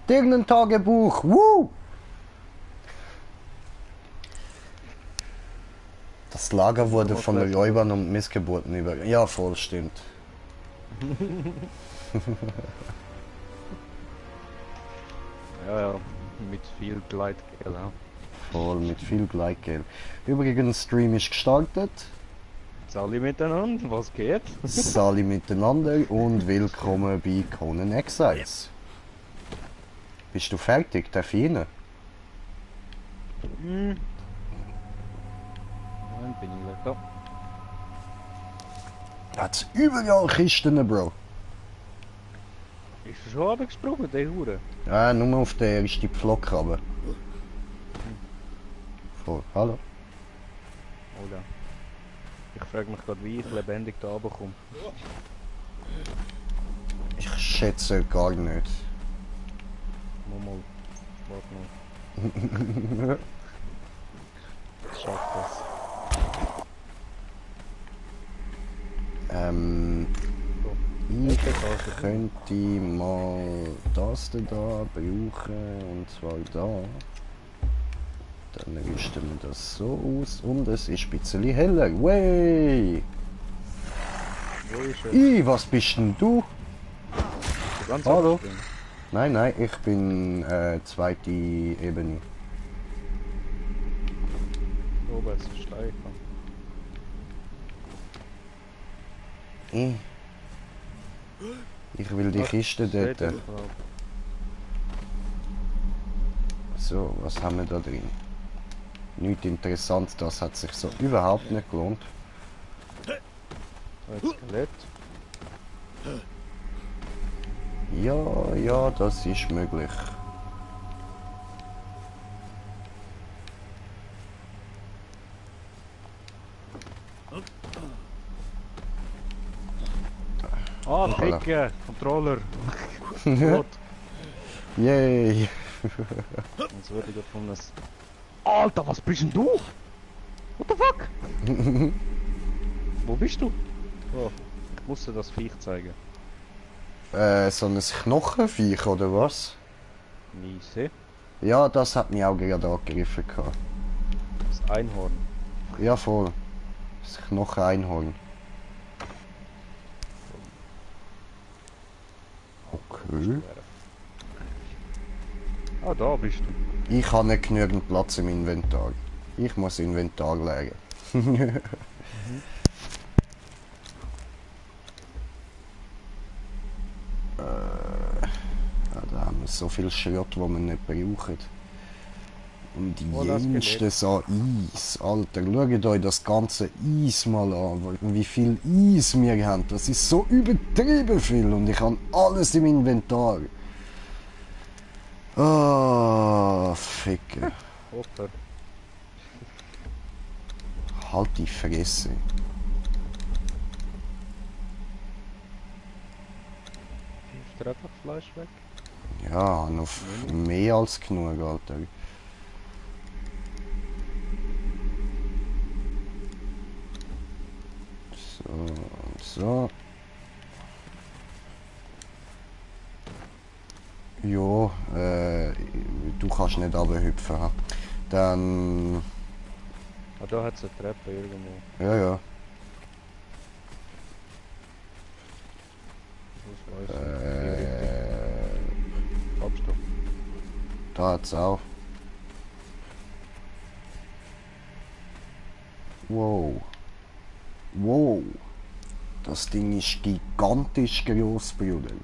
Dirnen-Tagebuch. Woo! Das Lager wurde von Räubern und Missgeburten über... Ja, voll, stimmt. Ja, mit viel Gleitgel. Ja. Voll, mit viel Gleitgel. Übrigens, Stream ist gestartet. Alle miteinander, was geht? Sali miteinander und willkommen bei Conan Exiles. Bist du fertig, darf ich rein? Dann bin ich lecker. Hat's überall Kisten, Bro. Ist er schon runtergesprungen, der Hure? Ja, nur auf der ersten Pflock runter. Voll, hallo. Oder? Ich frage mich gerade, wie ich lebendig da runterkomme. Ich schätze gar nicht. Mal, warte mal. Ich schaff das. Ich könnte mal das da brauchen, und zwar da. Dann rüsten wir das so aus und es ist ein bisschen heller. Wey! Wo ist er? Was bist denn du? Ganz Hallo? abgestimmt. Nein, ich bin zweite Ebene. Oben ist ein Steiger. Ich will die Kiste dort. So, was haben wir da drin? Nichts interessant, das hat sich so überhaupt nicht gelohnt. Ein Skelett. Ja, das ist möglich. Ah, Voilà. Ficken! Controller! Gott! Yay! Jetzt wurde ich von einem... Alter, was bist denn du? What the fuck? Wo bist du? Oh, ich musste das Viech zeigen. So ein Knochenviech oder was? Niese. Ja, das hat mich auch gerade angegriffen gehabt. Das Einhorn. Ja, voll. Das Knocheneinhorn. Okay. Ah, da bist du. Ich habe nicht genügend Platz im Inventar. Ich muss Inventar leeren. Ja, da haben wir so viel Schrott, wo wir nicht brauchen. Und die jenste so Eis. Alter, schaut euch das ganze Eis mal an. Wie viel Eis wir haben. Das ist so übertrieben viel. Und ich habe alles im Inventar. Ah, Ficke. Oper. Halt die Fresse. Ist dir einfach Fleisch weg? Ja, noch mehr als genug, Alter. So, und so. Ja, du kannst nicht runterhüpfen. Ha. Dann... Ah, da hat es eine Treppe irgendwo. Ja. Das weiß ich. Abstopp. Da hat's auch. Wow. Wow. Das Ding ist gigantisch groß, Bruder.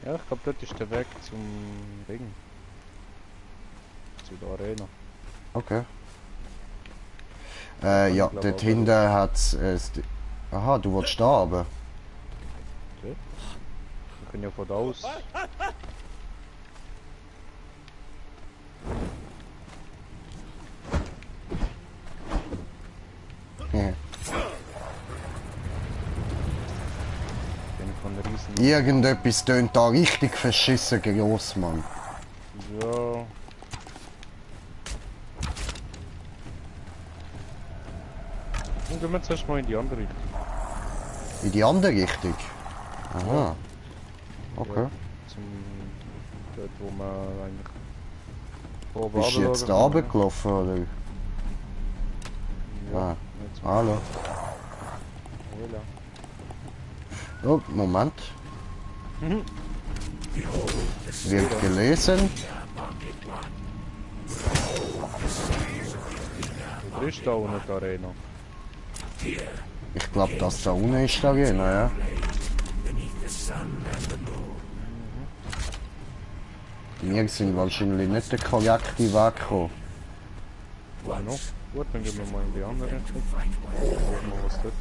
Ja, ich glaube, dort ist der Weg zum Ding. Zu der Arena. Okay. Ja, dort hinten hat's... aha, du willst da aber. Wir können ja von da aus. Von der Riesen. Irgendetwas tönt da richtig verschissen groß, Mann. Ja. Und gehen wir zuerst mal in die andere Richtung. In die andere Richtung? Aha. Okay. Ja, dort wo man eigentlich... Oben Bist du jetzt da runter runtergelaufen, oder? Ja, Ah. jetzt Hallo. Hola. Oh, Moment. Wird gelesen. Wo ist da unten die Arena? Ich glaube, das da unten ist die Arena, ja. Wir sind wahrscheinlich nicht der korrekte Weg gekommen. Ja, noch. Gut, dann gehen wir mal in die andere Richtung. Schauen wir, was dort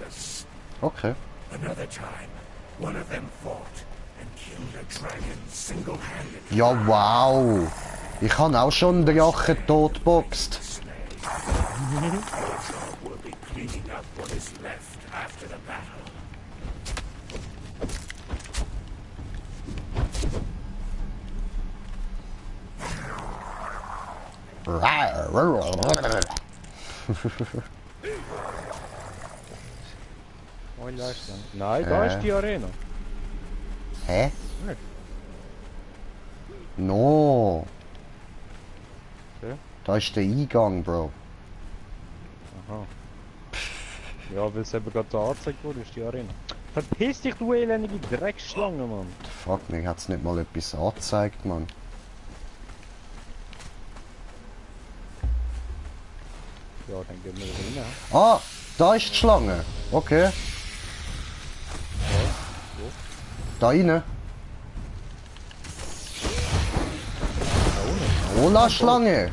ist. Okay. Ja, wow! Ich habe auch schon einen Drachen totboxt. Oh, da ist der. Nein, da ist die Arena. Hä? Nicht? No! Okay. Da ist der Eingang, Bro. Aha. Ja, weil es eben gerade da angezeigt wurde, ist die Arena. Verpiss dich, du elendige Drecksschlange, Mann! Fuck, mir hat's nicht mal etwas angezeigt, Mann. Ja, dann gehen wir wieder rein. Ah, da ist die Schlange. Okay. Da rein. Da unten? Hola, Schlange.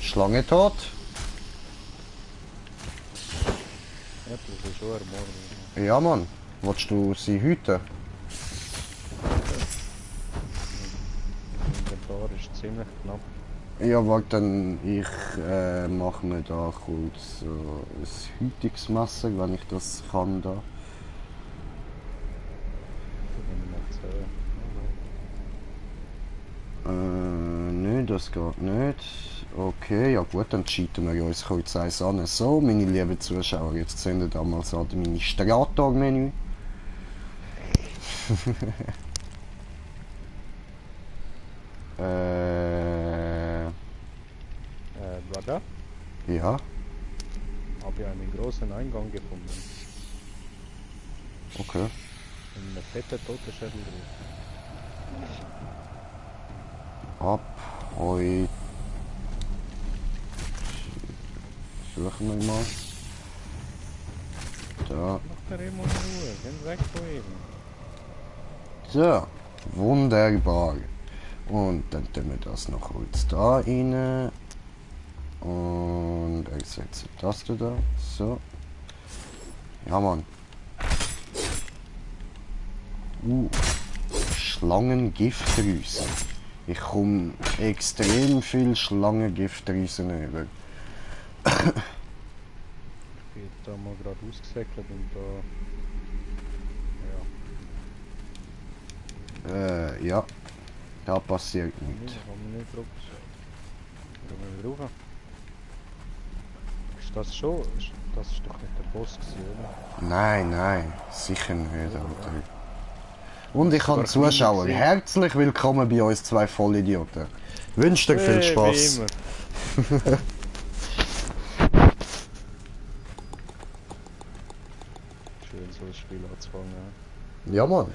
Schlange tot. Ja, das ist schon ermordet. Ja, Mann. Willst du sie hüten? Das Inventar ist ziemlich knapp. Ja, warte, dann ich mache mir da kurz ein Hütungsmesser, wenn ich das kann da. Nein, das geht nicht. Okay, ja gut, dann cheaten wir uns kurz eins an. So, meine lieben Zuschauer, jetzt sehen wir da mal so das Administrator-Menü. Brother? Ja. Habe ich einen großen Eingang gefunden. Okay. Und eine fette Totenschädel drin. Ab heute. Suchen wir mal. Da. Mach der immer in Ruhe, geh weg von ihm. So, wunderbar. Und dann tun wir das noch kurz da rein. Und ersetze das da. So. Ja, Mann. Schlangengiftdrüsen. Ich komme extrem viel Schlangengiftdrüsen über. Ich bin da mal gerade ausgesäckelt und da... Ja. Da passiert nichts. Kann man nicht drauf. Gehen wir rauf. Ist das schon? Das ist doch nicht der Boss gewesen, oder? Nein, nein. Sicher nicht, Alter. Und ich habe Zuschauer. Herzlich willkommen bei uns zwei Vollidioten. Wünsche dir viel Spaß. Schön so ein Spiel anzufangen. Ja, Mann.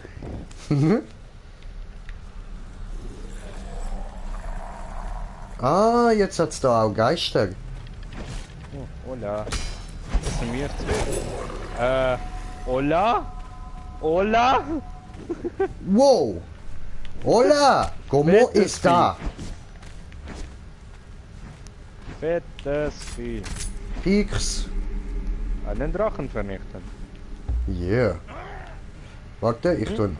Ah, jetzt hat's da auch Geister. Oh, hola. Das sind wir zwei. Hola? Hola? Wow! Hola! ¿Cómo Fettes está? Fettes Vieh. Pix. Einen Drachen vernichten. Yeah. Warte, ich tun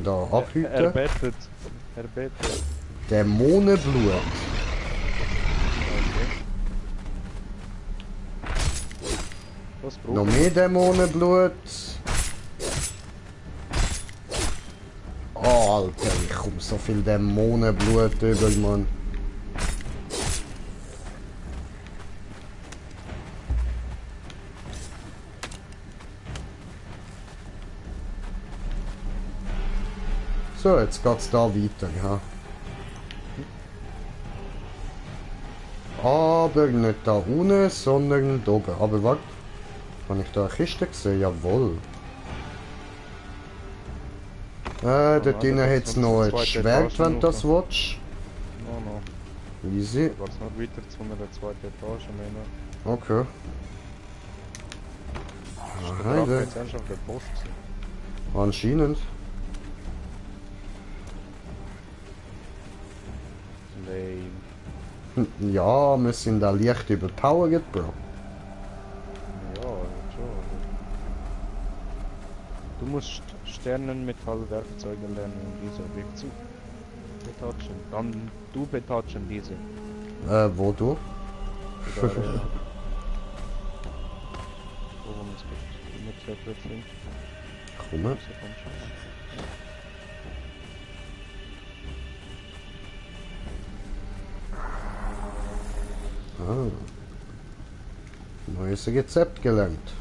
da Er abhüten. bettet. Er bettet. Dämonenblut. Okay. Was braucht Noch mehr Dämonenblut. Oh, Alter, ich komm so viel Dämonenblut über, Mann. So, jetzt geht's da weiter, ja. Aber nicht da unten, sondern da oben. Aber warte, habe ich da eine Kiste gesehen? Jawohl. Dort drinnen hat es noch ein Schwert, wenn du das willst. No. Easy. Da geht's noch weiter zu einer zweiten Etage, meine. Okay. Ist Aha, der Drache jetzt ernsthaft der Boss gewesen? anscheinend. Lame. Ja, wir sind da leicht überpowered, Bro. Ja, schon. Du musst Sternenmetallwerkzeuge lernen und diese Werkzeuge betatschen. Dann du betatschen diese. Wo du? Wo man es gibt. Mit der plötzlich. Komme. Ah. Neues Rezept gelernt.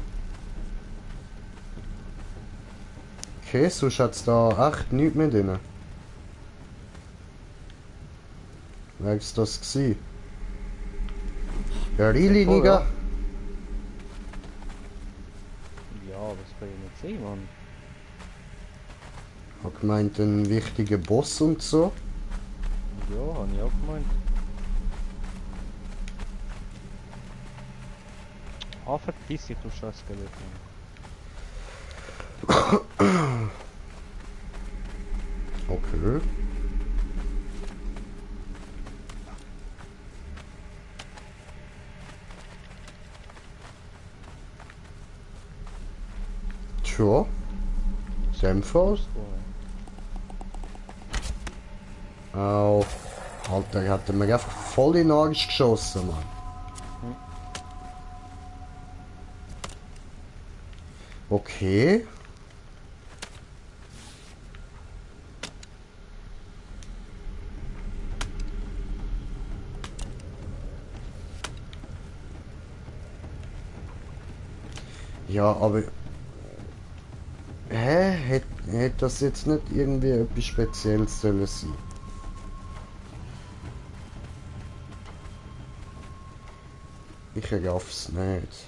Okay, sonst hat's da echt nichts mehr drin. Wär's das gsi? Really, Voll, Nigga? Ja, das kann ich nicht sehen, Mann. Hab gemeint, ein wichtiger Boss und so. Ja, hab ich auch gemeint. Ah, verpiss dich, du scheiß Skelett, Mann. Okay. Tja. In dem Fall. Au. Alter, hat er mir einfach voll in den Arsch geschossen, Mann. Okay. Ja, aber... Hä? Hätte das jetzt nicht irgendwie etwas Spezielles sollen sein? Ich raff's nicht.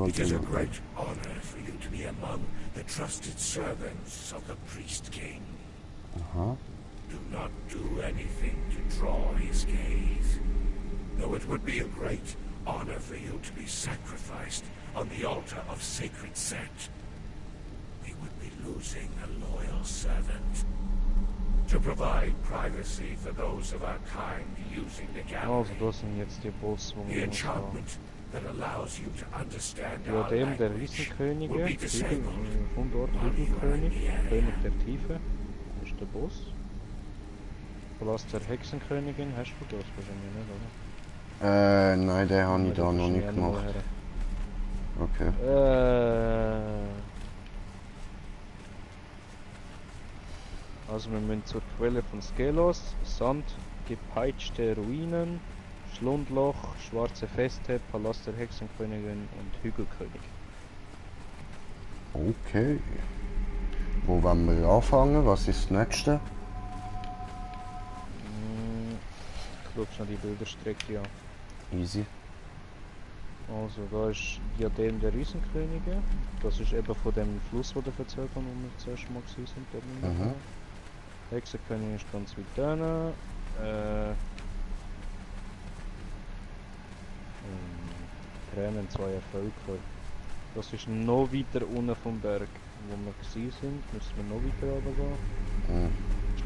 It is a great honor for you to be among the trusted servants of the Priest King. Do not do anything to draw his gaze. Though it would be a great honor for you to be sacrificed on the altar of sacred Set, we would be losing a loyal servant. To provide privacy for those of our kind using the Also, gallery, das sind jetzt die Boss, wo the man enchantment that allows you to understand ja, our dem der language Riesenkönige, will be disabled. von dort Hügelkönig, König der Tiefe, das ist der Boss. Palast der Hexenkönigin, hast du das wahrscheinlich nicht, oder? Nein, den habe ich da Das noch ist nicht ja gemacht. noch Okay. Also wir müssen zur Quelle von Skelos, Sand, gepeitschte Ruinen, Schlundloch, schwarze Feste, Palast der Hexenkönigin und Hügelkönig. Okay. Wo wollen wir anfangen? Was ist das nächste? Ich schaue schnell die Bilderstrecke an. Easy. Also da ist Diadem der Riesenkönige. Das ist eben von dem Fluss, wo der erzählt haben, wo wir zuerst mal gewesen sind. Dort Mhm. Hexenkönigin ist ganz weit drin. Tränen zweier Völker. Das ist noch weiter unten vom Berg, wo wir gewesen sind. Müssen wir noch weiter runtergehen. Mhm.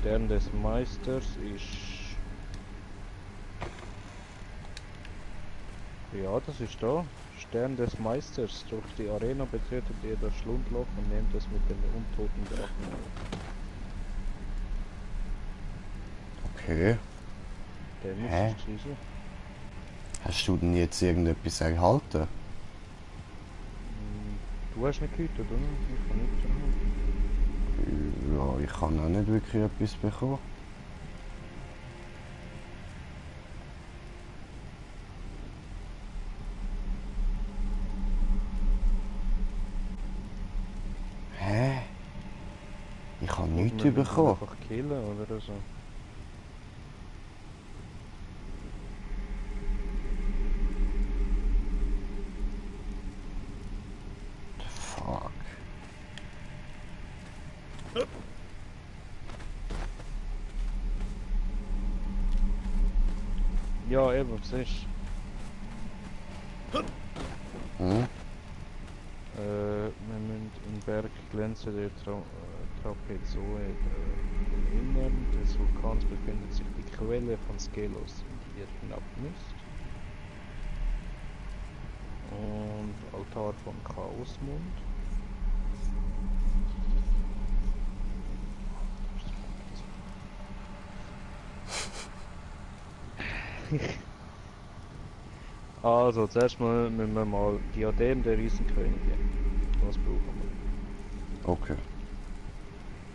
Stern des Meisters ist... Ja, das ist da. Stern des Meisters. Durch die Arena betretet ihr das Schlundloch und nehmt es mit den untoten Drachen auf. Okay. Der Hä? müsste schießen. Hast du denn jetzt irgendetwas erhalten? Du hast nicht gehütet, oder? Ich kann nichts erhalten. Ja, ich habe auch nicht wirklich etwas bekommen. Hä? Ich habe nichts Wir müssen bekommen. einfach killen oder so. Fuck. Ja, eben, siehst Hm? wir müssen im Berg glänzen der Trapezoe im Innern des Vulkans befindet sich die Quelle von Skelos, die ihr hinab müsst. Und Altar von Chaosmund. Also, zuerst mal müssen wir mal Diadem der Riesenkönigin. Das brauchen wir. Okay.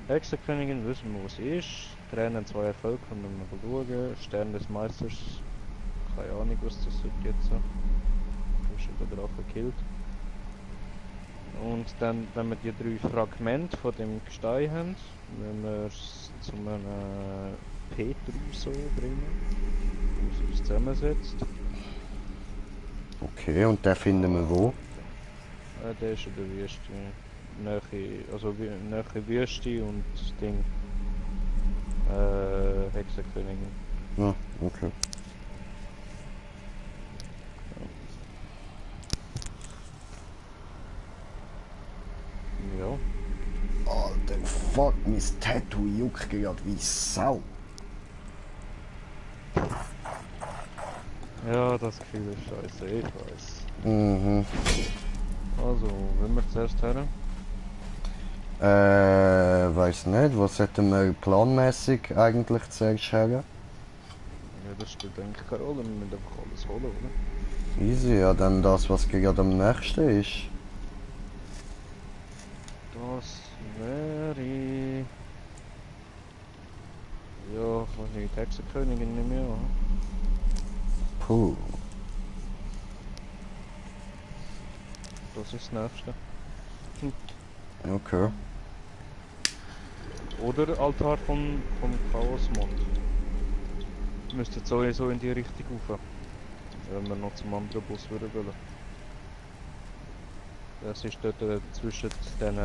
Hexenkönigin wissen wir, wo sie ist. Tränen zweier Völker, müssen wir mal schauen. Stern des Meisters. Keine Ahnung, was das wird jetzt. Du hast schon den Drachen gekillt. Und dann, wenn wir die 3 Fragmente von dem Gestein haben, müssen wir es zu einem Petruso bringen, wo es sich zusammensetzt. Okay, und den finden wir wo? Der ist in der Wüste. Nahe Wüste und das Ding. Hexenkönigin. Ja, okay. Ja. Alter, fuck, mein Tattoo juckt gerade wie Sau. Ja, das Gefühl ist scheiße, ich weiß. Mhm. Also, wenn wir zuerst hören? Weiß nicht, was hätten wir planmäßig eigentlich zuerst her? Ja, das spielt eigentlich keine Rolle, wir müssen einfach alles holen, oder? Easy, ja dann das, was gerade am nächsten ist. Das wäre... Ja, wahrscheinlich die Hexenkönigin nicht mehr, oder? Puh. Das ist das Nächste. Okay. Oder Altar vom Chaosmond. Müsste sowieso in die Richtung rauf. Wenn wir noch zum anderen Bus würden wollen. Das ist dort zwischen den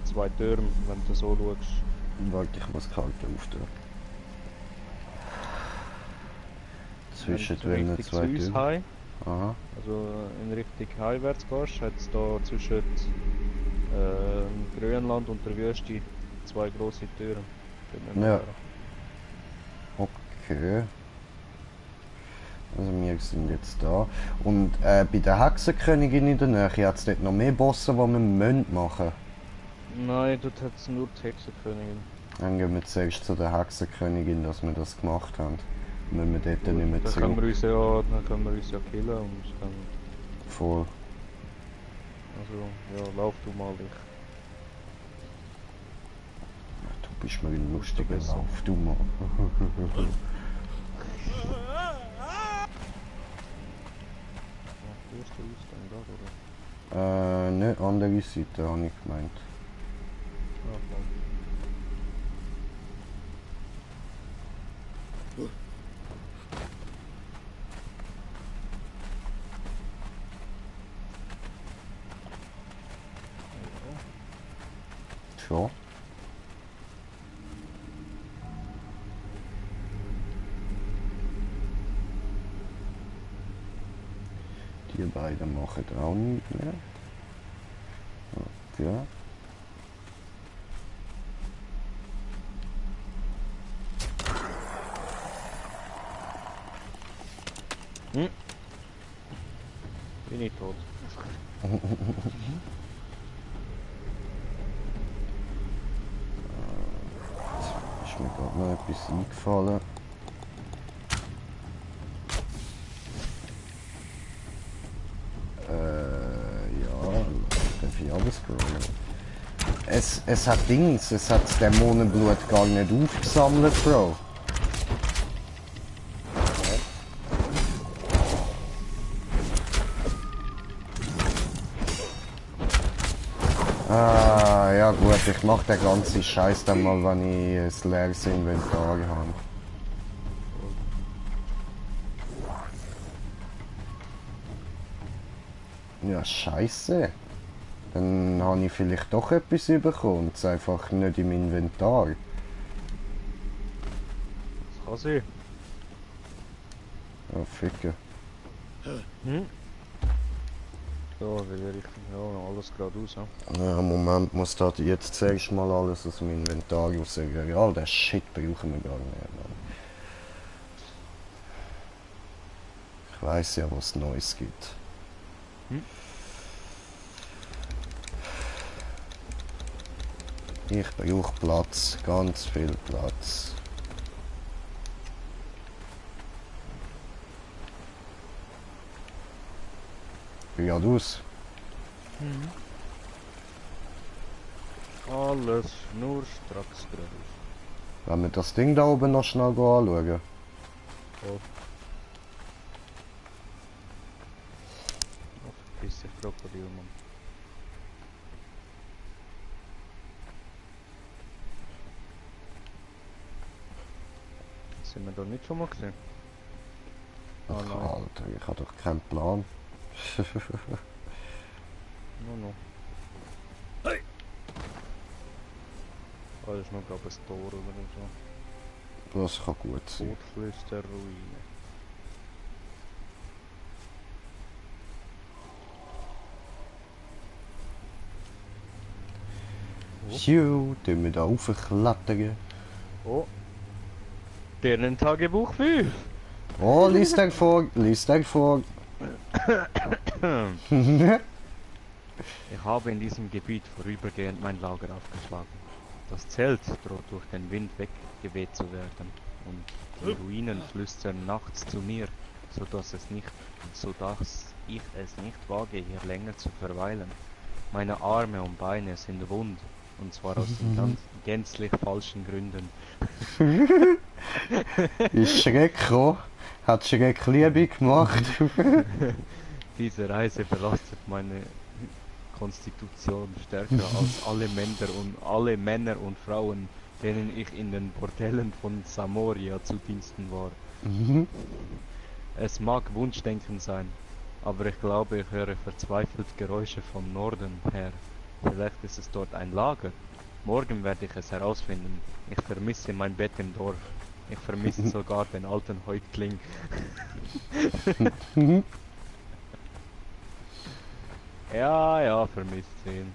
2 Türmen, wenn du so schaust. Warte, ich muss kalt auftun. Zwischen den 2 Türen. High, Aha. also in Richtung Highwärts gehst, hat es da zwischen Grönland und der Wüste 2 grosse Türen. Ja. Okay. Also wir sind jetzt da. Und bei der Hexenkönigin in der Nähe hat es dort noch mehr Bosse, die wir machen müssen. Nein, dort hat es nur die Hexenkönigin. Dann gehen wir zuerst zu der Hexenkönigin, dass wir das gemacht haben. Müssen wir dort nicht mehr Dann zurück. können wir uns ja killen und dann... Voll. Also, ja, lauf du mal dich. Du bist mir ein lustiger besser. Lauf, du mal. Wo ist der Ausgang da, oder? Ne, andere Seite habe ich gemeint. Ah, komm. Schon. Die beiden machen auch nichts mehr. Okay. Bin ich tot. Ist mir gerade noch etwas eingefallen. scrollen. Es hat Dings, es hat das Dämonenblut gar nicht aufgesammelt, Bro. Ah, ja gut, ich mach den ganzen Scheiß dann mal, wenn ich ein leeres Inventar habe. Ja, scheiße. Dann habe ich vielleicht doch etwas bekommen. Es ist einfach nicht im Inventar. Das kann sein. Ja, ficke. Hm? So, will ich ja alles geradeaus. Ja, Moment, muss da jetzt zuerst mal alles aus dem Inventar rausgehen. Ja, den Shit brauchen wir gar nicht. Mann. Ich weiss ja, was Neues gibt. Hm? Ich brauche Platz, ganz viel Platz. Geradeaus. Alles nur stracks geradeaus. Wenn wir das Ding da oben noch schnell anschauen. Oh. Oh, verpiss dich, Krokodil, Mann. Sind wir da nicht schon mal gesehen? Ah Ach, nein, Alter, ich habe doch keinen Plan. no. Oh, das ist noch glaube ich ein Tor oder so. Das kann gut sein. Todflüsterruine. Phew, tun wir da raufklettern. Oh. Deren Tagebuch 5. Oh, lies dir vor, lies dir vor. Ich habe in diesem Gebiet vorübergehend mein Lager aufgeschlagen. Das Zelt droht durch den Wind weggeweht zu werden und die Ruinen flüstern nachts zu mir, sodass ich es nicht wage, hier länger zu verweilen. Meine Arme und Beine sind wund, und zwar aus den gänzlich falschen Gründen. Ist Schreck gekommen, hat Schreck Liebe gemacht. Diese Reise belastet meine Konstitution stärker als alle Männer und Frauen, denen ich in den Bordellen von Samoria zu Diensten war. Es mag Wunschdenken sein, aber ich glaube, ich höre verzweifelt Geräusche vom Norden her. Vielleicht ist es dort ein Lager. Morgen werde ich es herausfinden. Ich vermisse mein Bett im Dorf. Ich vermisse sogar den alten Häuptling. Ja, vermisst sie ihn.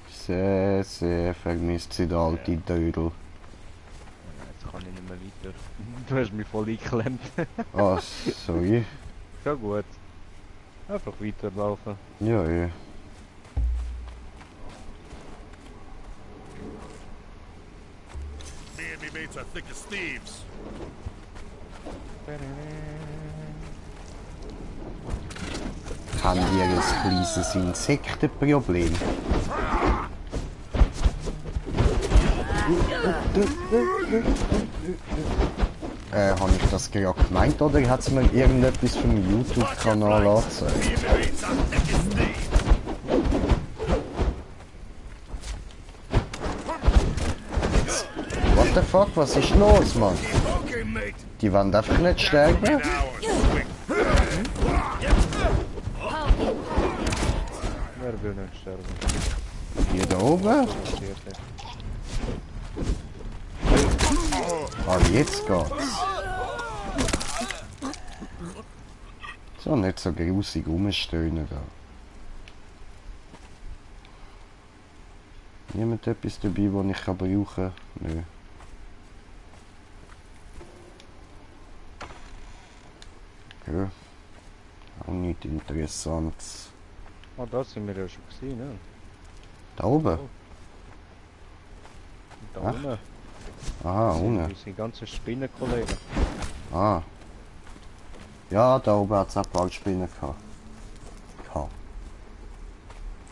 Sehr, sehr vermisst sie der alte Dödel. Jetzt kann ich nicht mehr weiter. Du hast mich voll eingeklemmt. Ah, sorry. Ja gut. Einfach weiterlaufen. Ja, ja. Me and me mates are thick as thieves. Haben wir ein kleines Insektenproblem? Habe ich das gerade gemeint oder hat es mir irgendetwas vom YouTube-Kanal angezeigt? Me and me mates are thick as thieves. What the fuck, was ist los, Mann? Okay, mate. Die wollen einfach nicht sterben? Now and quick. Wer will nicht sterben? Hier da oben? Ah, jetzt geht's. So, nicht so grusig rumstöhnen da. Niemand etwas dabei, das ich kann brauchen kann? Nö. Ja. Auch nichts Interessantes. Oh, da sind wir ja schon gesehen, ne? Da oben? Da Ach. unten. Aha, unten. Unsere ganzen Spinnenkollegen. Ah. Ja, da oben hat es auch bald Spinnen gehabt.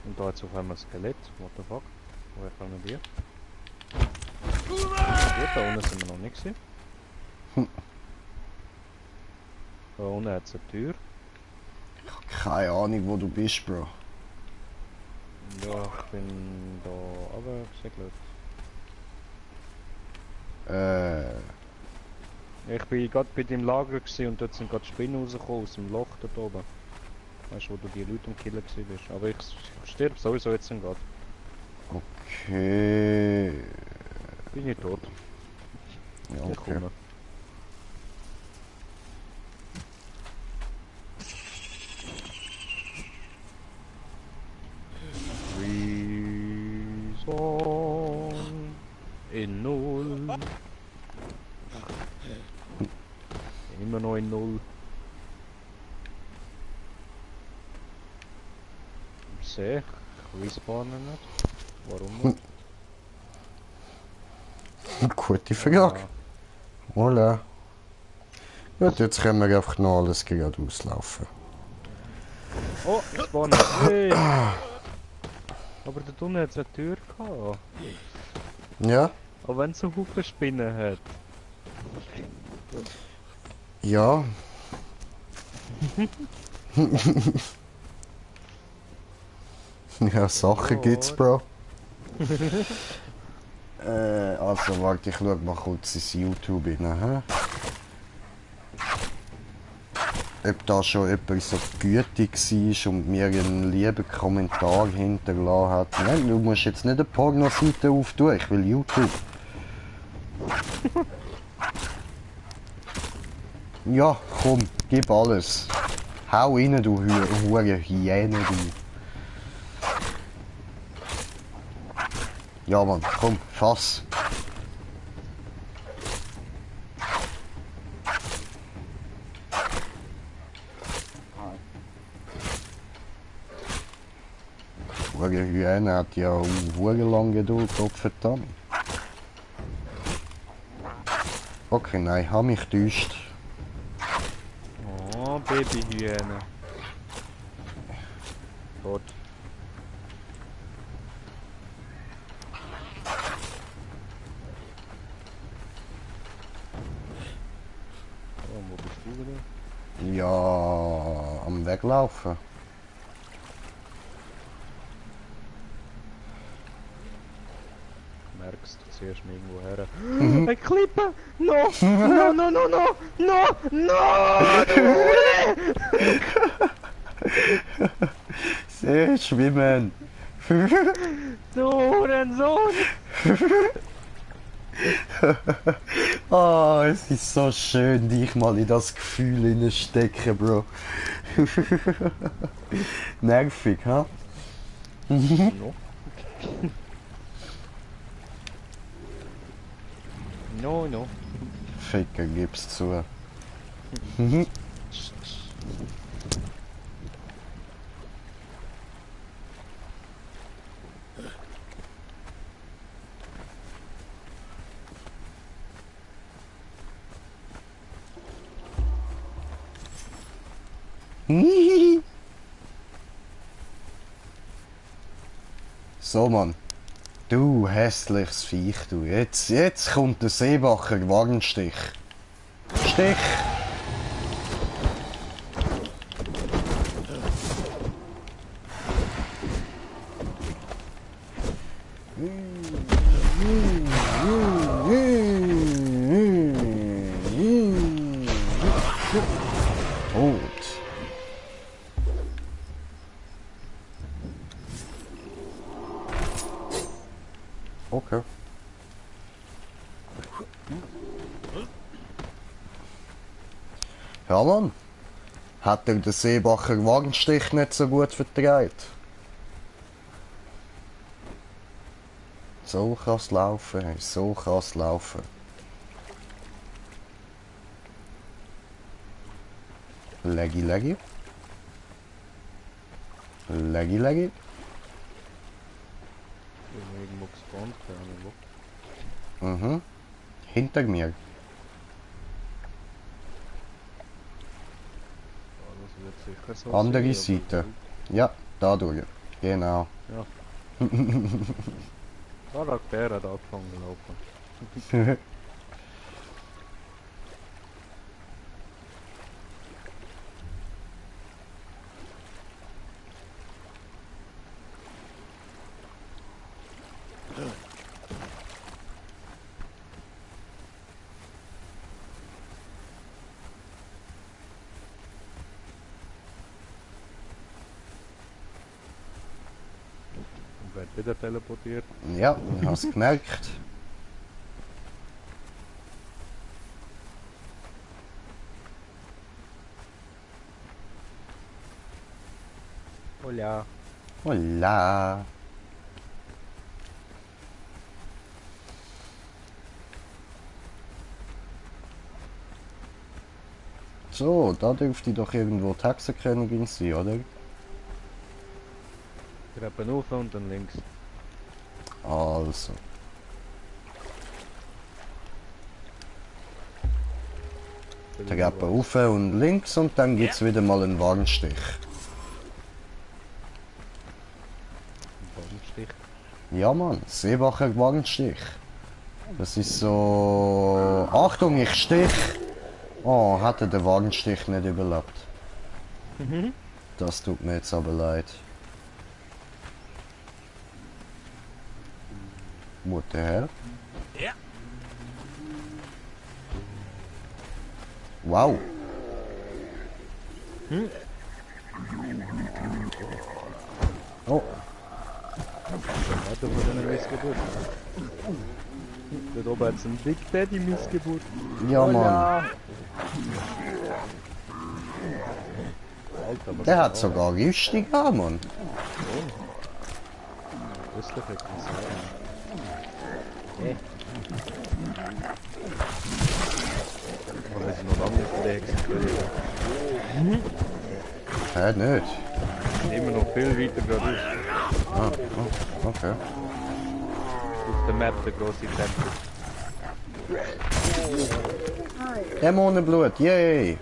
Und da hat es auf einmal ein Skelett. What the fuck? Woher kommen die? Gut, da unten sind wir noch nicht gewesen. Da unten hat es eine Tür. Keine Ahnung, wo du bist, Bro. Ja, ich bin da runtergesegelt. Ich bin gerade bei deinem Lager gewesen und dort sind gerade Spinnen rausgekommen aus dem Loch dort oben. Weißt du, wo du die Leute am Killen bist. Aber ich sterbe sowieso jetzt gerade. Okay. Bin ich tot. Ja, Ich okay. komme. Respawn in 0. Immer noch in 0. Ich sehe, ich respawne nicht. Warum nicht? Gute Frage. Hola. Gut, jetzt können wir einfach noch alles gerade auslaufen. Oh, ich spawne. Hey. Aber da unten hat es eine Tür gehabt. Ja? Aber wenn es so viele Spinnen hat. Ja. Ja, Sachen gibt's, Bro. Also, warte, ich schau mal kurz ins YouTube rein. Ob da schon jemand so gütig war und mir einen lieben Kommentar hinterlassen hat. Nein, du musst jetzt nicht eine Pornoseite auftun, ich will YouTube. Ja, komm, gib alles. Hau rein, du hure Hyäne, du. Ja, Mann, komm, fass. Hure Hyäne hat ja hure lang Geduld, Gottverdammt. Okay, nein, hab mich getäuscht. Oh, Babyhyäne. Tot. Oh, wo bist du wieder? Ja, am Weglaufen. Merkst du zuerst mal irgendwo her. Eine Klippe! No! No, no, no, no! No! No! Sehr schwimmen. Du Hurensohn! Ah, es ist so schön, dich mal in das Gefühl hineinstecken, Bro. Nervig, ha? No. No, no. Ficker, gib's zu. So, Mann. Du hässliches Viech, du. Jetzt kommt der Seebacher Wagenstich. Stich! Tot. Okay. Ja, Mann. Hat er den Seebacher Wagenstich nicht so gut vertreibt? So kann's laufen, hey. So kann's laufen. Leggy, leggy. Leggy, leggy. Irgendwo gespawnt, keine Ahnung wo. Mhm. Hinter mir. Ja, das wird sicher so Andere sein, aber Seite. Ja, da durch. Genau. Ja. Charakter hat angefangen zu laufen. Und wird wieder teleportiert. Ja, ich hab's gemerkt. Hola. Hola. So, da dürfte doch irgendwo die Hexenkönigin sein, oder? Treppen rauf und dann links. Also. Treppe rauf und links und dann gibt's wieder mal einen Warnstich. Bodenstich. Ja Mann, Seebacher Warnstich. Das ist so... Achtung, ich stich! Oh, hatte der Warnstich nicht überlebt. Das tut mir jetzt aber leid. What the hell? Ja. Wow. Oh, Warte vor deiner Missgeburt. Dort oben hat's einen Big Daddy Missgeburt. ja Mann. Alter, was Der ist hat das? sogar Rüstung an, Mann. Östliche kann sein. Hey. Aber wir sind noch lange nicht bei der Hexenkönigin. Hä, nicht? Immer noch viel weiter geradeaus. Ah, oh, okay. Auf der Map der grosse Tempel. Dämonenblut, yay!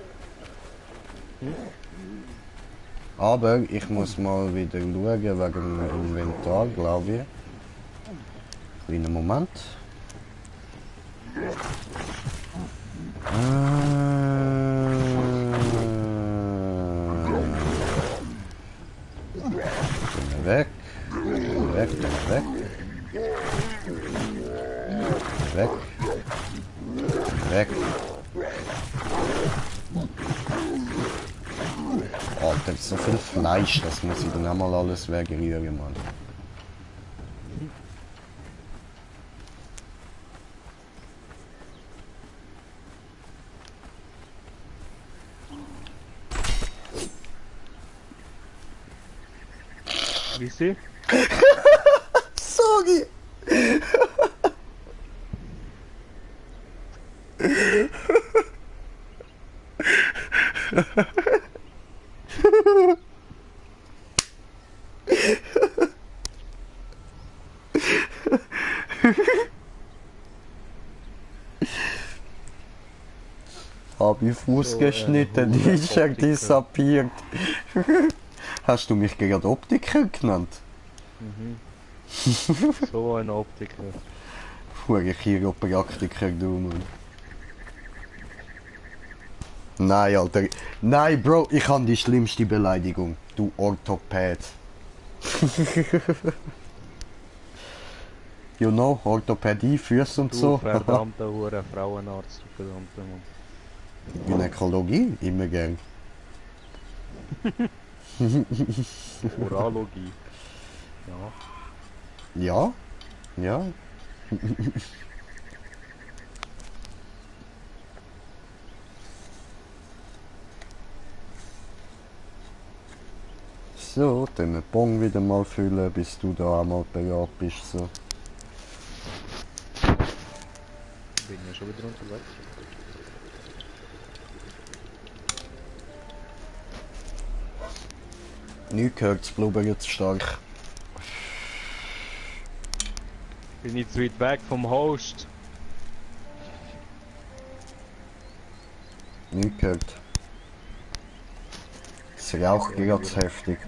Aber ich muss mal wieder schauen wegen dem Inventar, glaube ich. Kleinen Moment. Gehen wir weg. Weg, weg. Weg. Weg. Alter, so viel Fleisch, das muss ich dann einmal alles wegrühren, Mann. Wie sie? Sorry! Hab ich Fuß So, geschnitten, die ist ja Optiker. disappiert. Hast du mich gerade Optiker genannt? So ein Optiker. Hure Chiropraktiker, du Mann. Nein, Alter. Nein, Bro, ich habe die schlimmste Beleidigung. Du Orthopäd. You know, Orthopädie, Füße und Du so. verdammter Hure Frauenarzt, du verdammter Mann. Gynäkologie, immer gern. Urologie. Ja. Ja? Ja? So, den Bon wieder mal füllen, bis du da einmal bereit bist. So. Bin ja schon wieder unterwegs. Nichts gehört, das Blubber jetzt stark. Bin ich zu weit weg vom Host. Nichts gehört. Es raucht gerade heftig.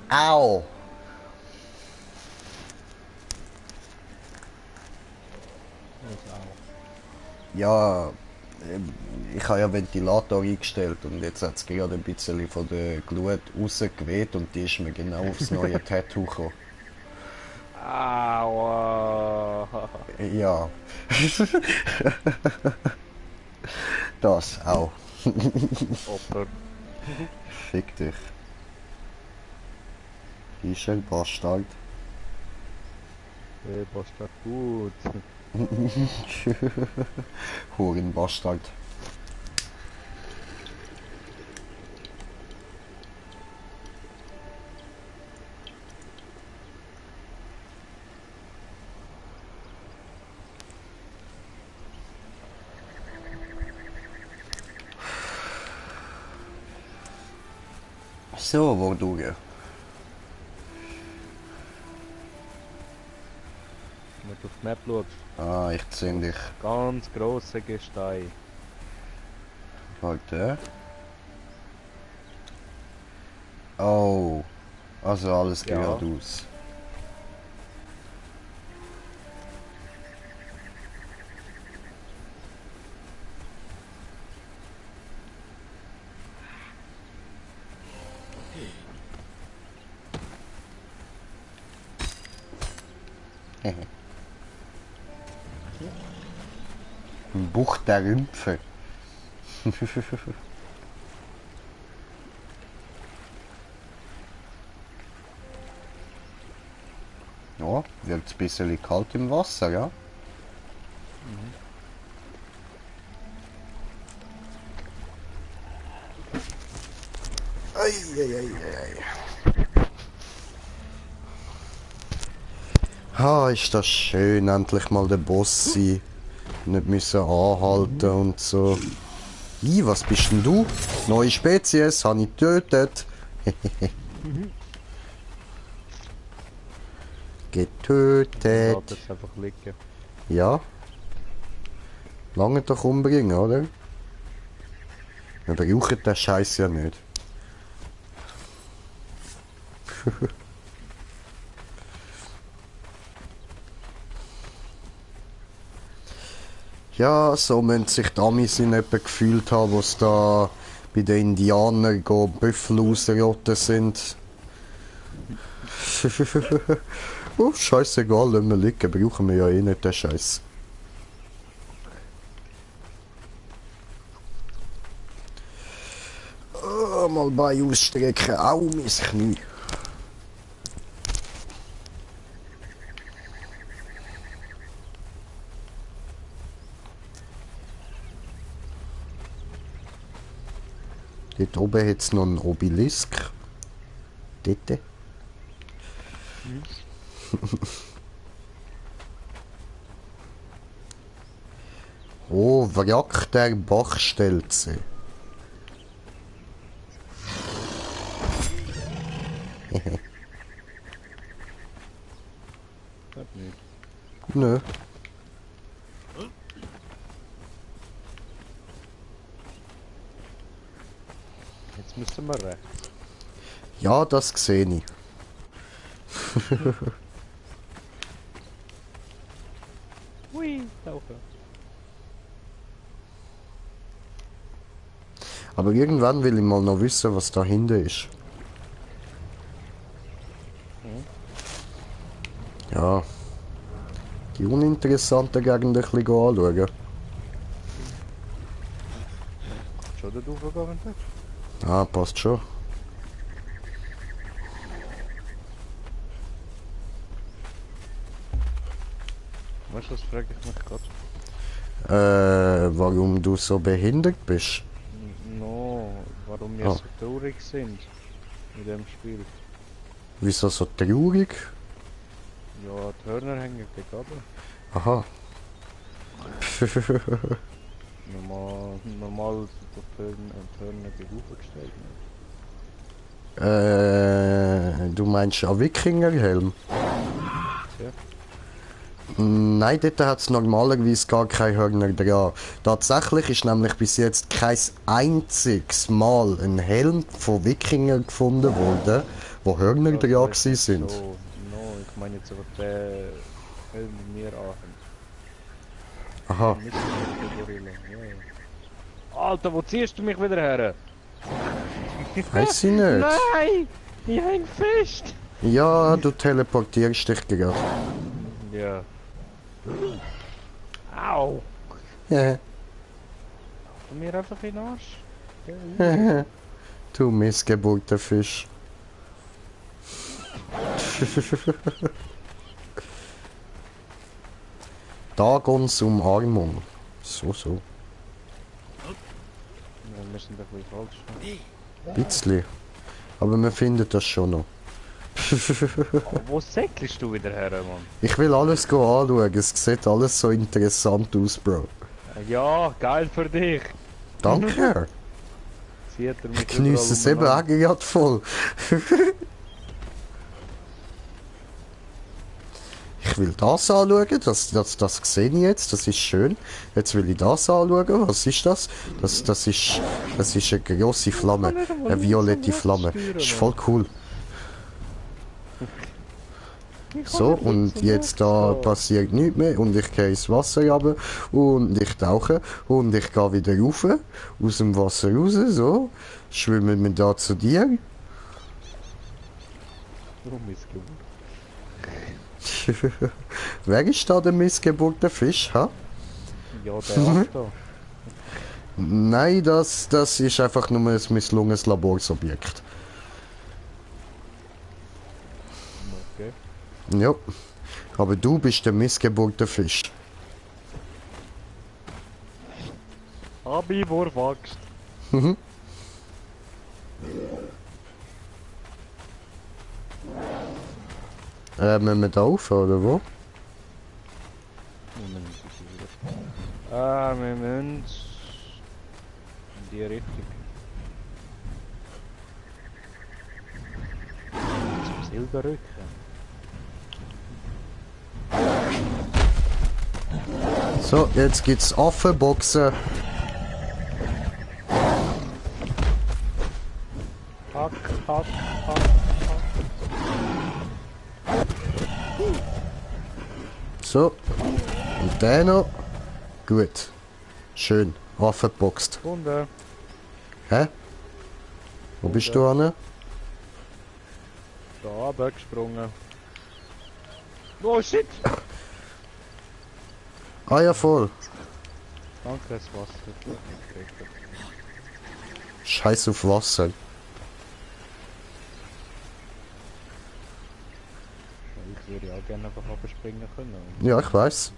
Au! Ja, ich habe ja Ventilator eingestellt und jetzt hat es gerade ein bisschen von der Glut rausgeweht und die ist mir genau aufs neue Tattoo gekommen. Aua. Ja. Das auch. Opfer. Fick dich. Ist ein Bastard. Bastard gut. Hurenbastard. So, wo du gehst. Wenn du auf die Map schaust. Ah, ich sehe dich. Ganz grosse Gestein. Warte. Oh. Also alles Ja. geradeaus. Bucht der Rümpfe. Ja, wird ein bisschen kalt im Wasser, ja? Ah, ist das schön, endlich mal der Boss sein. Nicht müssen anhalten und so. Was bist denn du? Neue Spezies, habe ich getötet. Getötet. Lass es einfach liegen. Ja. Lange doch umbringen, oder? Wir brauchen den Scheiß ja nicht. Ja, so müssen sich die Amis in etwa gefühlt haben, wo es da bei den Indianern Büffel ausrotten sind. Oh, scheißegal, lassen wir liegen, brauchen wir ja eh nicht den Scheiß. Oh, mal bei ausstrecken, au, mein Knie. Dort oben hat es noch einen Obelisk. Dort. Oh, Wrack der Bachstelze. Glaub nicht. Nö. Jetzt müssen wir rechts. Ja, das sehe ich. Hui, tauchen. Aber irgendwann will ich mal noch wissen, was dahinter ist. Ja. Die uninteressanten Gegenden ein bisschen anschauen. Schon da draufgegangen? Ah, passt schon. Weißt du, das frage ich mich gerade. Warum du so behindert bist? No, warum wir so traurig sind in dem Spiel. Wieso so traurig? Ja, die Hörner hängen gerade. Aha. Normal sind die Hörner die hochgestellt. Du meinst ein Wikingerhelm? Ja. Nein, dort hat es normalerweise gar keine Hörner dran. Tatsächlich ist nämlich bis jetzt kein einziges Mal ein Helm von Wikingern gefunden worden, wo Hörner Also, dran das gewesen ist sind. so, no, ich meine jetzt aber der mit mir an. Aha. Nicht der Gorilla. Ja. Alter, wo ziehst du mich wieder her? Weiß ich nicht. Nein! Ich häng fest! Ja, du teleportierst dich gerade. Ja. Au! Ja. Und mir einfach in den Arsch. Du missgeburter Fisch. Dagons Umarmung. So. Ja, wir sind ein bisschen falsch. Bisschen. Aber wir finden das schon noch. Oh, wo säckelst du wieder her, Mann? Ich will alles anschauen. Es sieht alles so interessant aus, Bro. Ja, geil für dich. Danke. Zieht er mich Ich geniesse es eben auch gerade voll. Ich will das anschauen, das sehe ich jetzt, das ist schön. Jetzt will ich das anschauen, was ist das? Das ist eine grosse Flamme, eine violette Flamme. Das ist voll cool. So, und jetzt da passiert nichts mehr und ich gehe ins Wasser runter und ich tauche und ich gehe wieder rauf, aus dem Wasser raus, so. Schwimmen wir da zu dir. Oh, Missgeburt. Wer ist da der missgeburte Fisch, ha? Ja, der Ast da. Nein, das ist einfach nur ein misslungenes Laborsobjekt. Okay. Ja. Aber du bist der missgeburte Fisch. Abi, wo wächst? Müssen wir da rauf, oder wo? Wir müssen in die Richtung. Zum Silberrücken. So, jetzt gibt's Affenboxen. Hack, hack, hack. So. Und der noch. Gut. Schön. Affenboxt. Hunde. Hä? Wo bist du an? Da, weggesprungen. Oh shit! Ah ja, voll. Danke, das Wasser. Scheiß auf Wasser. Ich würde auch gerne einfach abspringen können. Ja, ich weiß.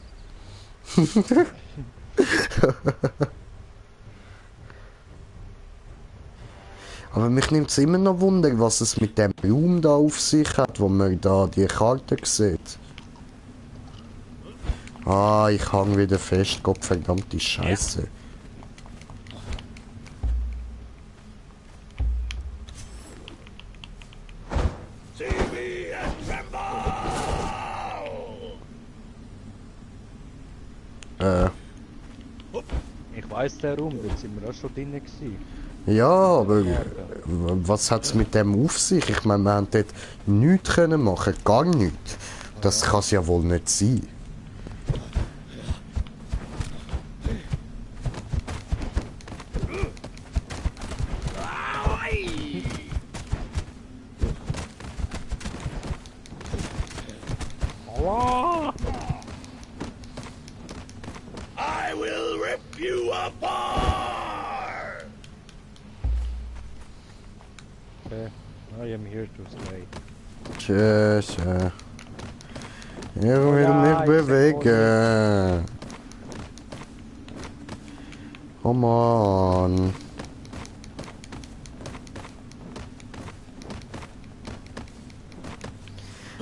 Aber mich nimmt es immer noch Wunder, was es mit dem Raum da auf sich hat, wo man da die Karte sieht. Ah, ich hang wieder fest, Gottverdammte Scheiße. Ich weiss der Raum, da sind wir auch schon drin gewesen. Ja, aber was hat es mit dem auf sich? Ich meine, wir haben dort nichts können machen, gar nichts. Das kann es ja wohl nicht sein. Aua! I will rip you apart! Okay, I am here to stay. Tschüss. Ich will mich bewegen. Oh Mann.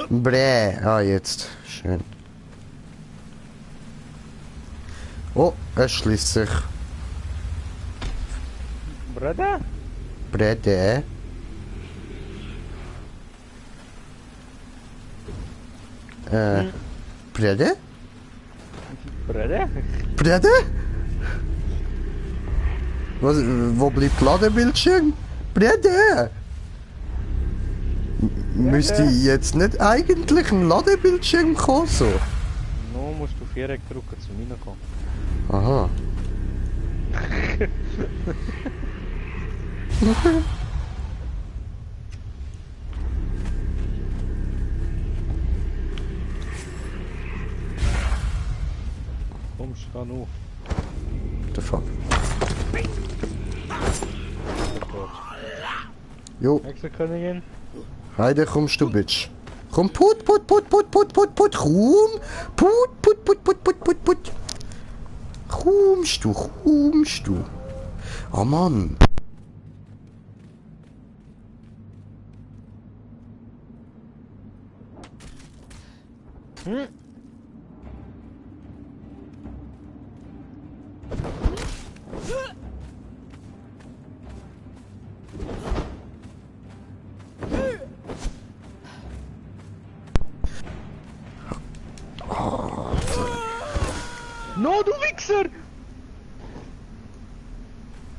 Bräh. Ah, jetzt. Schön. Oh, er schließt sich. Bruder? Brede. Brede? Bruder? Brede? Was, wo bleibt Ladebildschirm? Brede! Müsste ich jetzt nicht eigentlich ein Ladebildschirm kommen, so? No, musst du Viereck drücken, zum reinkommen. Aha. Komm, stand auf. Der Fuck. Jo, Hexenkönigin. heide kommst du, Bitch. Komm, put. Komm. Put. Kommst du. Oh Mann. Hm? No, du Wichser!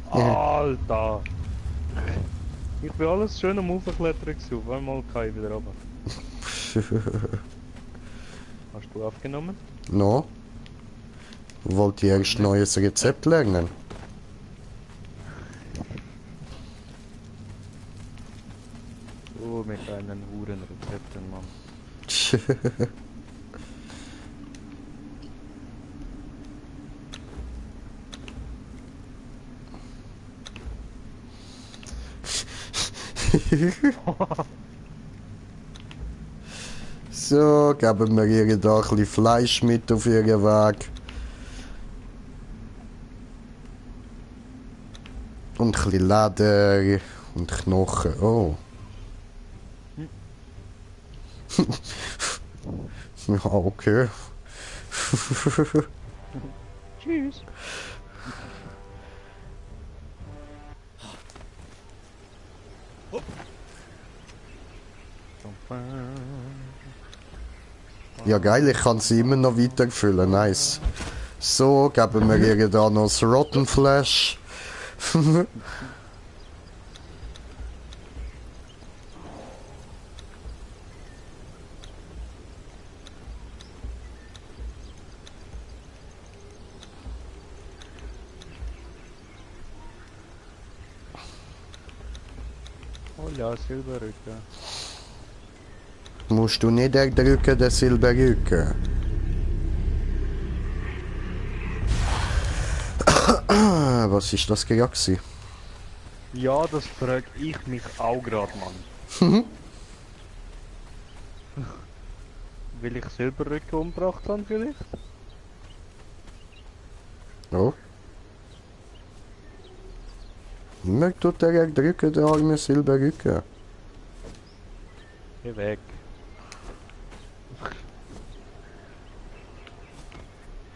Alter! Ich bin alles schön am Aufklettern gewesen, auf einmal kann ich wieder runter. Hast du aufgenommen? No. Wollt ihr erst neues Rezept lernen? Oh, mit deinen Hurenrezepten, Mann. So, geben wir ihr da ein bisschen Fleisch mit auf ihren Weg. Und ein bisschen Leder und Knochen. Oh. Ja, okay. Tschüss! Ja geil, ich kann sie immer noch weiterfüllen, nice. So, geben wir ihr da noch das Rotten Flash. Oh ja, Silberrücken. Musst du nicht erdrücken, den Silberrücken. Was ist das gerade gewesen? Ja, das frage ich mich auch gerade, Mann. Will ich Silberrücken umgebracht haben vielleicht? Oh. Immer tut er erdrücken, der arme Silberrücken. Geh weg.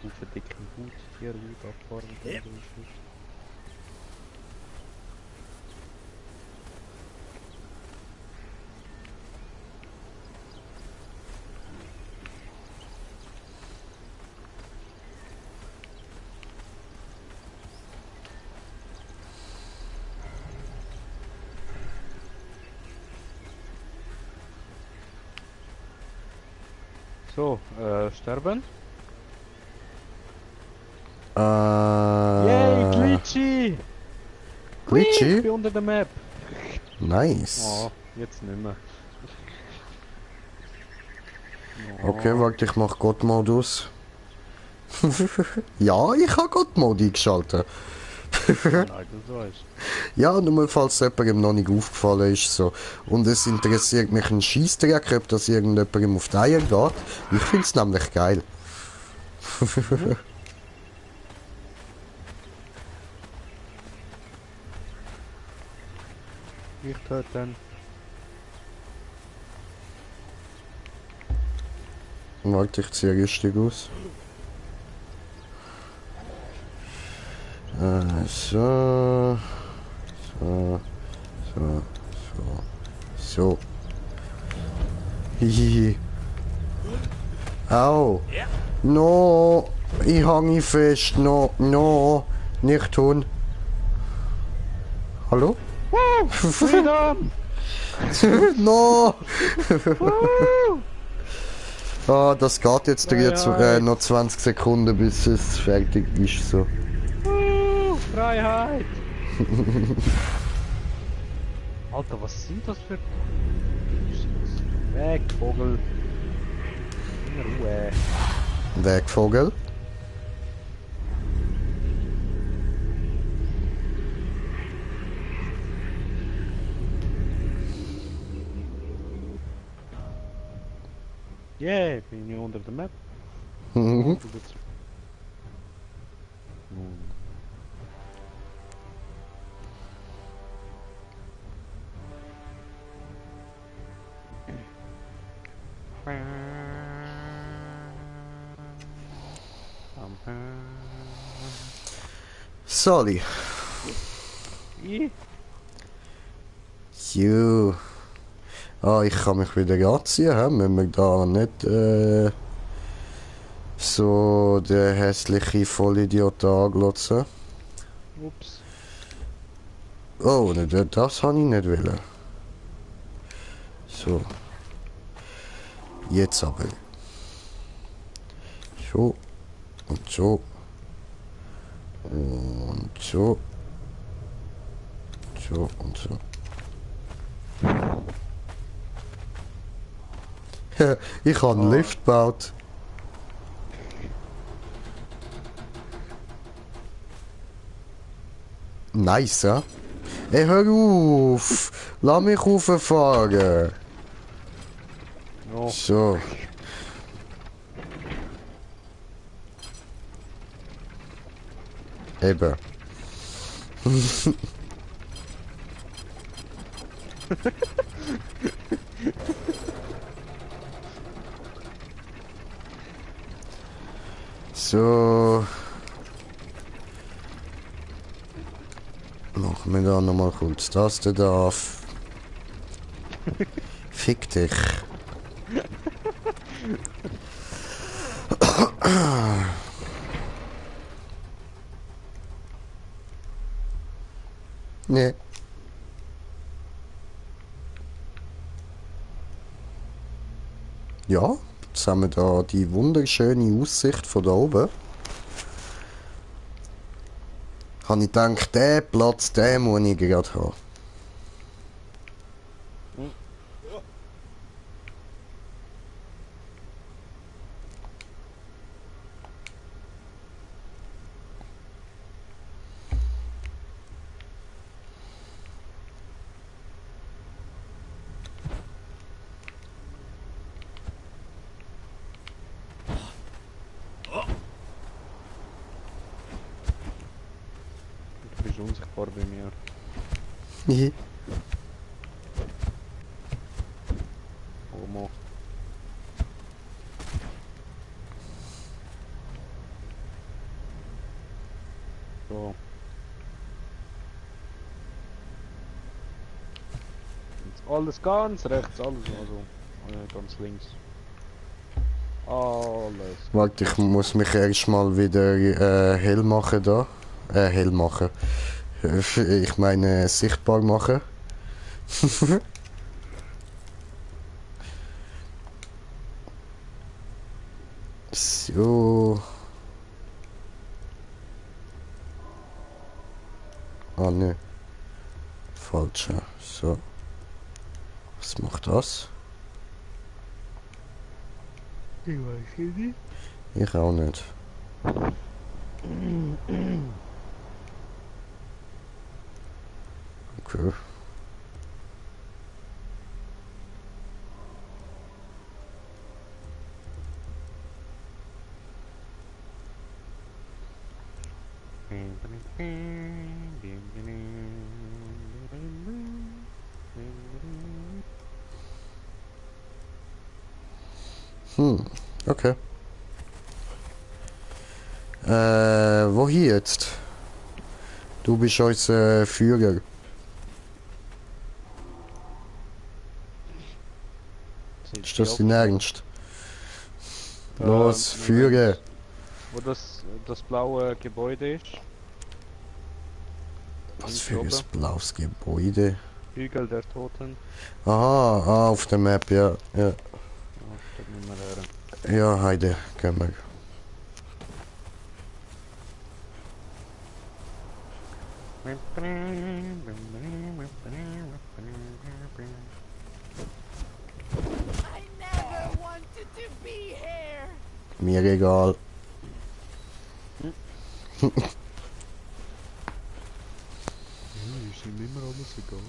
Haufen dicken Huttier, Hut abfahren. So, sterben? Yay, Glitchy! Glitchy? Ich bin unter der Map. Nice. Oh, jetzt nicht mehr. Oh. Okay, warte, ich mach God-Modus. Ja, ich habe God-Mode eingeschaltet. Nein, das weißt. Ja, nur falls jemandem noch nicht aufgefallen ist. So. Und es interessiert mich ein Scheissdreck, ob das irgendjemandem auf die Eier geht. Ich finde es nämlich geil. Ich töten. Warte, ich ziehe richtig aus. So. Hihihi. Au. No. Ich hange fest. No. Nicht tun. Hallo? Freedom! No! Ah, das geht jetzt noch 20 Sekunden, bis es fertig ist. So. Freiheit! Alter, was sind das für... Weg, Vogel! In Ruhe! Weg, Vogel. Yeah, bin ich unter der Map. Mhm. Sorry. Jo. Ah, ich kann mich wieder anziehen, hä? Müssen wir da nicht so der hässliche Vollidiot anglotzen. Ups. Oh, das habe ich nicht wollen. So. Jetzt aber. So. Und so. Und so. So und so. Ich habe einen Lift gebaut. Nice, ja? Ey, hör auf! Lass mich rauffahren! No. So. Eben. So. Machen wir da nochmal kurz das da darf. Fick dich. Nee. Ja, jetzt haben wir da die wunderschöne Aussicht von da oben. Habe ich gedacht, den Platz, den muss ich gerade haben. Du bist unsichtbar bei mir. Oh Mo. So. Jetzt alles ganz rechts, alles, also ganz links. Alles. Warte, ich muss mich erstmal wieder hell machen da. Hell machen. Ich meine sichtbar machen. So. Ah ne. Falscher. So. Was macht das? Ich weiß nicht. Ich auch nicht. Okay. Okay. Wo hier jetzt? Du bist unser Führer. Ist das dein Ernst? Los, Führer! Wo das blaue Gebäude ist? Was für ein blaues Gebäude? Hügel der Toten. Aha, auf der Map, ja. Ja, Ja, das müssen wir hören. ja, Heide, gehen wir. I never wanted to be here. Mir egal. Ist ihm immer alles egal.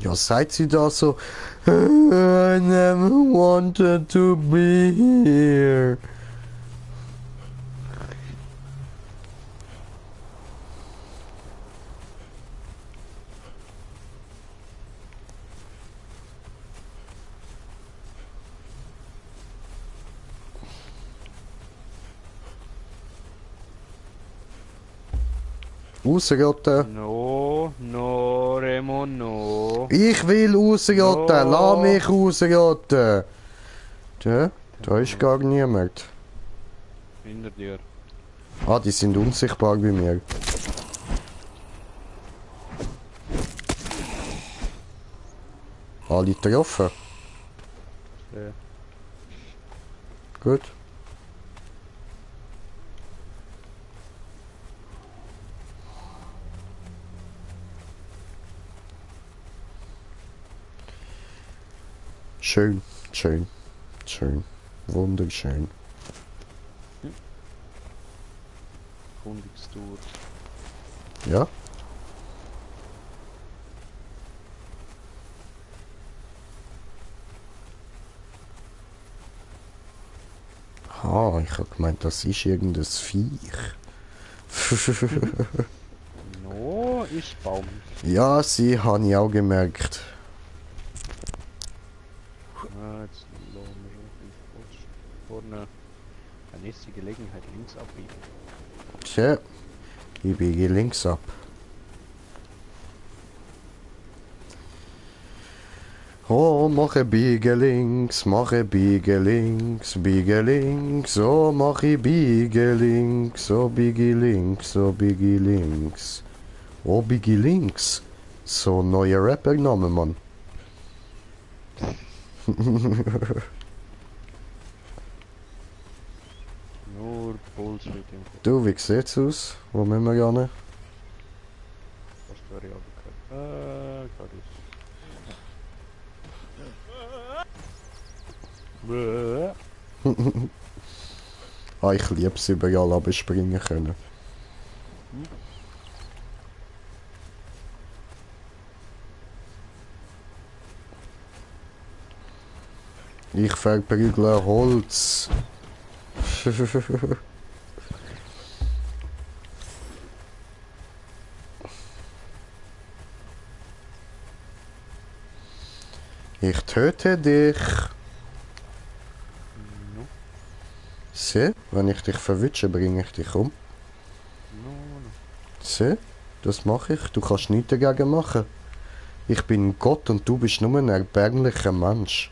Ja, seid sie da so? I never wanted to be here. Rausrotten. No, no, Remo, no. Ich will rausrotten. No. Lass mich rausrotten. Da ist gar niemand. Hinter dir. Ah, die sind unsichtbar bei mir. Alle getroffen. Ja. Gut. Schön, schön, schön. Wunderschön. Kundigstour. Ja? Ah, ich hab gemeint, das ist irgendein Viech. No, ist Baum. Ja, sie habe ich auch gemerkt. Ah, jetzt lassen wir vorne eine nächste Gelegenheit links abbiegen. Tja, ich biege links ab. Oh, mache biege links, biege links, oh, mache biege links, oh, biege links, oh, biege links. Oh, biege links. So neuer Rapper-Name, Mann. Nur Bullshit im Kopf. Du, wie sieht's aus? Wo müssen wir gerne? Fast wäre ich abgekehrt. Gerade ist. Ah, ich liebe es, überall abspringen können. Ich verprügle Holz. Ich töte dich. No, Sieh, wenn ich dich verwünsche, bringe ich dich um. no, no. Sieh, das mache ich. Du kannst nichts dagegen machen. Ich bin Gott und du bist nur ein erbärmlicher Mensch.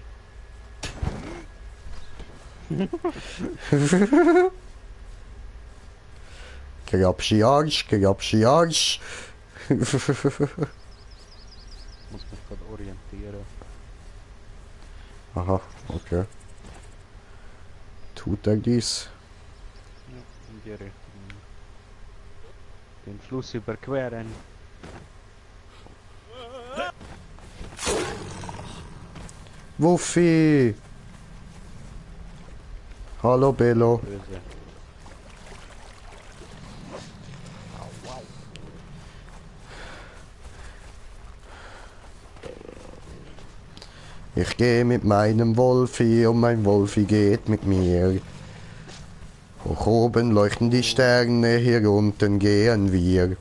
Grabschi Arsch, grabschi Arsch. Muss mich gerade orientieren. Aha, okay. Tut er dies? Ja, in die Richtung. Den Fluss überqueren. Wuffi! Hallo Bello. Böse. Ich gehe mit meinem Wolfi und mein Wolfi geht mit mir. Hoch oben leuchten die Sterne, hier unten gehen wir.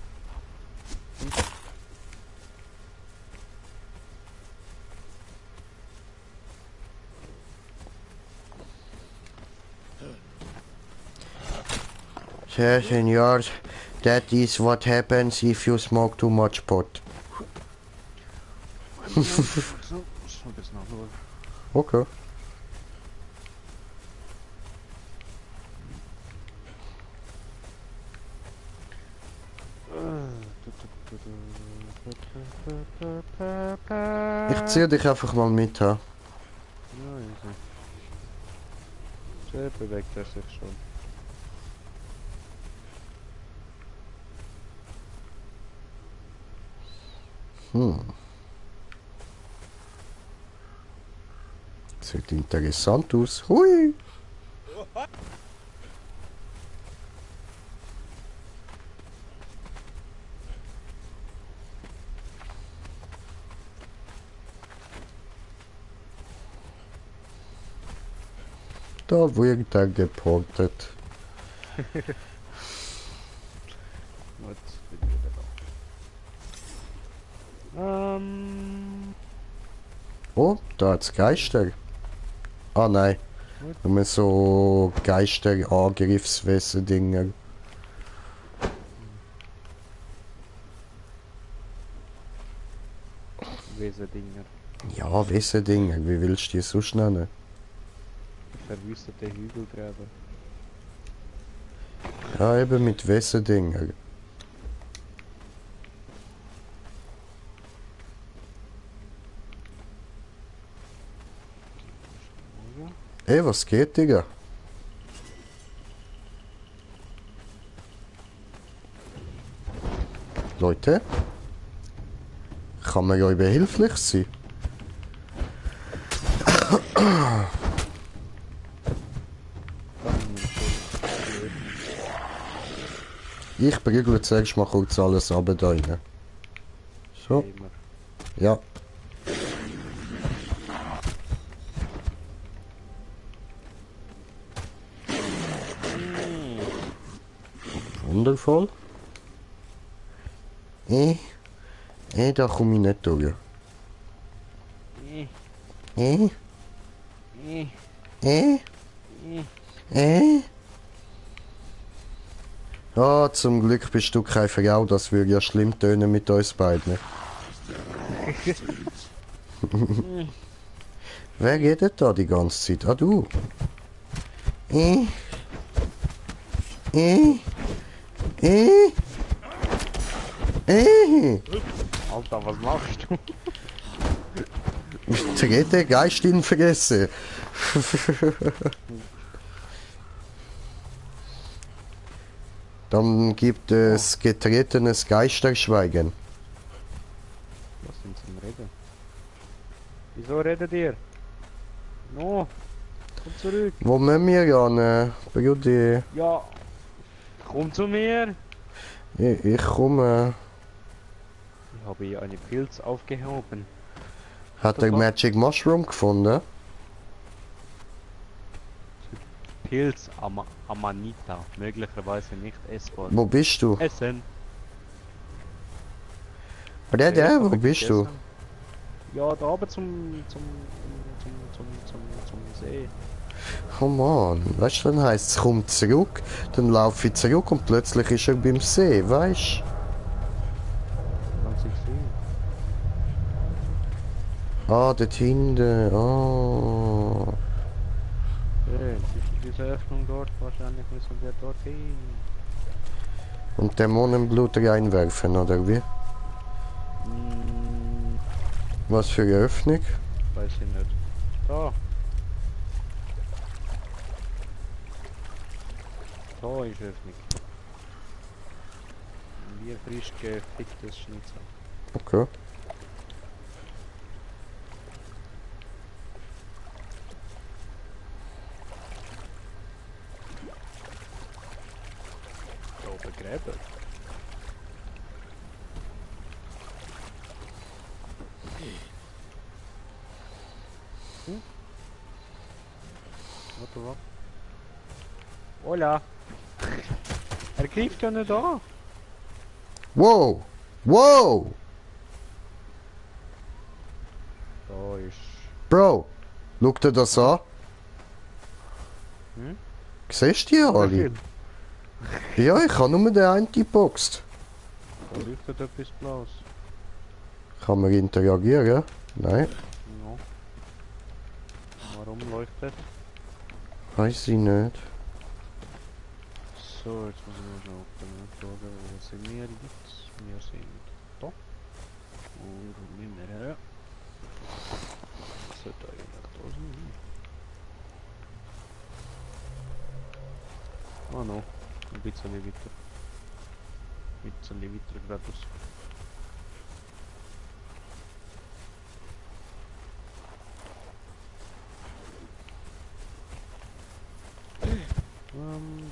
Yeah, senor, that is what happens if you smoke too much pot. So, schau das noch nur. Okay. Ich ziehe dich einfach mal mit, ha? Ja, easy. Sehr bewegt er sich schon. Sieht interessant aus. Hui! Da wird er geportet. Jetzt bin ich wieder da. Oh, da hat's Geister. Ah nein. Nur so Geister-Angriffswesen-Dinger. Wesendinger. Ja, Wesen-Dinger. Wie willst du die sonst nennen? Verwüstete Hügelgräber. Ja, eben mit Wesen-Dinger. Ey, was geht, Digga? Leute? Kann man ja behilflich sein? Ich prügle zuerst mal kurz alles runter da rein. So, Immer. ja. Wundervoll. Da komme ich nicht durch. Äh, Äh? Ah, zum Glück bist du keine Frau, das würde ja schlimm tönen mit uns beiden. Wer redet da die ganze Zeit? Ah, du. Alter, was machst du? Trete Geist in Vergesse. Dann gibt es getretenes Geisterschweigen. Was sind zum Reden? Wieso redet ihr? No, komm zurück. Wo müssen wir ran, Brudi? Ja, komm zu mir. Ich komme. Ich habe hier einen Pilz aufgehoben. Hat der Magic Mushroom gefunden? Pilz Amanita. Möglicherweise nicht essbar. Wo bist du? Essen. Brudi, Zuerst wo hab ich bist du? gegessen. Ja, da aber zum See. Oh Mann, weißt du, dann heisst es, komm zurück, dann laufe ich zurück und plötzlich ist er beim See, weißt Kannst du sehen. du? Ah, dort hinten, ah. Zwischen dieser Öffnung dort, wahrscheinlich müssen wir dorthin. Und Dämonenblut reinwerfen, oder wie? Was für eine Öffnung? Weiß ich nicht. Da. Da ist Öffnung. Wir frisch geficktes Schnitzel. Okay. Da oben Gräber. Warte, warte. Hola! Er greift ja nicht an! Wow! Wow! Da ist... Bro, schau dir das an. Hm? Siehst du die alle? Ja, ich habe nur den einen geboxt. Da leuchtet etwas Blaues. Kann man interagieren? Nein, Ja. Warum leuchtet? weiß ich nicht. So, jetzt muss ich mal schauen, wo sind wir jetzt? Wir sind da. Und nicht mehr her. Das sollte eigentlich da sein. Ah no, ein bisschen weiter. Ein bisschen weiter geradeaus.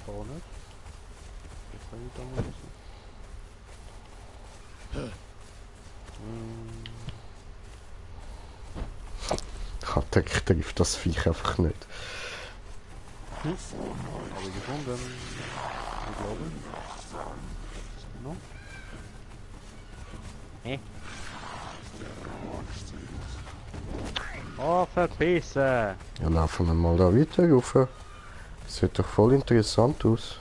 Da nicht. Das kann ich da mal lassen. Der trifft das Viech einfach nicht. Habe ich gefunden. Ich glaube. No? Oh, verpissen! Ja, laufen wir mal da weiter rauf. Das sieht doch voll interessant aus.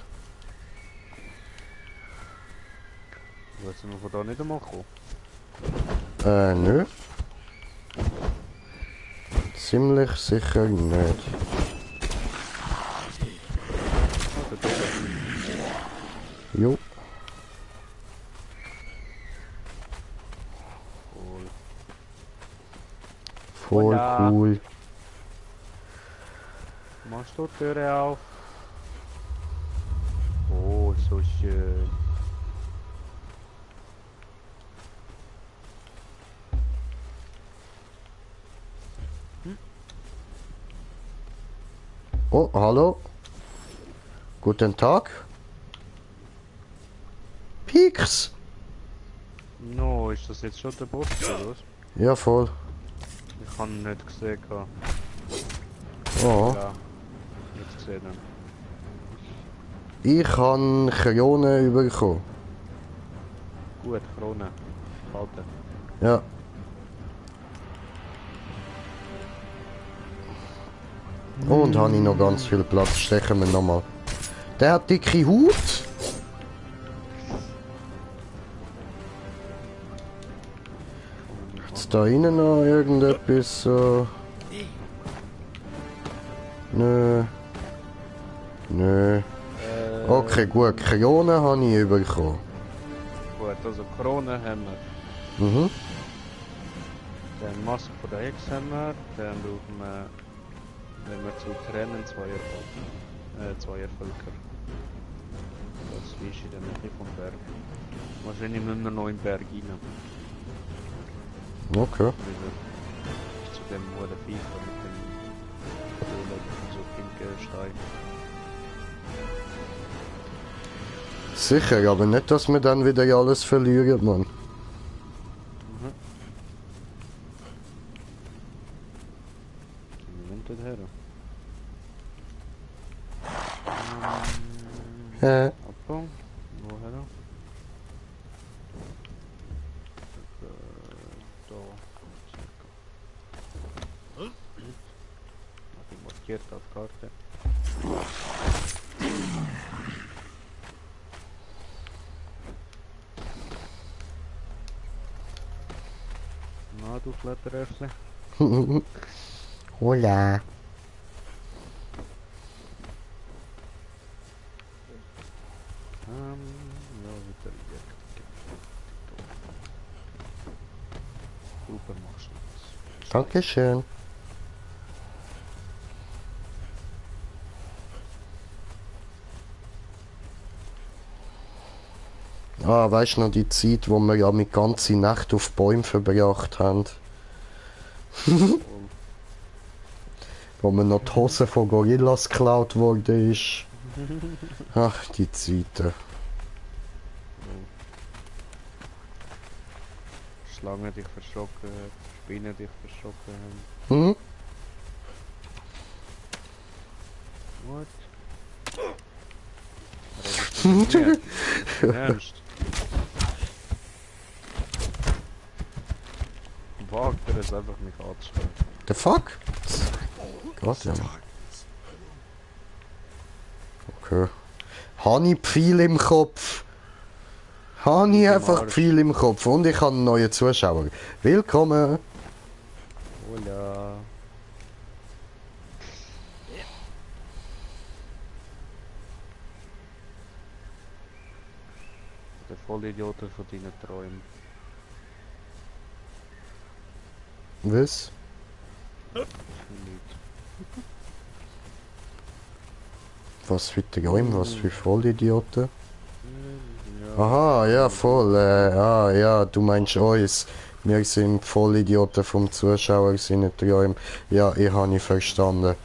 Willst du noch von da nicht einmal kommen? Nö. Ziemlich sicher nicht. Oh, da Jo. Cool. Voll Hola. cool. Machst du die Türe auf? Oh, so schön. Oh, hallo. Guten Tag. Pix. No, ist das jetzt schon der Boss oder was? Ja, voll. Ich habe ihn nicht gesehen. Oh. Ja, nicht gesehen. Ich habe Krone bekommen. Gut, Krone. Halten. Ja. Und habe ich noch ganz viel Platz. Stechen wir nochmal. Der hat dicke Haut. Ist da innen noch irgendetwas? Nö. Nö. Okay, gut. Krone habe ich bekommen. Gut, also Krone haben wir. Mhm. Dann Maske von der Hex haben wir. Dann brauchen wir, wenn wir zu trennen, Zweier Völker. Das ist in der Nähe vom Berg. Wahrscheinlich müssen wir noch im Berg rein. Okay. Zu dem hohen Viecher mit dem Kohle und so pinken Stein. Sicher, aber nicht, dass wir dann wieder alles verlieren, Mann. Moment her. Abbau. Woher? Da. Hab ich markiert auf Karte. Na, du Flatteräffle. Hola. Ja, wieder hier. Super, machst du das. Dankeschön. Ah, weißt du noch die Zeit, wo wir ja mit ganze Nacht auf Bäumen verbracht haben? Wo mir noch die Hose von Gorillas geklaut worden ist. Ach, die Zeiten. Schlangen dich verschrocken, Spinnen dich verschrocken Hm? haben. What? Redest du mit mir? Ernst? Wagt er es einfach mich anzuschreiben? The fuck? Gott, ja. Okay. Habe ich Pfeil im Kopf? Habe ich einfach Pfeil im Kopf und ich habe einen neuen Zuschauer. Willkommen! Hola. Der Vollidioten von deinen Träumen. Was? Was für Träume, was für Vollidioten? Aha, ja, voll. Ja, du meinst uns. Wir sind Vollidioten vom Zuschauer, sind nicht Träume. Ja, ich habe nicht verstanden.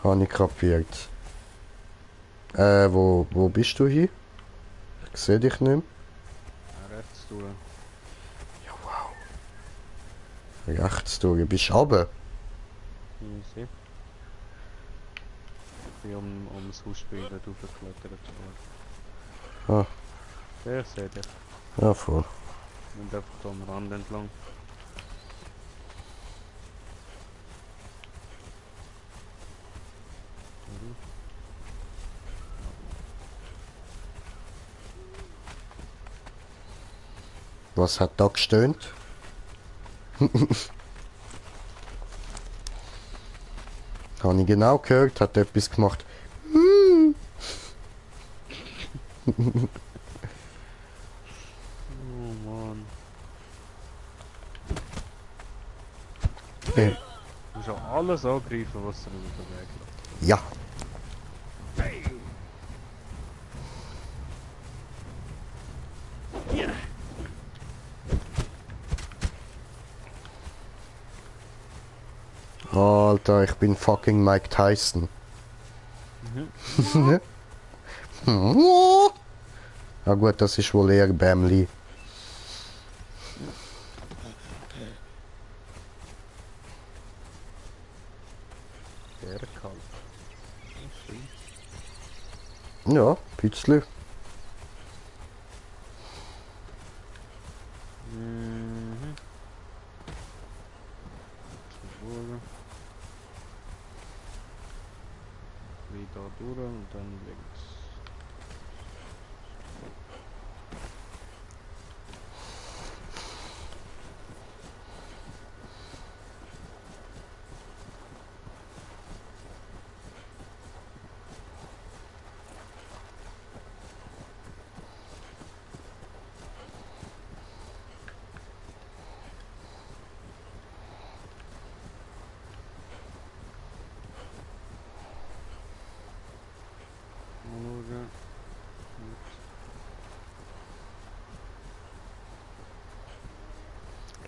Habe ich kapiert. Wo bist du hier? Ich sehe dich nicht mehr. Rechts durch. Ja, wow. Rechts durch. Bist du runter? Easy. Ich bin ums Hausspiel raufgeklettert. Ah, Ich sehe dich. ja, voll. Und einfach hier am Rand entlang. Was hat da gestöhnt? Habe ich genau gehört, hat etwas gemacht. Oh Mann. Äh, Du musst auch alles angreifen, was dir über den Weg läuft. ja. Alter, ich bin fucking Mike Tyson. Na gut, das ist wohl eher Bamli. Sehr kalt. Schön. Ja, bisschen. Mhm. Zurück. Wieder durch und dann links. Schauen.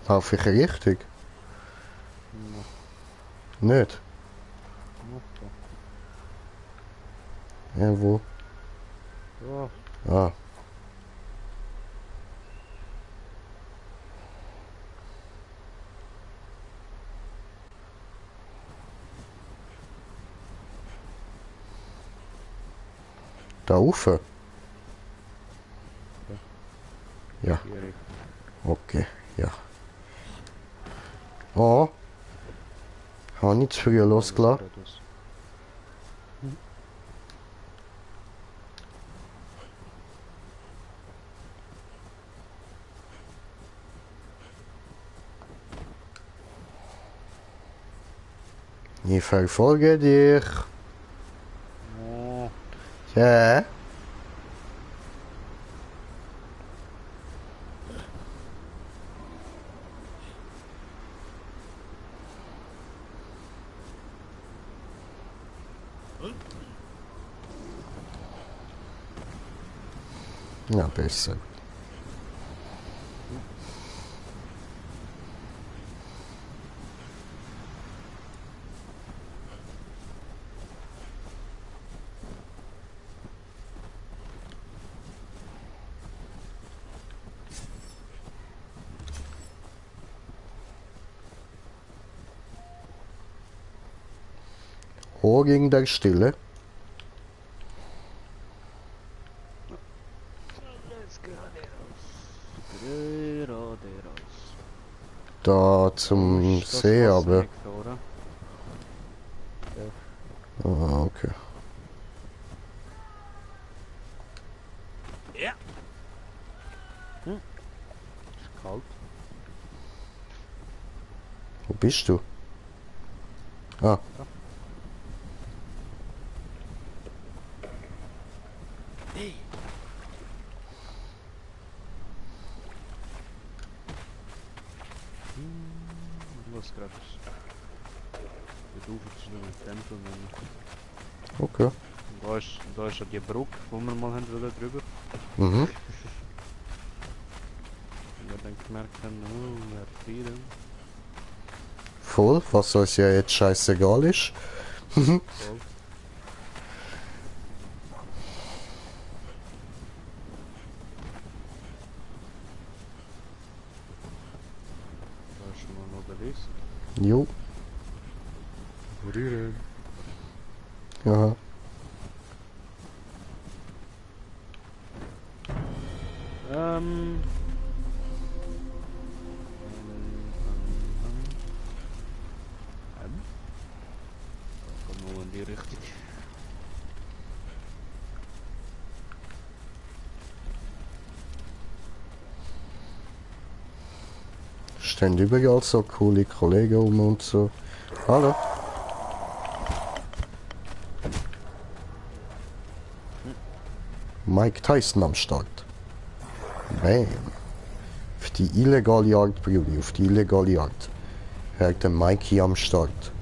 Laufe ich richtig? Noch, Nicht? noch Ja, wo? da. Ah. Da rauf? Ja, Hier Richtung. okay, ja. Oh. Habe ich zu früh losgelassen? Geradeaus. Ich verfolge dich. Oh, Ja. Ja, besser. Hoch gegen der Stille. alles geradeaus. Geradeaus. Da zum Ist das See, Wasser aber. nicht da, oder? Ah, okay. Ja. Ist kalt. Wo bist du? Ah. Was was gerade ist. Der Ufer ist nur ein Tempel. Okay. Und da ist ja die Brücke, wo wir mal haben wollen, drüber. Mhm. Und wir dann gemerkt haben, oh, wer Frieden. Voll, was uns ja jetzt scheißegal ist. Voll. Da ist schon mal noch der Weg. Jo. Frieden. Ja. Kommen wir in die Richtung. Stehen überall so coole Kollegen um und so. Hallo. Mike Tyson am Start. Bam. Auf die illegale Jagd, Brudi, auf die illegale Jagd. Hört der Mikey am Start.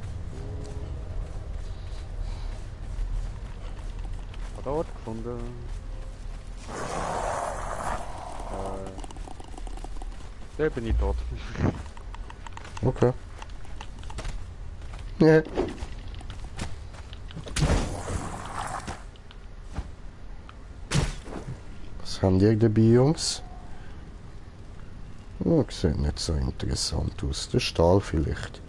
Hat Ort gefunden. Da bin ich tot. Okay. Ja. Was haben die dabei, Jungs? Oh, sieht nicht so interessant aus. Der Stahl vielleicht.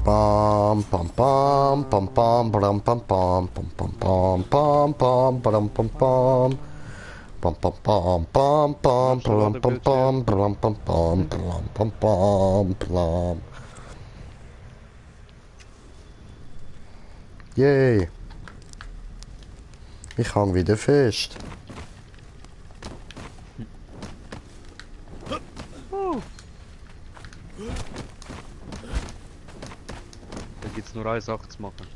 Bam pam pam pam pam bam pam pam pam pam pam pam pam bam pam pam pam pam pam pam pam pam pam pam pam pam pam pam pam pam. Yay. Ich hang wieder fest. Da gibt's nur eine Sache zu machen.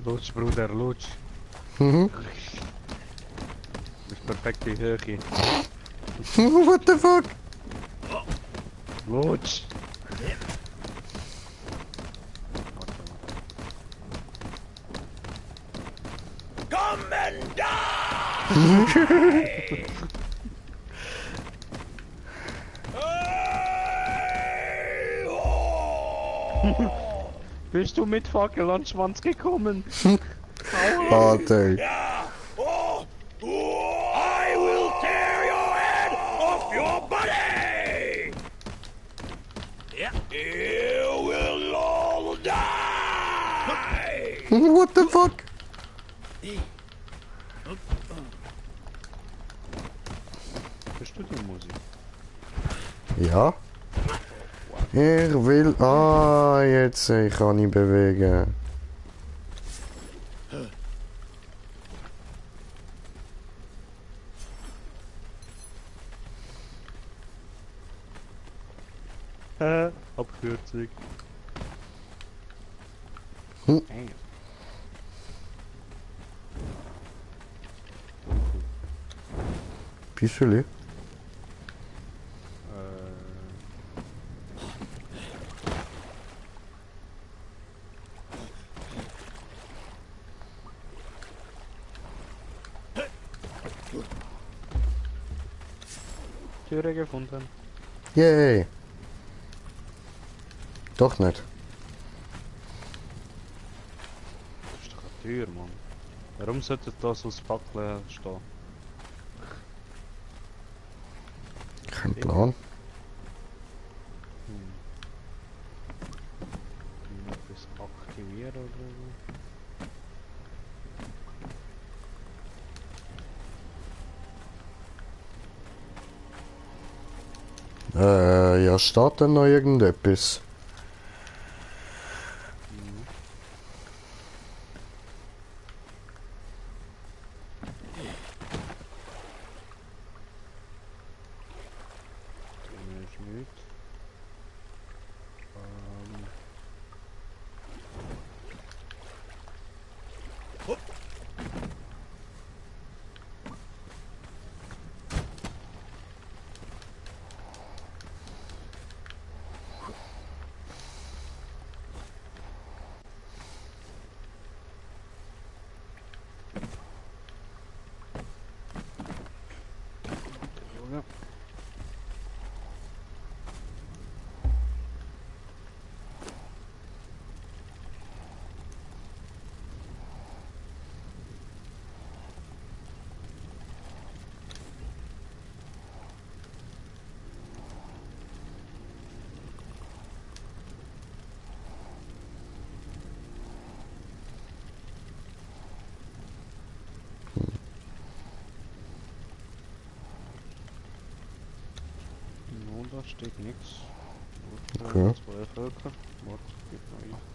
Lutsch, Bruder, lutsch. Mhm. Das ist perfekte Höhe. What the fuck? Lutsch! Come and die! Bist du mit Fackel an den Schwanz gekommen? Alter. I will tear your head off your body! You will all die! What the fuck? Bist du die Musik? Ja. Er will... Ah, jetzt ich kann ihn bewegen. Abkürzung. Hm. Bisschen. Türe gefunden. Yay. Doch nicht. Das ist doch eine Tür, Mann. Warum sollte da so das Fackeln stehen? Kein Plan. Etwas aktivieren oder so? Ja, steht denn noch irgendetwas? Ist nichts. No, da steht nichts. Okay. Zwei Völker. Warte, geht noch ein.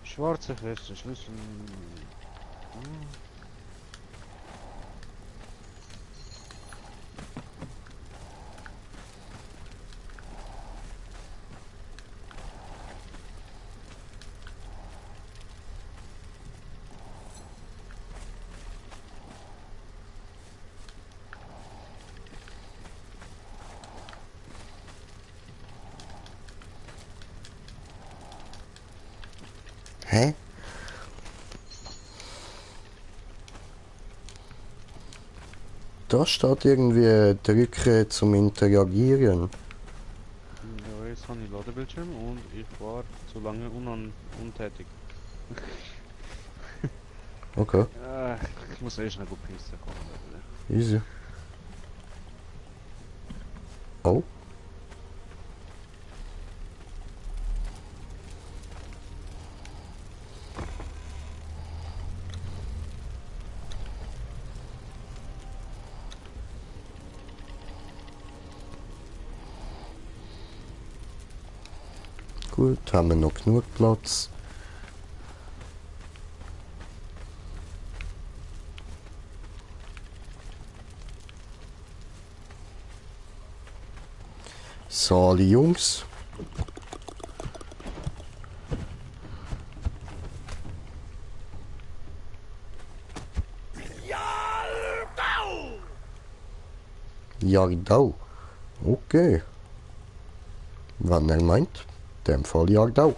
Schwarze feste Schlüssel. Hm. Hä? Da steht irgendwie drücke zum Interagieren. Ja, jetzt habe ich Ladebildschirm und ich war zu lange untätig. Okay, Ich muss erst noch gut pissen kommen. easy. Oh. Gut, haben wir noch genug Platz. So, alle Jungs. Jagdau. Okay. Wenn er meint, in dem Fall Jagdau.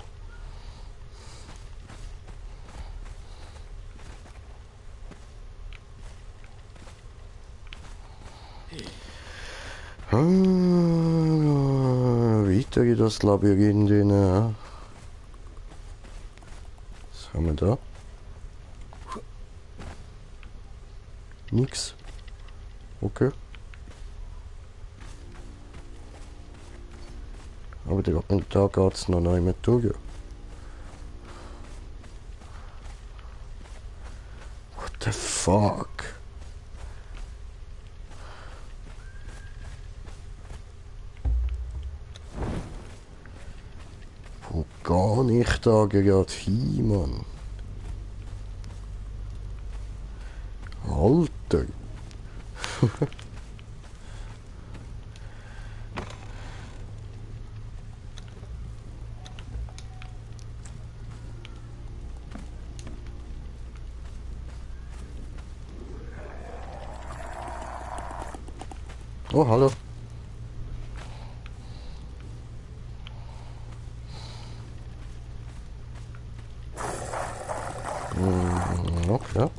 Weiter in das Labyrinth rein. Was haben wir da? Nix. Okay. Aber da geht's noch nicht mehr durch. What the fuck? Wo gehe ich da gerade hin, Mann? Alter! Oh, hallo. Okay.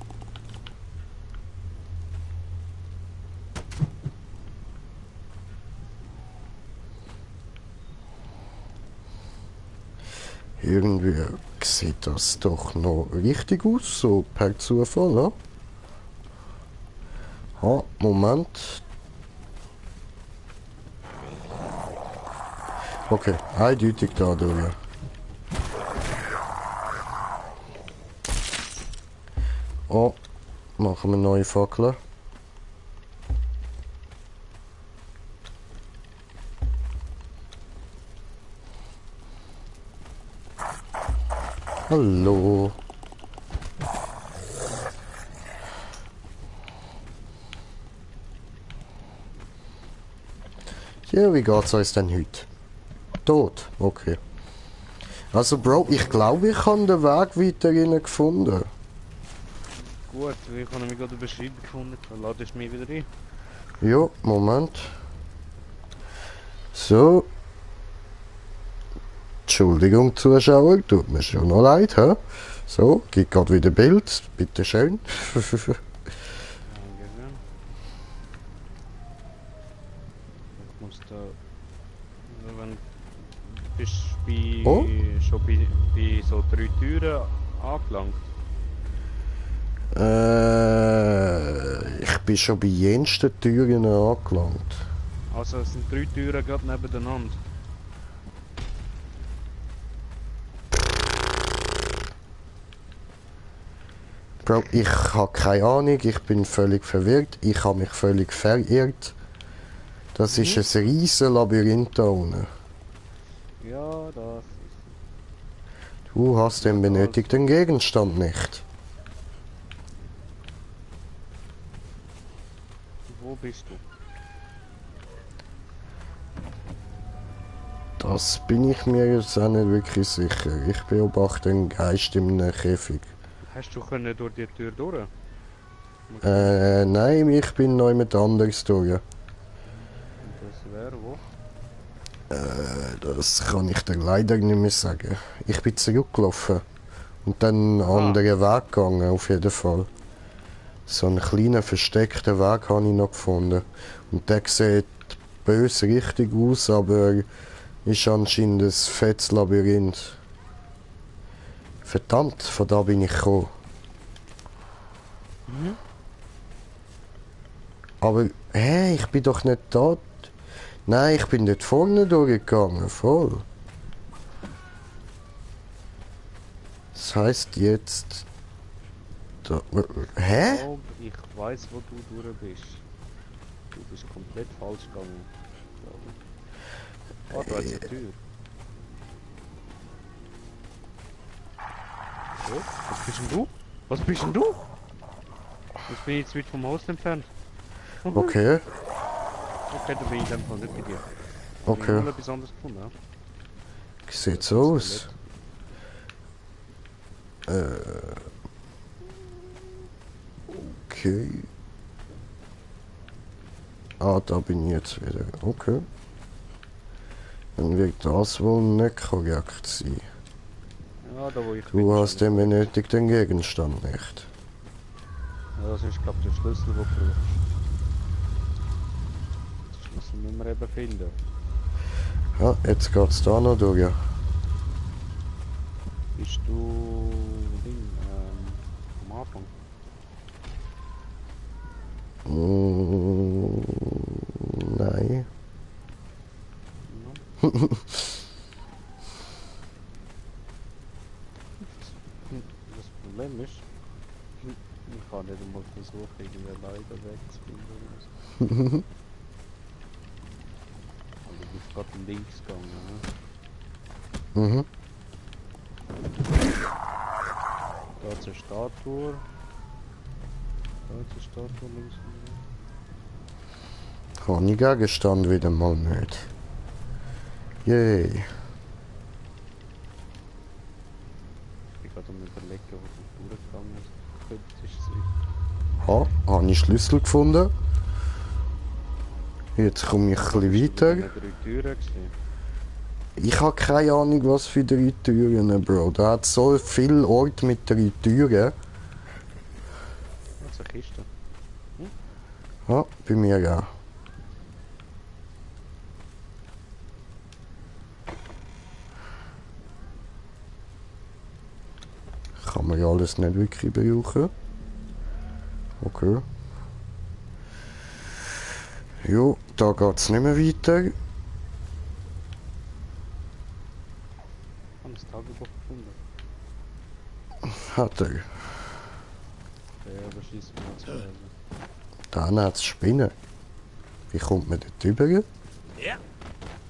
Irgendwie sieht das doch noch richtig aus, so per Zufall, ne? Ah, Moment. Okay, eindeutig da durch. Oh, machen wir neue Fackeln. Hallo. Ja, wie geht's euch denn heute? Tot? Okay. Also Bro, ich glaube, ich habe den Weg weiter rein gefunden. Gut, ich habe nämlich gerade eine Beschreibung gefunden. Dann ladest du mich wieder rein. Jo, Moment. So. Entschuldigung, Zuschauer, tut mir schon noch leid, hä? So, gibt gerade wieder Bild, bitteschön. Dankeschön. Ich muss da... Also wenn... Bist du bei... Oh. schon bei so 3 Türen angelangt? Ich bin schon bei jensten Türen angelangt. Also es sind 3 Türen gerade nebeneinander. Bro, ich habe keine Ahnung, ich bin völlig verwirrt, ich habe mich völlig verirrt. Das ist ein riesen Labyrinth da unten. Ja, das... Du hast den benötigten Gegenstand nicht. Wo bist du? Das bin ich mir jetzt auch nicht wirklich sicher. Ich beobachte einen Geist in einem Käfig. Hast du können durch die Tür durch? Nein, ich bin noch jemand anderes durch. Und das wäre wo? Das kann ich dir leider nicht mehr sagen. Ich bin zurückgelaufen und dann einen anderen Weg gegangen, auf jeden Fall. So einen kleinen versteckten Weg habe ich noch gefunden. Und der sieht böse richtig aus, aber ist anscheinend ein fettes Labyrinth. Verdammt, von da bin ich gekommen. Aber, hä, ich bin doch nicht da. Nein, ich bin dort vorne durchgegangen, voll. Das heisst jetzt... Da, hä? Ich glaube, ich weiß, wo du durch bist. Du bist komplett falsch gegangen. Oh, da ist eine Tür. So, was bist denn du? Was bist denn du? Jetzt bin ich jetzt weit vom Haus entfernt. Okay, Okay, dann bin ich in dem Fall nicht bei dir. okay. Ich habe mal etwas anderes gefunden. Ja? Sieht so aus. Okay. Ah, da bin ich jetzt wieder. Okay. Dann wird das wohl nicht korrekt sein. Ja, da wo ich Du hast den benötigten Gegenstand nicht. Ja, das ist glaube ich der Schlüssel, den du brauchst. Den Schlüssel müssen wir eben finden. Ja, jetzt geht's da noch durch. Bist du... am Anfang? Nein. Ja. Das Problem ist, ich kann nicht einmal versuchen, irgendwie leider wegzufinden. Also du bist gerade links gegangen, ne? Mhm. Da ist eine Statue. Da ist eine Statue links und Habe ich Gegenstand wieder mal nicht. Yay. Ich bin gerade am überlegen, wo du durchgegangen ist. Könnte es sein. Ha, habe ich Schlüssel gefunden. Jetzt komme ich ein bisschen weiter. Ich habe 3 Türen gesehen. Ich habe keine Ahnung, was für 3 Türen, Bro. Da hat so viele Orte mit 3 Türen. Das ist eine Kiste. Ja, bei mir auch. Kann man ja alles nicht wirklich brauchen. Okay. Jo, da geht es nicht mehr weiter. Ich habe ein Tagebuch gefunden. Hat er. Der überschießt mir zu lesen. Dann hat es Spinnen. Wie kommt man dort rüber? Ja.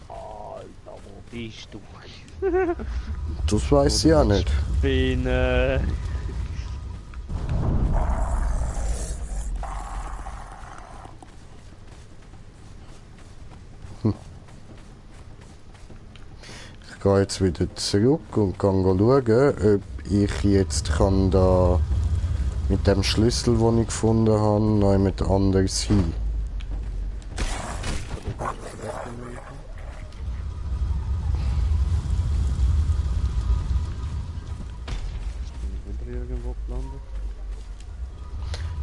Alter, wo bist du? Das weiß ich auch nicht. Spinne. Ich gehe jetzt wieder zurück und kann schauen, ob ich jetzt kann da mit dem Schlüssel, den ich gefunden habe, noch mit anders hin. Bin ich wieder irgendwo gelandet?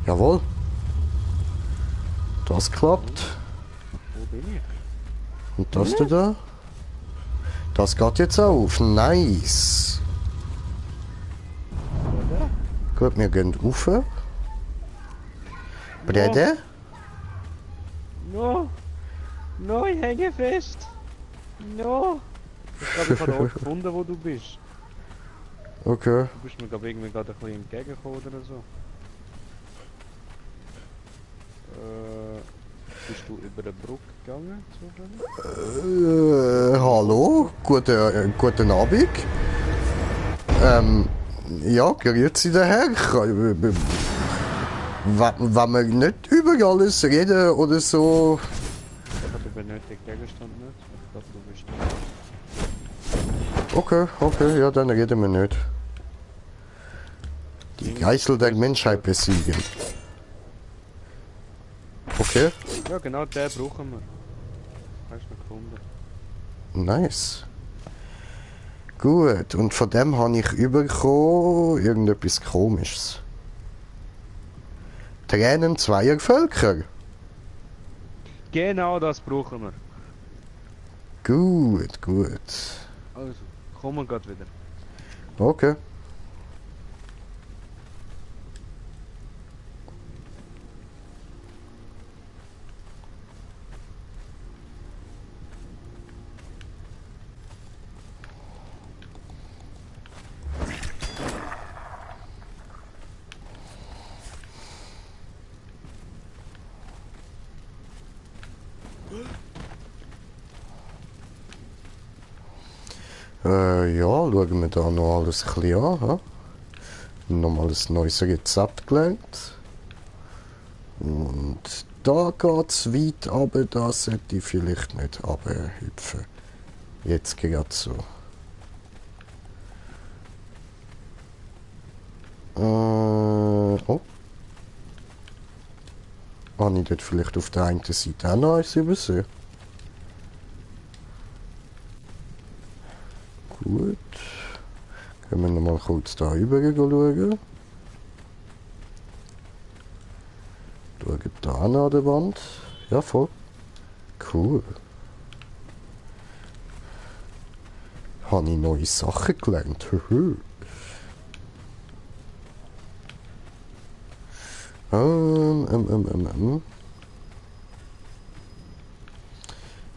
Jawohl. Das klappt. Wo bin ich? Und das da? Das geht jetzt auf. Nice. Oder? Gut, wir gehen rauf. Brede? No! No, ich hänge fest! No! Ich glaube, ich habe den Ort gefunden, wo du bist. Okay. Du bist mir glaube irgendwie gerade ein bisschen entgegengekommen oder so. Bist du über eine Brücke gegangen, zufällig? Hallo? Guten Abend. Ja, grüezi der Herr. Wenn wir nicht über alles reden oder so. Ich habe den benötigten Gegenstand nicht. Ich glaube, du bist da. Okay, ja, dann reden wir nicht. Die Geißel der Menschheit besiegen. Okay, Ja, genau, den brauchen wir. Hast du ihn gefunden? nice. Gut, und von dem habe ich überkommen irgendetwas Komisches. Tränen zweier Völker. Genau das brauchen wir. Gut. Also, kommen gerade wieder. Okay. Ja, schauen wir da noch alles ein bisschen an. Ha? Nochmal ein neues Rezept gelernt. Und da geht es weit runter, da sollte ich vielleicht nicht runterhüpfen. Jetzt gerade so. Oh. Habe ich dort vielleicht auf der einen Seite auch noch eins übersehen? Gut. Können wir noch mal kurz da rüber schauen. Schauen da an der Wand. Ja, voll. Cool. Habe ich neue Sachen gelernt.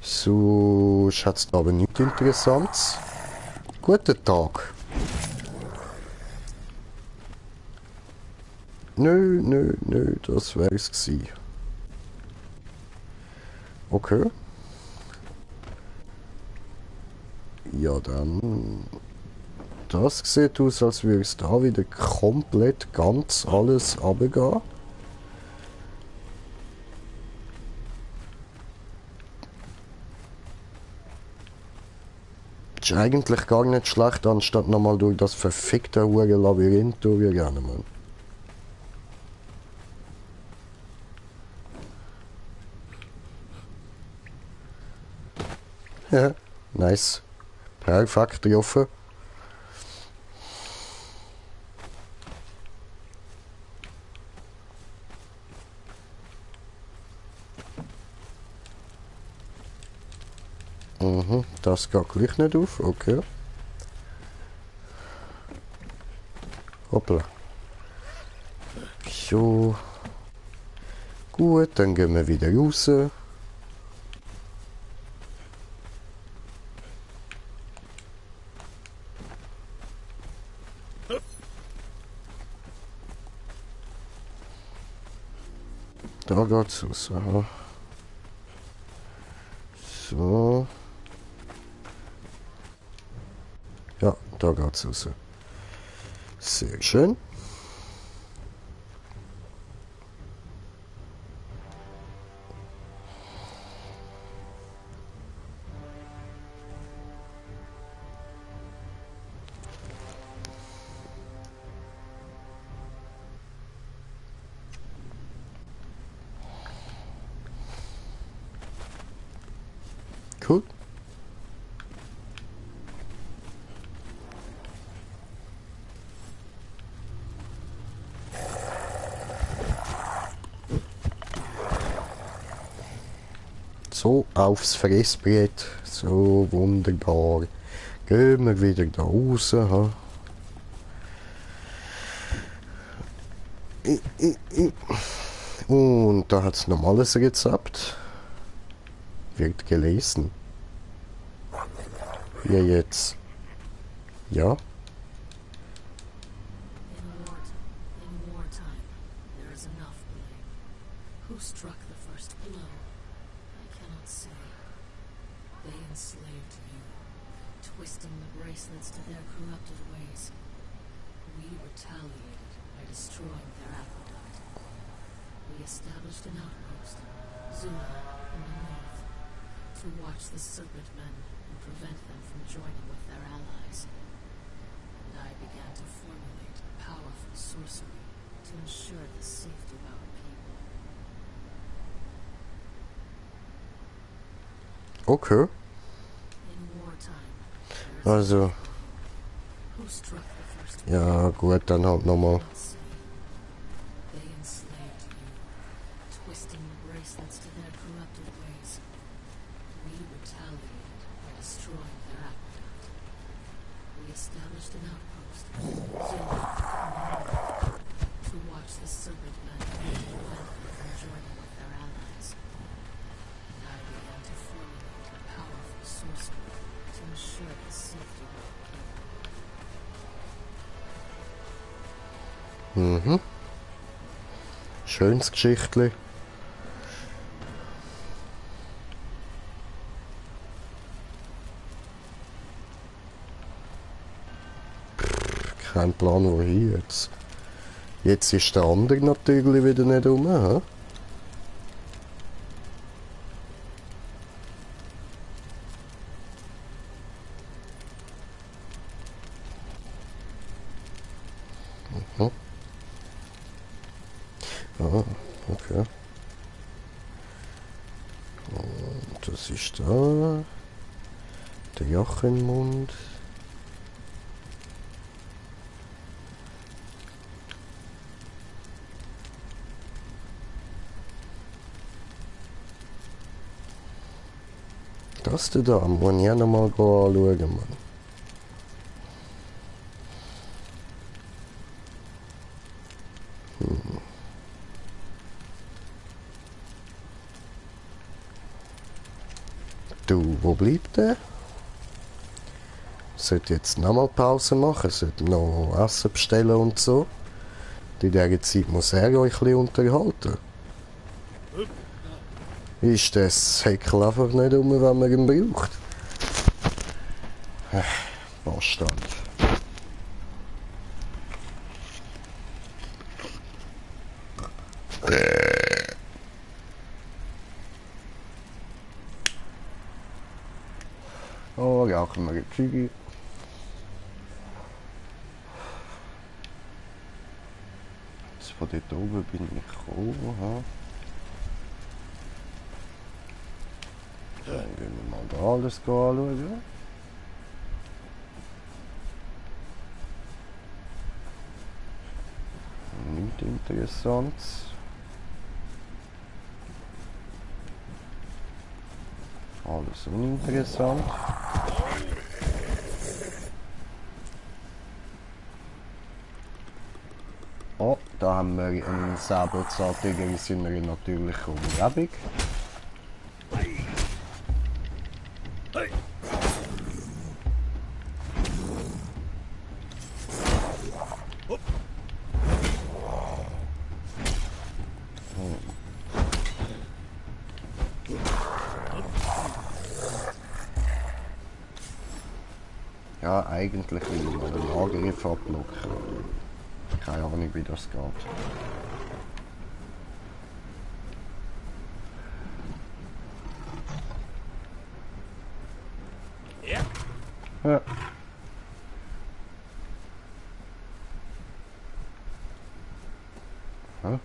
So, schätzt aber nichts Interessantes. Guten Tag. Nö, das wär's gsi. Okay. Ja, dann... Das sieht aus, als würde es da wieder komplett ganz alles runtergehen. Ist eigentlich gar nicht schlecht, anstatt nochmal durch das verfickte Labyrinth durchzurennen, Mann. Ja, nice. Perfekt getroffen. Das geht gleich nicht auf, okay. Hoppla. So. Gut, dann gehen wir wieder raus. Da geht's raus. Aha. So. Ja, da geht's raus. Sehr schön. So, aufs Fressbrett. So, wunderbar. Gehen wir wieder da raus. Ha? Und da hat es normales Rezept. Wird gelesen. Hier jetzt. Ja. In wartime, there is enough blame. Who struck the first blow? I cannot say. They enslaved you, twisting the bracelets to their corrupted ways. We retaliated by destroying their Aphrodite. We established an outpost, Zula, in the north, to watch the Serpent Men and prevent them from joining with their allies. And I began to formulate powerful sorcery to ensure the safety of our people. Okay. In wartime, Also, who struck the first ja gut, dann halt nochmal. They enslaved you, twisting the bracelets to their corrupted ways. We retaliated by destroying their Aphrodite. We established an outpost, Zula, to watch the Serpent Men and prevent them from joining with their allies. And I began to formulate a powerful sorcery to ensure the safety of our people. Mhm. Schönes Geschichtli. Kein Plan wohin jetzt. Jetzt ist der andere natürlich wieder nicht rum, hä? Mhm. Ah, okay. Und das ist da. Der Jachenmund. Das da muss ich auch noch mal anschauen, Mann. Du, wo bleibt der? Sollte jetzt nochmal Pause machen, sollte noch Essen bestellen und so. In dieser Zeit muss er euch ein bisschen unterhalten. Ist das Heckel einfach nicht um, wenn man ihn braucht? Bastard. Oh, rauchen wir ein Züge. Jetzt von dort oben bin ich gekommen. Ha? Dann gehen wir mal da alles anschauen. Nichts Interessantes. Alles uninteressant. Oh, da haben wir einen Säbelzahntiger in seiner natürlichen Umgebung. Ja, eigentlich will ich mal den Angriff abblocken. Keine Ahnung, wie das geht. Ja. Hä?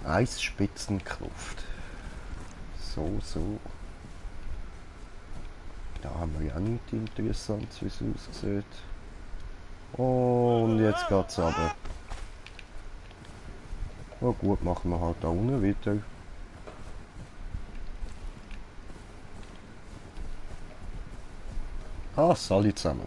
Eisspitzenkluft. So. Da haben wir ja nichts Interessantes, wie es aussieht. Und jetzt geht's runter. Ja gut, machen wir halt da unten weiter. Ah, Sally zusammen.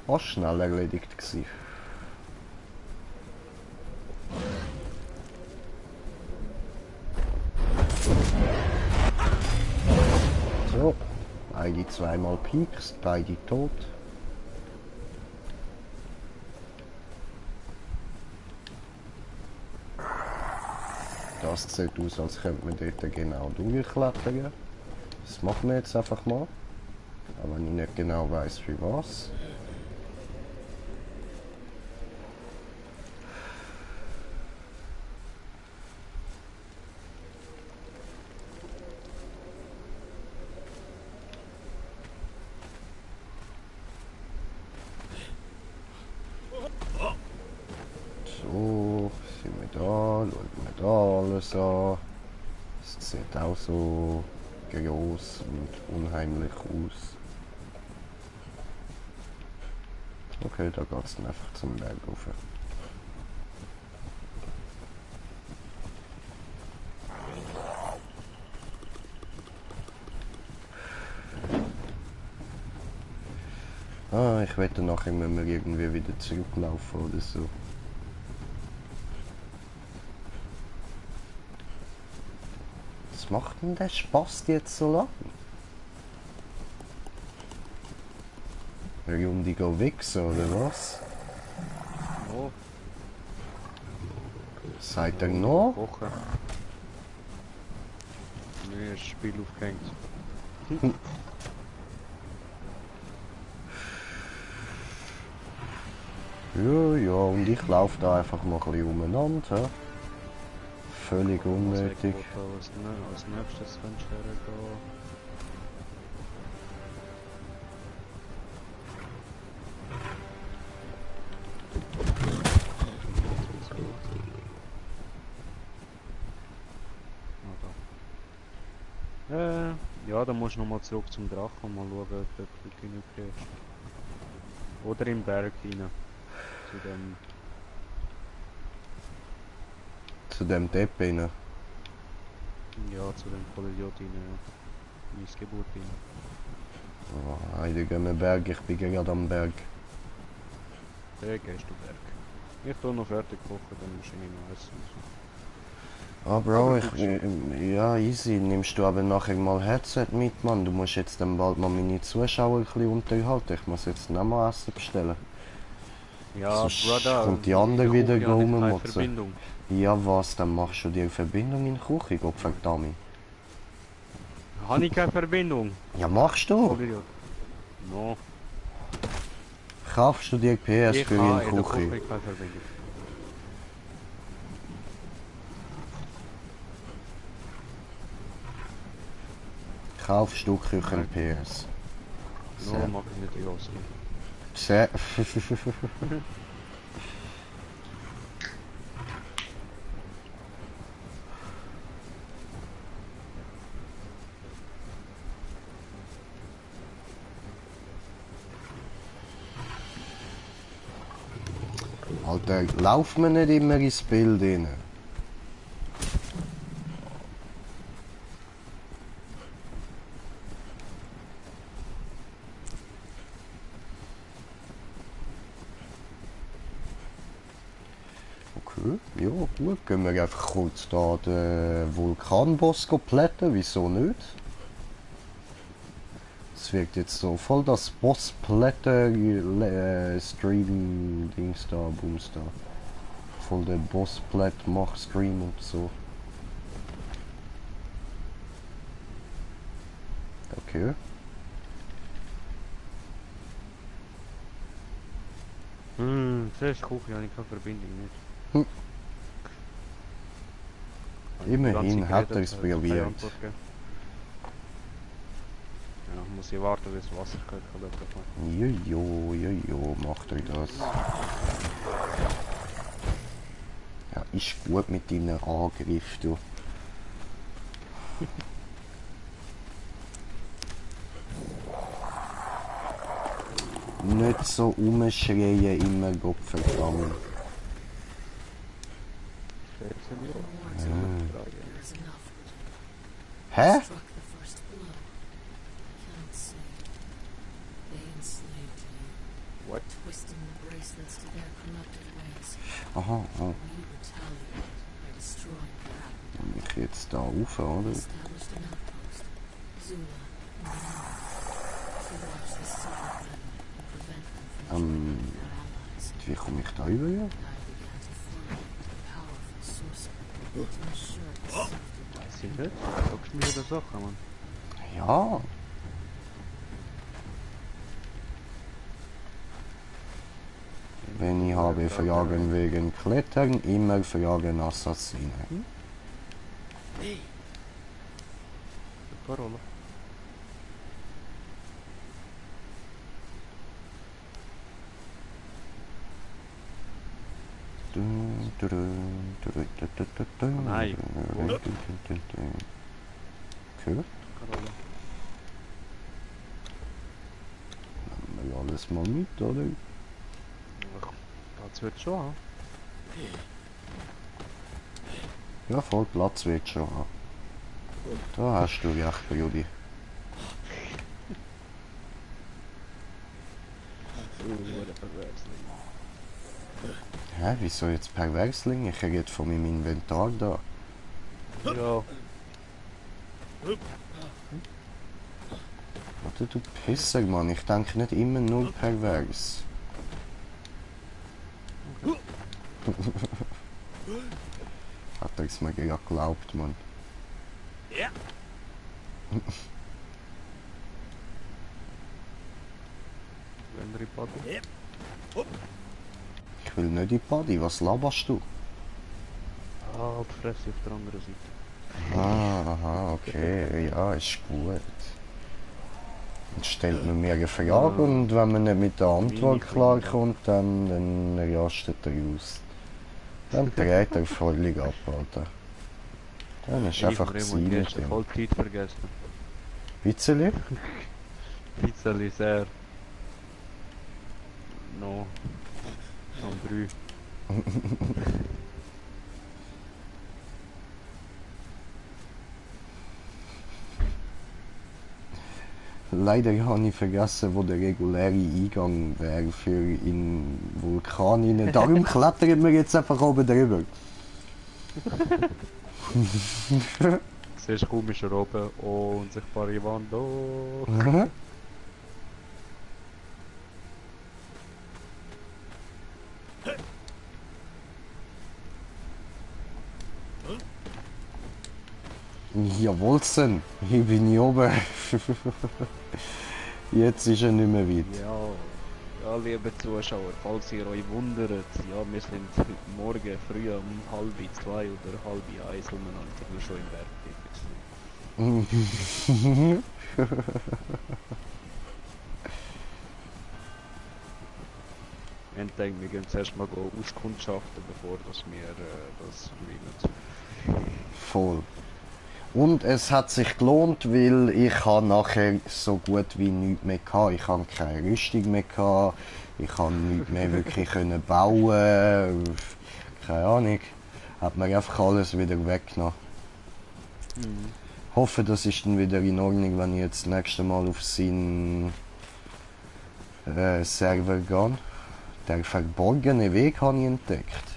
War schnell erledigt gewesen. So, beide zweimal Peaks, beide tot. Das sieht aus, als könnte man dort genau durchklettern. Das machen wir jetzt einfach mal. Aber wenn ich nicht genau weiß für was. So, sind wir da, schauen wir da alles an. Es sieht auch so groß und unheimlich aus. Okay, da geht es dann einfach zum Berg rauf. Ah, ich wette nachher müssen wir irgendwie wieder zurücklaufen oder so. Was macht denn der Spaß jetzt so lang? Warum die gehen wichsen oder was? Oh. Seid ihr noch? Woche. Nee, das Spiel aufgehängt. Ja, ja, und ich laufe da einfach mal ein bisschen umeinander. He? Völlig unnötig. Als nächstes kannst du hergehen. Ja, dann musst du nochmal zurück zum Drachen und mal schauen, ob du Glück hinkriegst. Oder im Berg rein. Zu dem Depp rein. Ja, zu dem Vollidiot rein, ja. Missgeburt rein. Oh, heute gehen wir Berg, ich bin gerade am Berg. Gehst du Berg. Ich tu noch fertig kochen, dann musst du nicht noch essen. Ah Bro, ja easy, nimmst du aber nachher mal Headset mit, Mann. Du musst jetzt dann bald mal meine Zuschauer ein bisschen unterhalten. Ich muss jetzt noch mal Essen bestellen. Ja, Sonst Brother, kommt die andere wieder rummotzen. Verbindung. Ja was, dann machst du dir Verbindung in die Küche, Gottverdammt. Habe ich keine Verbindung? Ja machst du? Vollidiot. No. Kaufst du dir PS Ich für in habe die in der Küche? Küche keine Verbindung. Kaufst du Küchen PS? No, mach ich nicht, Josi. Sehr. Alter, lauf mir nicht immer ins Bild rein. Okay, ja gut, gehen wir einfach kurz da den Vulkanboss plätten, wieso nicht? Es wirkt jetzt so voll das Boss-Plätte-Stream-Dings da, Booms da. Voll der Boss-Plätt-Mach-Stream und so. Okay. Zuerst Küche habe ich keine Verbindung nicht. Immerhin hat er es probiert. Ja, muss ich warten, bis Wasser kommt. Jojo, macht er das. Ja, ist gut mit deinem Angriff, du. Nicht so umschreien, immer Gott verdammt. Hä? Struck the first blow. I cannot say. They enslaved you. What? Twisting the bracelets to their corrupted ways. Aha, oh. We retaliated by destroying their apple. Bin ich jetzt da rauf, oder? Established an outpost. Zula and Nana. To watch the secret weapon and prevent them from joining their allies. Wie komme ich da rüber? Ja? I began to follow the powerful sorcerer to ensure the safety. Weiß ich nicht. Sagst du mir wieder Sachen, Mann? Ja. Wenn ich habe Fragen wegen Klettern, immer Fragen Assassine. Parola. Nein. Gehört? Parola. Nehmen wir alles mal mit, oder? Das wird schon haben. Ja, voll Platz wird schon haben. Da hast du recht, Brudi. Hä, wieso jetzt Perversling? Ich rede von meinem Inventar da. Ja. Warte, du Pisser, Mann. Ich denke nicht immer nur pervers. Hat er es mir gerade geglaubt, Mann. Ja. Wenn wir in Body. Ich will nicht in die Party, was laberst du? Ah, die Fresse auf der anderen Seite. Ah, aha, okay, ja, ist gut. Dann stellt man mir eine Frage und wenn man nicht mit der Antwort klarkommt, dann rastet er aus. Dann dreht er völlig ab, Alter. Dann ist einfach Simon, Ziel du mit hast dem. voll Zeit vergessen. Witzeli? Pizzali sehr. No. Noch 3. Leider habe ich vergessen, wo der reguläre Eingang wäre für in Vulkan rein. Darum klettern wir jetzt einfach oben drüber. Siehst du, kaum ist er oben. Oh, unsichtbare Wand. Oh. Jawohlsen, hier bin ich oben. Jetzt ist er nicht mehr weit. Ja, liebe Zuschauer, falls ihr euch wundert, ja, wir sind heute Morgen früh um 1:30 oder 1:30 umeinander schon im Berg. Wir denken, wir gehen zuerst mal auskundschaften, bevor dass wir das streamen. Voll. Und es hat sich gelohnt, weil ich habe nachher so gut wie nichts mehr gehabt. Ich habe keine Rüstung mehr gehabt. Ich habe nichts mehr wirklich können bauen. Keine Ahnung. Hat mir einfach alles wieder weggenommen. Hoffe, das ist dann wieder in Ordnung, wenn ich jetzt das nächste Mal auf seinen Server gehe. Der verborgene Weg habe ich entdeckt.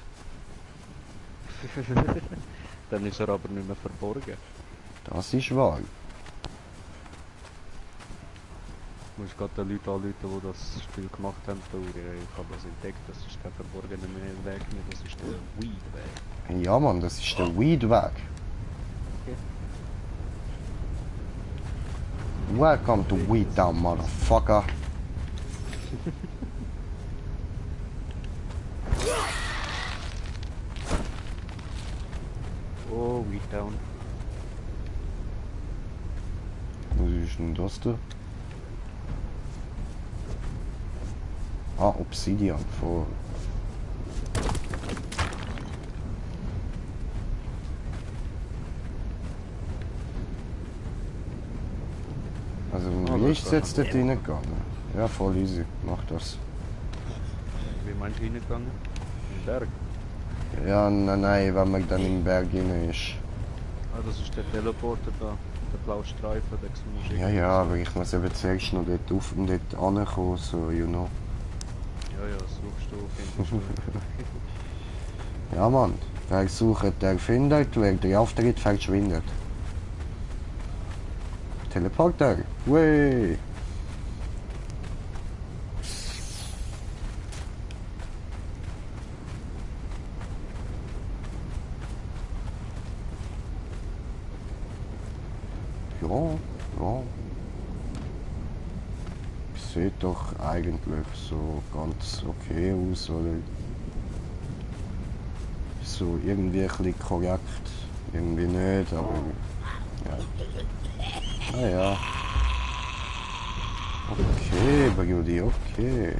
Dann ist er aber nicht mehr verborgen. Das ist wahr. Du musst gerade die Leute anrufen, die das Spiel gemacht haben. Ich habe das entdeckt, das ist kein verborgener Weg mehr, das ist der Weed-Weg. Ja Mann, das ist der Weed-Weg. Welcome to Weed Town, motherfucker. Oh, Weed Town. Was ist denn das da? Ah, Obsidian vor. Der Licht ist jetzt dort reingegangen. Ja, voll easy. Mach das. Wie meinst du reingegangen? Im Berg? Ja, nein, wenn man dann im Berg rein ist. Ah, das ist der Teleporter da. Der blaue Streifen, der musst du Ja, ja, aber ich muss eben zuerst noch dort auf und dort ankommen, so, you know. Ja, suchst du, findest du. Ja, Mann. Wer sucht, der findet, wer der Auftritt verschwindet. Teleporter, wey! Ja. Sieht doch eigentlich so ganz okay aus, oder? So irgendwie ein bisschen korrekt, irgendwie nicht, aber ja. Naja. Okay, Brudi, okay.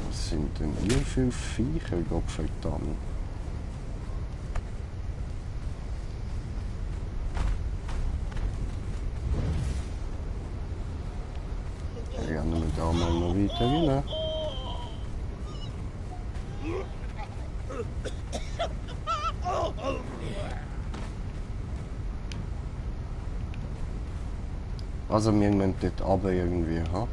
Was sind denn hier für Viecher, Gottverdammt? Rennen wir da mal noch weiter rein. Also wir müssen dort runter irgendwie, ha?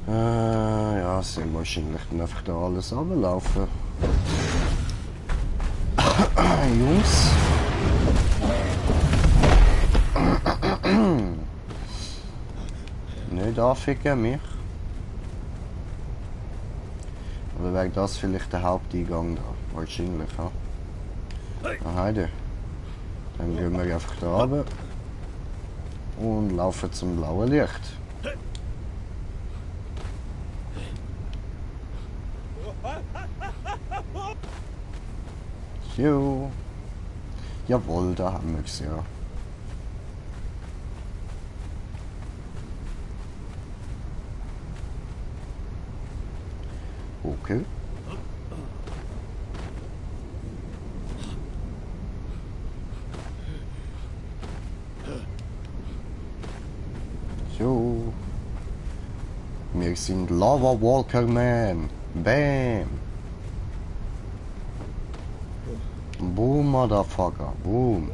Ja, sind wahrscheinlich dann einfach da alles runterlaufen. Jungs. Nicht anficken mich. Oder wäre das vielleicht der Haupteingang da? Wahrscheinlich, ha? Ah, heide. Dann gehen wir einfach da runter und laufen zum blauen Licht. Jo. Jawohl, da haben wir es ja. Okay. So. Wir sind Lava Walker Man. Bam. Boom, Motherfucker. Boom.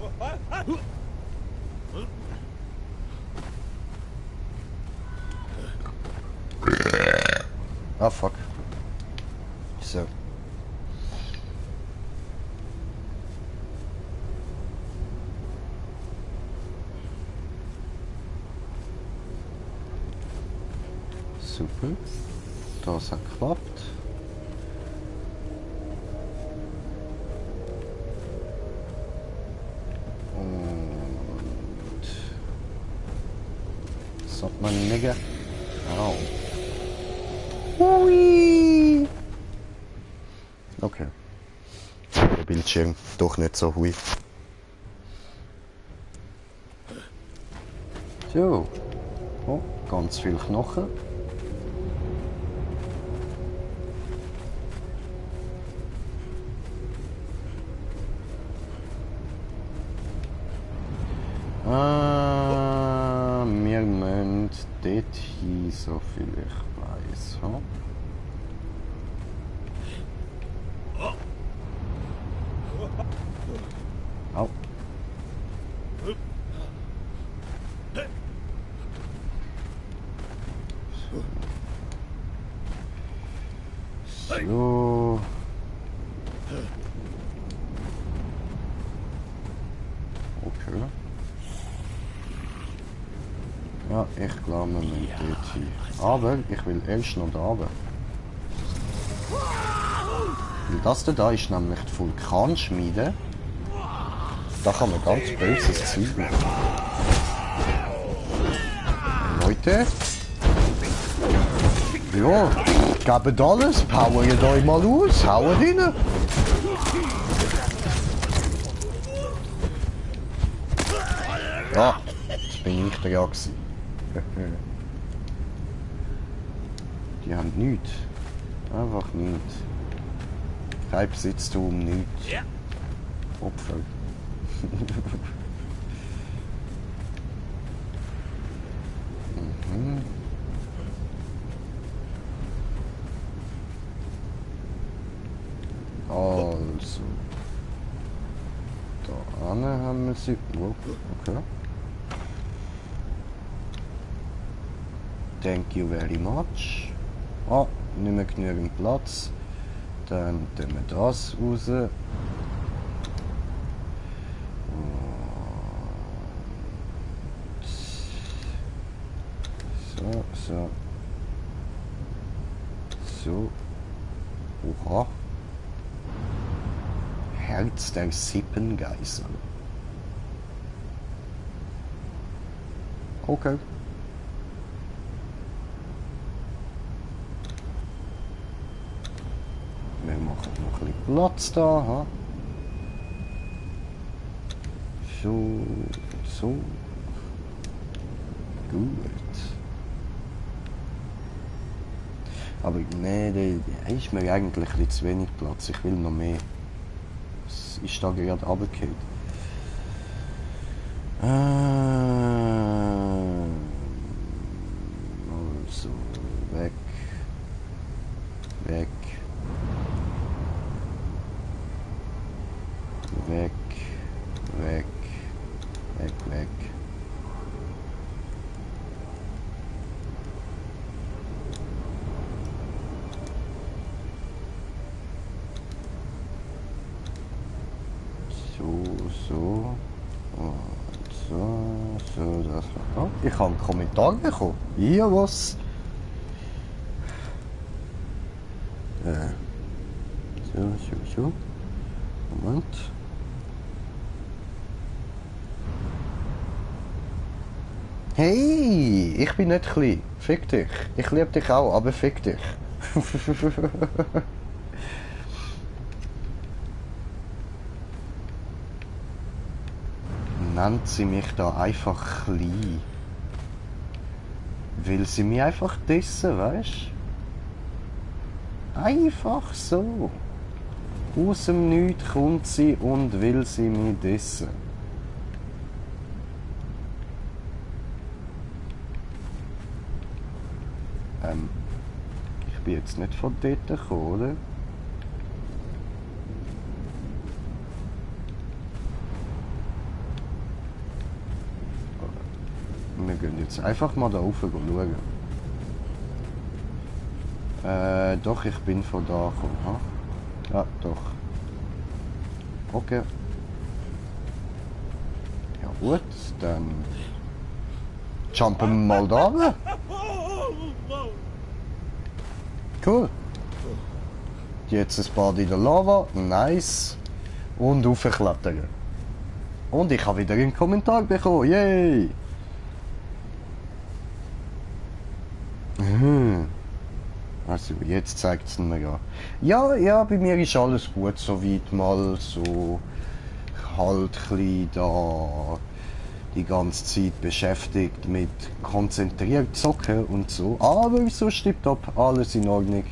Ah, fuck. So. Super. Das hat geklappt. Und... Sagt man Nigger? Au. Hui. Okay. Der Bildschirm doch nicht so hui. So. Oh, ganz viel Knochen. Wir müssen dort hin, so viel ich weiß. Hm? Au. So. Okay. Ja, ich glaube, wir müssen dort hin. Aber ich will erst noch da runter. Weil das da ist nämlich die Vulkanschmiede. Da kann man ganz böses Zeug machen. Leute. Ja, gebt alles, powert euch mal aus, haut rein. Ja, das bin ich der gewesen. Die haben nichts. Einfach nichts. Kein Besitztum, nichts. Opfer. Mhm. Also. Da Anne haben wir sie. Oh, okay. Thank you very much. Ah, nicht mehr genügend Platz. Dann tun wir das raus. So. So. Oha. Herz der Sippengeißel. Okay. Wir machen noch ein bisschen Platz da. Ha? So. Gut. Aber nee, da ist mir eigentlich ein bisschen zu wenig Platz. Ich will noch mehr. Es ist da gerade runtergefallen. Also, weg. Weg. Weg. Weg. Weg, weg. So. Und so, das. Oh, ich habe einen Kommentar bekommen. Ja, was? So. Moment. Hey, ich bin nicht klein. Fick dich. Ich liebe dich auch, aber fick dich. Nennt sie mich da einfach klein. Will sie mich einfach dissen, weißt? Einfach so. Aus dem Nichts kommt sie und will sie mich dissen. Ich bin jetzt nicht von dort gekommen, oder? Wir gehen jetzt einfach mal da rauf schauen. Doch, ich bin von da gekommen. Ha? Ja, doch. Okay. Ja gut, dann jumpen wir mal da runter. Cool. Jetzt ein Bad in der Lava. Nice. Und raufklettern. Und ich habe wieder einen Kommentar bekommen. Yay! Also, jetzt zeigt es mir ja. Ja, bei mir ist alles gut, soweit mal so halt ein da die ganze Zeit beschäftigt mit konzentriert zocken und so. Aber so tipptopp, alles in Ordnung.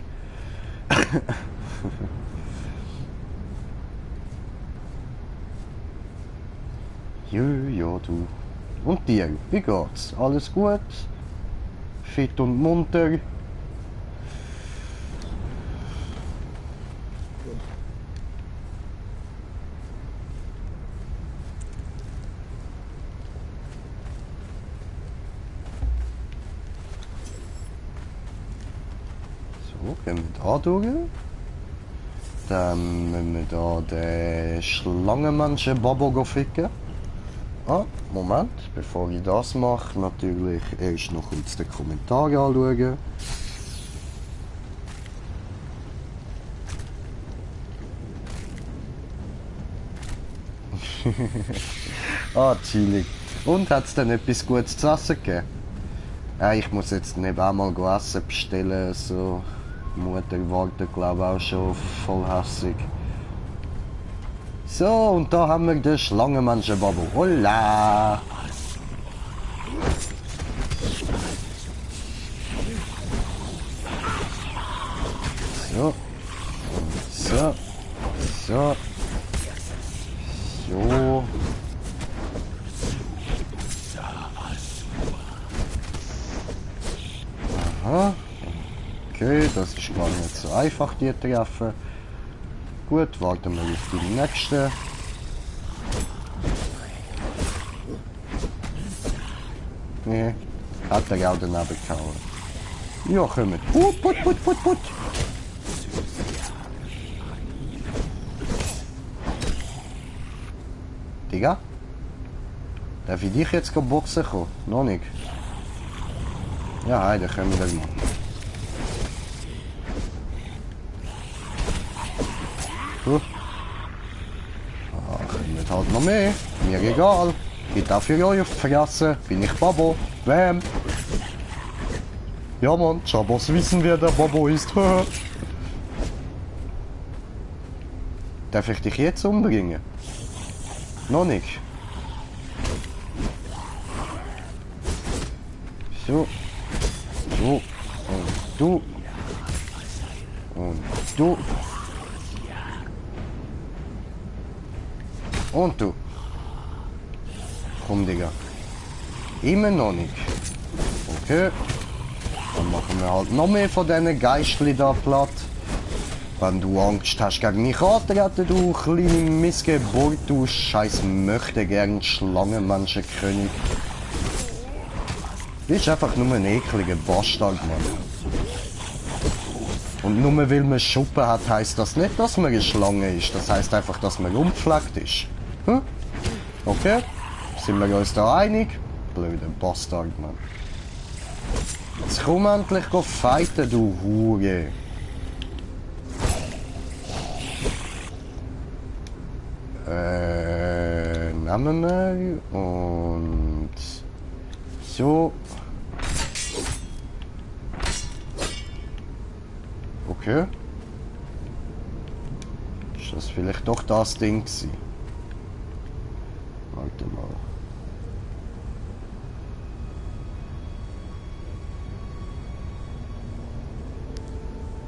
Ja, du. Und dir, wie geht's? Alles gut? Fit und munter? So, gehen wir da durch. Dann müssen wir da den Schlangenmenschen-Bobo ficken. Ah, Moment, bevor ich das mache, natürlich erst noch kurz den Kommentar anschauen. Chillig. Und hat es denn etwas Gutes zu essen gegeben? Ja, ich muss jetzt nicht einmal Essen bestellen, so. Die Mutter wartet, glaube ich, auch schon voll hässig. So, und da haben wir den Schlangenmenschen-Babo. Hola! So. Okay, das ist gar nicht so einfach, die zu treffen. Gut, warten wir auf die nächste. Nee, hat er auch daneben gehauen. Ja, kommt. Put. Digga? Darf ich dich jetzt boxen kommen? Noch nicht. Ja, hey, dann können wir das machen. Kommt halt noch mehr. Mir egal. Geht auch für euch auf die Fresse. Bin ich Babo. Bam. Ja, Mann. Chabos wissen, wer der Babo ist. Darf ich dich jetzt umbringen? Noch nicht. So. So. Und du. Und du. Und du. Komm, Digga. Immer noch nicht. Okay. Dann machen wir halt noch mehr von diesen Geistli da platt. Wenn du Angst hast gegen mich antreten, du kleine Missgeburt, du scheiß möchte gern Schlangenmenschenkönig. Du bist einfach nur ein ekliger Bastard, Mann. Und nur weil man Schuppen hat, heisst das nicht, dass man eine Schlange ist. Das heisst einfach, dass man unpflegt ist. Hm? Okay? Sind wir uns da einig? Blöder Bastard, Mann. Jetzt komm endlich fighten, du Hure. Nehmen wir und so. Okay. Ist das vielleicht doch das Ding gewesen? Warte mal.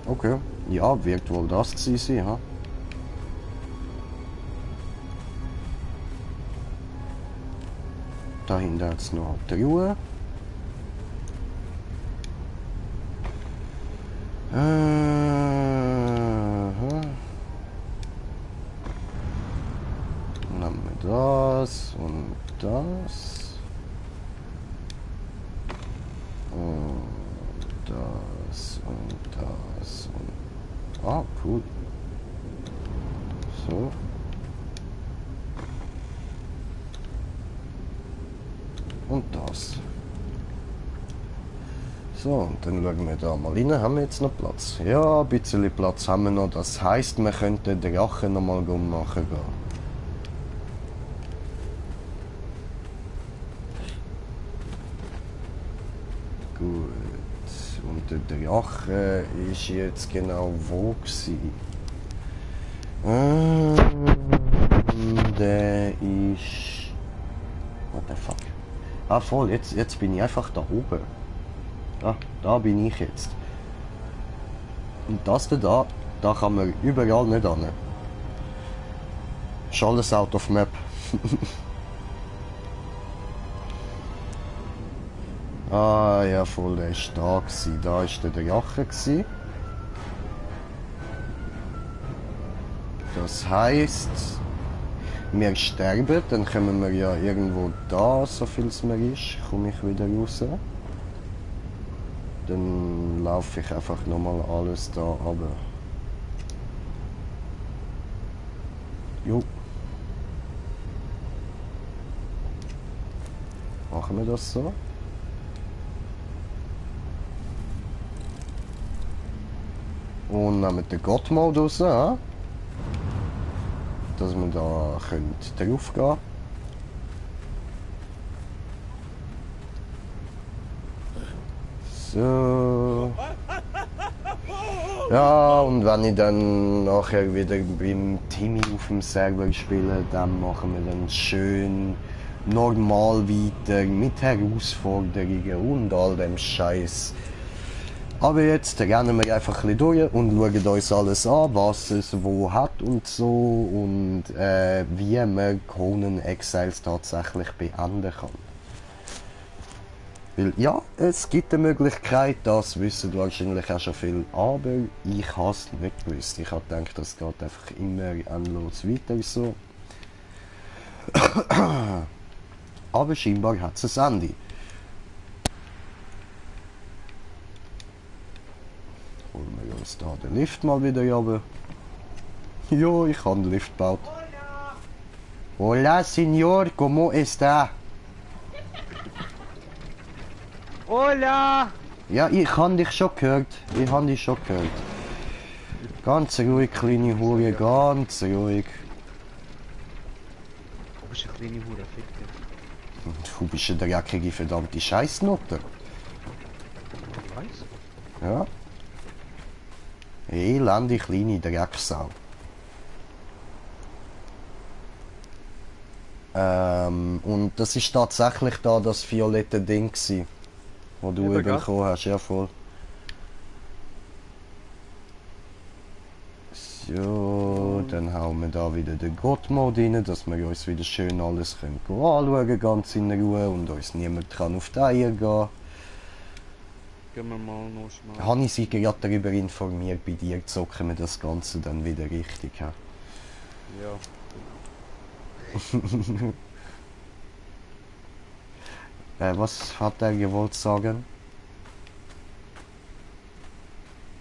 Okay. Ja, wird wohl das gewesen sein, ha? Dahinter hat es noch die Ruhe. Dann haben wir das und das. Und das und das und... Ah, cool. So. Und das. So, und dann schauen wir da mal rein. Haben wir jetzt noch Platz? Ja, ein bisschen Platz haben wir noch. Das heisst, wir könnten den Drachen noch mal machen gehen. Gut. Und der Drache ist jetzt genau wo gewesen? Der ist... What the fuck? Ah voll, jetzt bin ich einfach da oben. Da bin ich jetzt. Und das da kann man überall nicht hin. Ist alles out of map. Ah ja voll, der ist da gewesen. Da ist der Drache gewesen. Das heisst, wir sterben, dann kommen wir ja irgendwo da, so viel es mir ist, komme ich wieder raus. Dann laufe ich einfach nochmal alles da runter. Jo. Machen wir das so? Und nehmen den God-Modus an. Dass wir da drauf gehen. So. Ja, und wenn ich dann nachher wieder beim Timmy auf dem Server spiele, dann machen wir dann schön normal weiter mit Herausforderungen und all dem Scheiß. Aber jetzt rennen wir einfach ein bisschen durch und schauen uns alles an, was es wo hat und so und wie man Conan Exiles tatsächlich beenden kann. Weil, ja, es gibt eine Möglichkeit, das wissen wahrscheinlich auch schon viel, aber ich habe es nicht gewusst. Ich habe gedacht, das geht einfach immer endlos weiter so. Aber scheinbar hat es ein Ende. Holen wir uns da den Lift mal wieder runter. Jo, ich habe den Lift gebaut. Hola, Signor, ¿cómo está? Hola! Ja, ich habe dich schon gehört. Ich habe dich schon gehört. Ganz ruhig, kleine Hure, ganz ruhig. Du bist eine kleine Hure, fick dich. Du bist eine dreckige, verdammte Scheißnote. Ich weiß. Ja. Elende kleine Drecksau. Und das ist tatsächlich da das violette Ding gsi, wo du Eben, bekommen hast, ja voll. So, dann hauen wir da wieder den God-Mode rein, dass wir uns wieder schön alles können anschauen, ganz in Ruhe und uns niemand kann auf die Eier gehen. Gehen wir mal noch schnell. Habe ich sie gerade darüber informiert, bei dir zocken wir das Ganze dann wieder richtig. Ja. Ja. Was hat er gewollt sagen?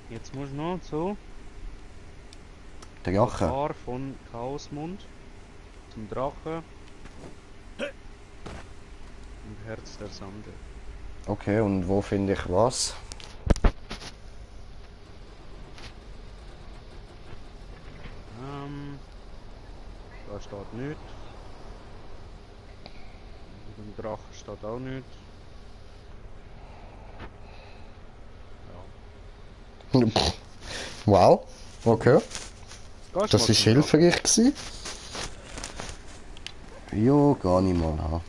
Jetzt muss noch so. Drache. Paar von Chaosmund zum Drache. Und Herz der Sande. Okay, und wo finde ich was? Da steht nichts. Mit dem Drachen steht auch nichts. Wow, okay. Gehst Das mal ist zum hilfreich gewesen. Jo, gar nicht mal haben.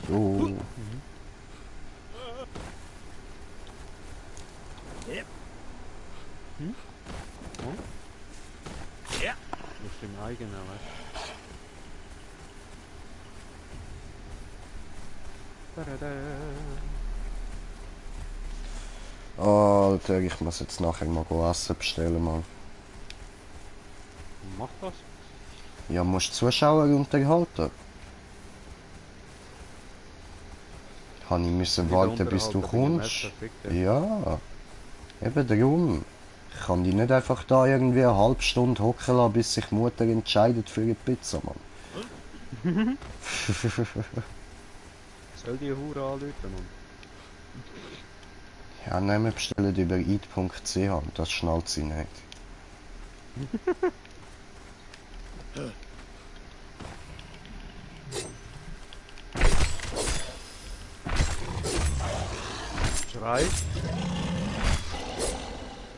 Jo. Drachen. Auf dem eigenen, weißt du? Alter, ich muss jetzt nachher mal Essen bestellen, Mann. Mach das. Ja, musst Zuschauer unterhalten. Habe ich müssen warten, bis du kommst. Ja, eben darum. Ich kann die nicht einfach da irgendwie eine halbe Stunde hocken lassen, bis sich Mutter entscheidet für eine Pizza, Mann. Soll die Hure anrufen, Mann? Ja, nein, wir bestellen über eat.ch und das schnallt sie nicht. Schrei.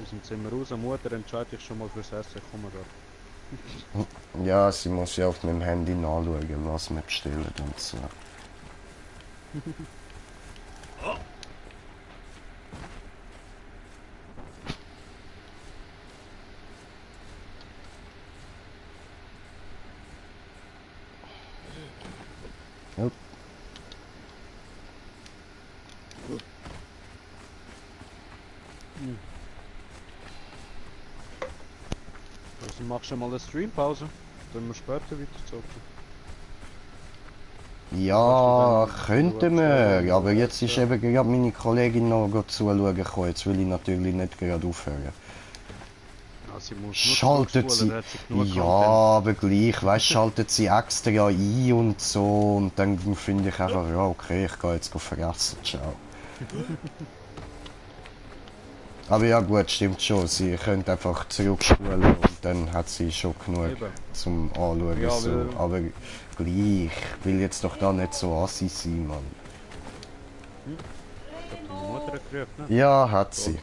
Aus dem Zimmer raus, Mutter entscheidet sich schon mal fürs Essen, ich komme da. Ja, sie muss ja auf meinem Handy nachschauen, was wir bestellen und so. Yep. Also machst du mal eine Streampause, dann wir später weiter zocken. Ja, könnten wir, aber jetzt ist eben gerade meine Kollegin noch zuschauen gekommen. Jetzt will ich natürlich nicht gerade aufhören. Ja, sie muss Schaltet sie, ja, aber gleich, weißt, schaltet sie extra ein und so und dann finde ich einfach, ja okay, ich gehe jetzt fressen, ciao. Aber ja gut, stimmt schon, sie könnte einfach zurückspulen und dann hat sie schon genug Eben. zum Anschauen. Ja, so. Aber gleich, ich will jetzt doch da nicht so assi sein, Mann. Ich hab deine Mutter gerufen, ne? Ja, hat sie.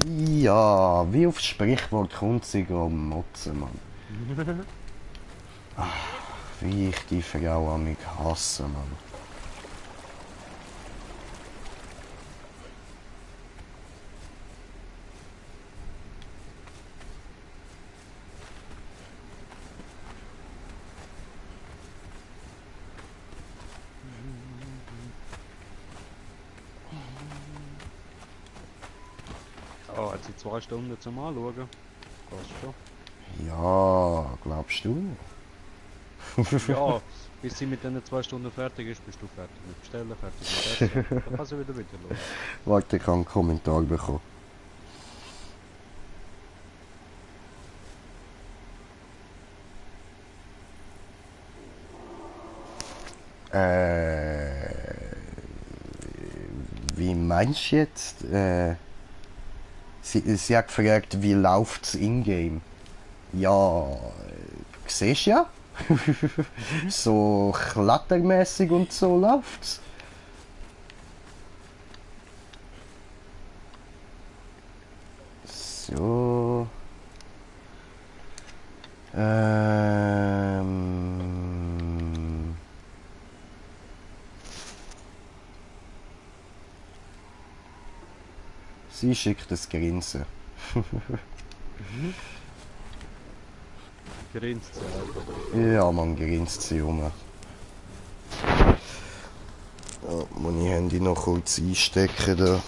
Ja, wie aufs Sprichwort kommt sie motzen, Mann. Ach, wie ich die Frau an mich hasse, Mann. Oh, hat sie 2 Stunden zum Anschauen? Passt schon. Ja, glaubst du? Ja, bis sie mit diesen 2 Stunden fertig ist, bist du fertig mit Bestellen, fertig mit Essen. Dann kann sie wieder los. Warte, ich habe einen Kommentar bekommen. Wie meinst du jetzt? Sie hat gefragt, wie läuft's in-game? Ja, siehst ja? So klettermäßig und so läuft's. So. Sie schickt das Grinsen. Grinst sie einfach. Ja, man grinst sie um. Ja, muss ich Handy noch kurz einstecken da.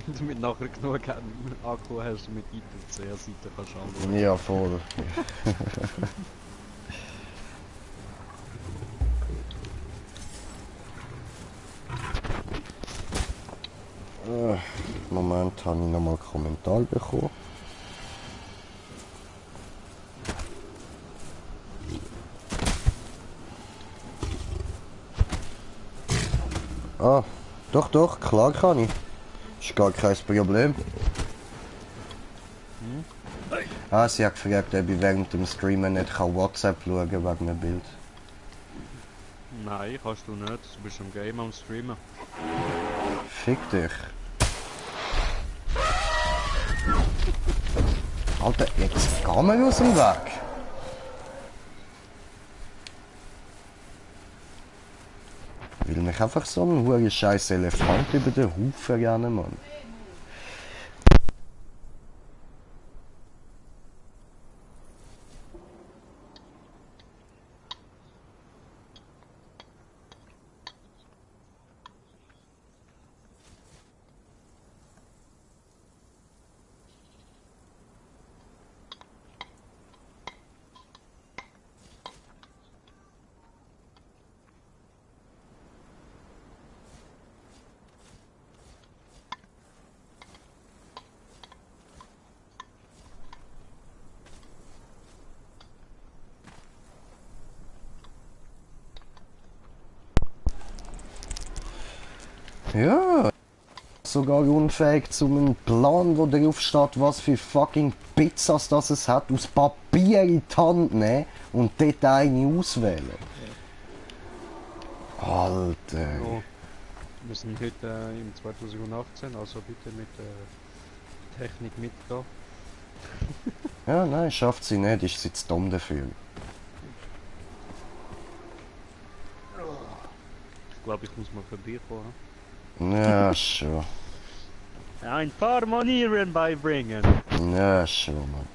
Damit nachher genug Akku hast, damit du die Seite kannst anschauen. Ja, voll. Moment, habe ich nochmal einen Kommentar bekommen. Ah, doch, klar kann ich. Ist gar kein Problem. Ah, sie hat gefragt, ob ich während dem Streamen nicht WhatsApp schauen kann wegen einem Bild. Nein, kannst du nicht. Du bist im Game am Streamen. Fick dich. Alter, jetzt geh mir aus dem Weg. Will mich einfach so ein hoher scheiß Elefant über den Haufen rennen, Mann. Ja, sogar unfähig zu einem Plan, wo drauf steht, was für fucking Pizzas das es hat, aus Papier in die Hand nehmen und dort eine auswählen. Alter. Oh, wir sind heute im 2018, also bitte mit Technik mitgehen. Ja, nein, schafft sie nicht, ist sie zu dumm dafür. Ich glaube, ich muss mal vorbeikommen. Ja, schon. Ein paar Manieren beibringen. Ja, schon, Mann.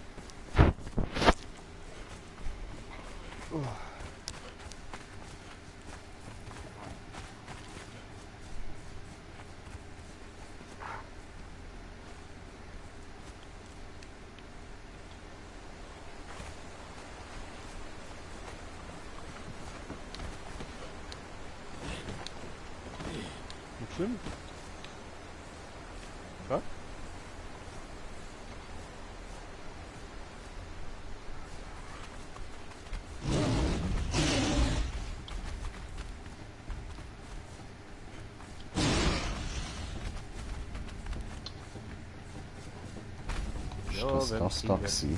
Nicht schlimm. Ja? Ist das Taxi?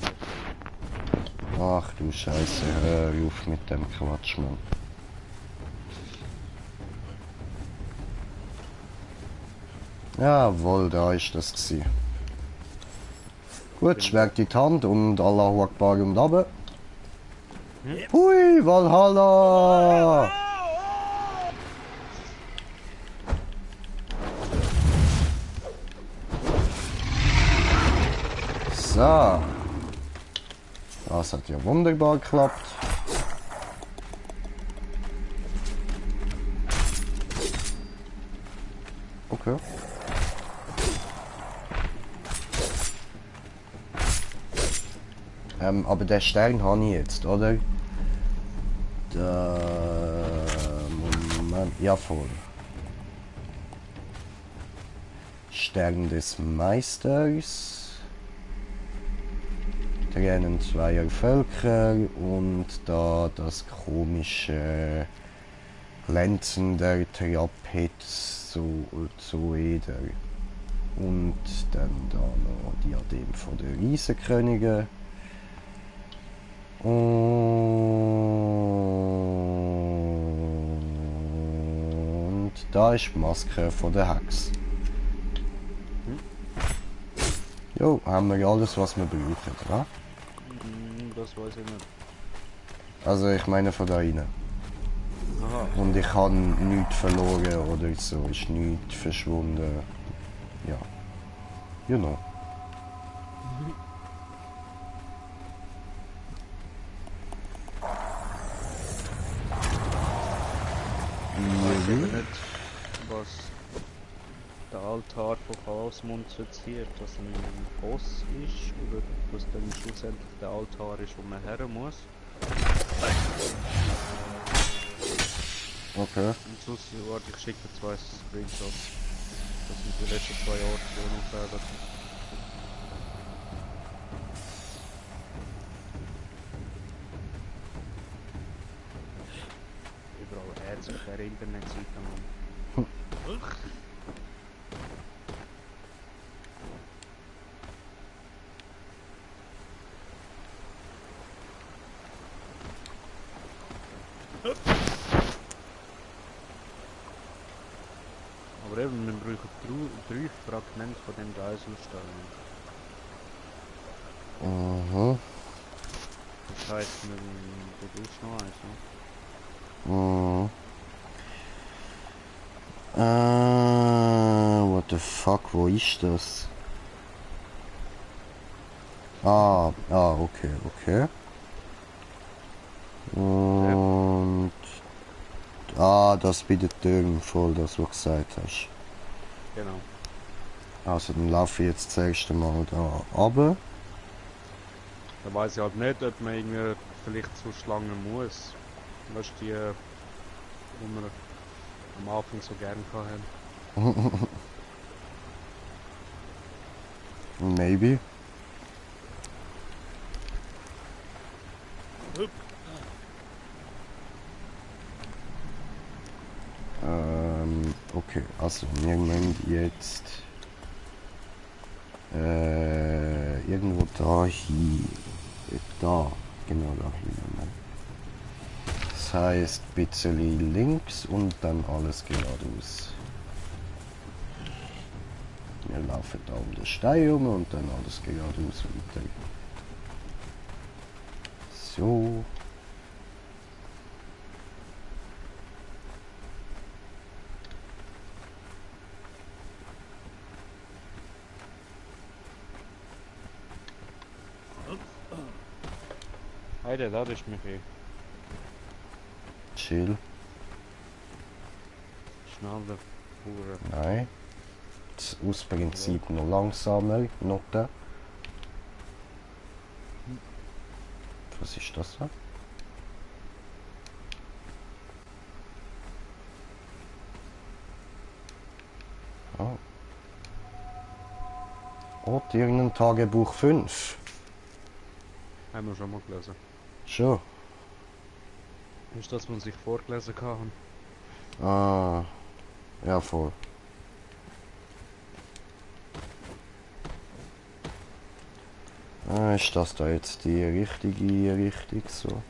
Ach du Scheiße, hör auf mit dem Quatsch, Mann. Jawohl, da ist das gewesen. Gut, schlägt die Hand und Allahu Akbar und runter. Hui, Valhalla! So. Das hat ja wunderbar geklappt. Okay. Aber den Stern habe ich jetzt, oder? Moment, ja voll. Stern des Meisters. Tränen zweier Völker und da das komische glänzende Trapezoeder. Und dann da noch Diadem von der Riesenkönige. Und da ist die Maske von der Hex. Jo, haben wir alles, was wir brauchen, oder? Das weiß ich nicht. Also ich meine von da rein. Aha. Und ich habe nichts verloren oder so, ist nichts verschwunden. Ja. You know. Ich weiß eben nicht, was der Altar von Chaosmund suggeriert, dass ein Boss ist oder dass dann schlussendlich der Altar ist, wo man her muss. Okay. Und sonst, warte, ich schicke dir 2 Screenshots. Das sind die letzten 2 Orte, die noch fehlen. Überall Herz auf der Internetseite, Mann. Aber eben, wir brauchen 3 Fragmente von dem Geiselstein. Mhm. Das heisst, du brauchst noch eins, ne? What the fuck, wo ist das? Okay, okay. Und... das bei den Türen voll, das du gesagt hast. Genau. Also dann laufe ich jetzt das erste Mal da runter. Da weiss ich halt nicht, ob man irgendwie vielleicht so Schlangen muss. Weißt du, die, wo wir am Anfang so gern hatten. Maybe. Okay, also wir müssen jetzt irgendwo da hin. Da, genau da hin. Das heißt ein bisschen links und dann alles geradeaus. Wir laufen da um den Stein um und dann alles geradeaus weiter. So. Heide, da ist mich eh. Chill. Schnell der Hure. Nein. Das Ausprinzip noch langsamer. Noten. Was ist das da? Oh. Ort irgendein Tagebuch 5. Haben wir schon mal gelesen. Schon. Ist das, was ich vorgelesen habe? Ja voll. Ist das da jetzt die richtige Richtung so?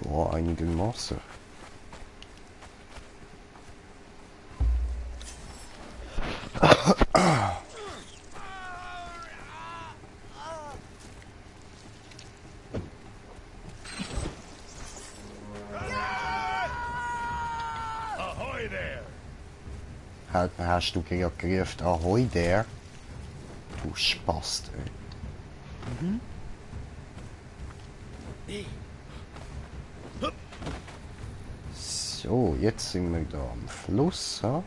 Ja, einigermaßen. hast du gerade gerufen, ahoi der. Du Spast, ey. So, jetzt sind wir da am Fluss, ha?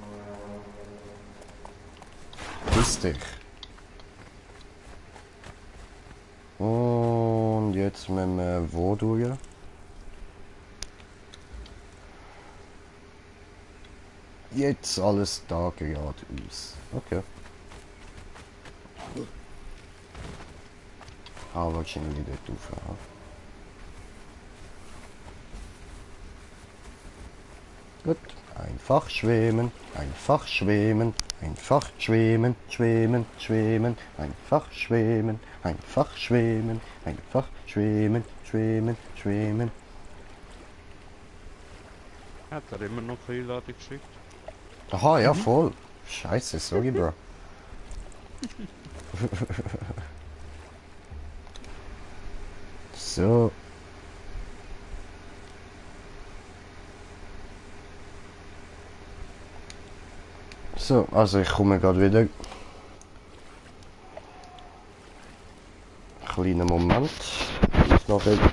Piss dich. Und jetzt müssen wir wo durch? Jetzt alles da geradeaus. Okay. Ah, wahrscheinlich dort rauf. Ja. Gut. Einfach schwimmen, einfach schwimmen, einfach schwimmen, schwimmen, schwimmen, einfach schwimmen, einfach schwimmen, einfach schwimmen, schwimmen, schwimmen. Hat er immer noch eine Einladung geschickt? Aha, ja, voll. Scheiße, sorry, Bro. So. So, also ich komme gerade wieder. Kleiner Moment. Ich noch eben.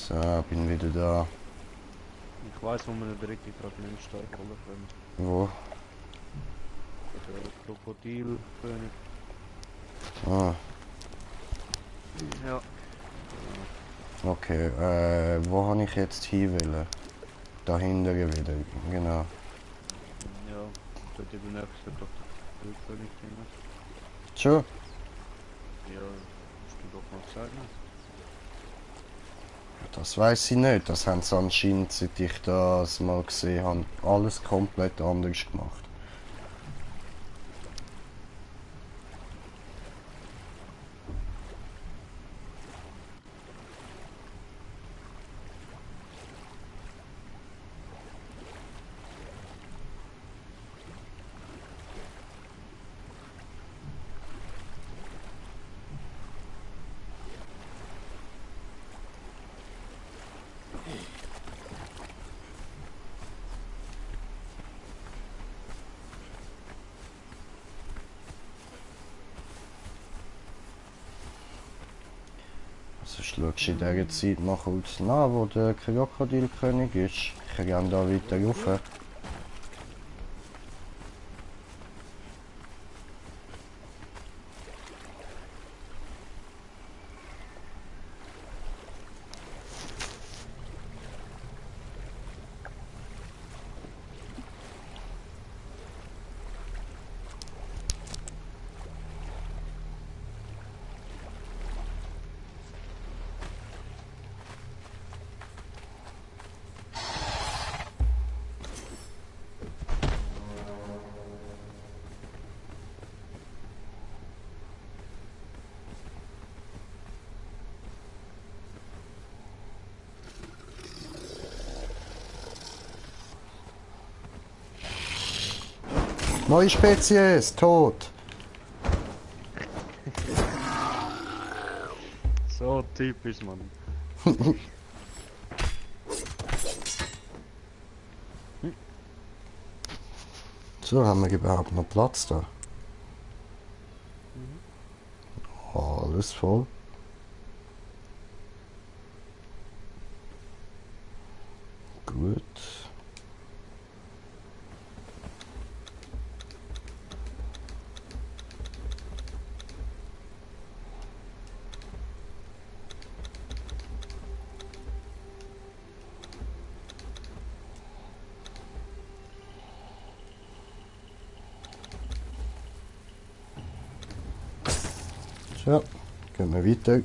So, bin wieder da. Ich weiß, wo wir eine dritte Fragmentstein holen können. Wo? Der Krokodilkönig. Ah, Ja. okay. Wo habe ich jetzt hin wollen? Da hinten wieder, genau. Ja, dort in der nächste doch der Krokodilkönig drin. Schon? Ja, hast du doch mal gesagt, ne? Das weiß ich nicht. Das haben sie anscheinend, seit ich das mal gesehen habe, alles komplett anders gemacht. Also schaust du in dieser Zeit noch kurz nach, wo der Krokodilkönig ist. Ich gehe da weiter rauf. Neue Spezies, tot. So typisch, Mann. So, haben wir überhaupt noch Platz da? Alles voll. Gut. So, gehen wir weiter.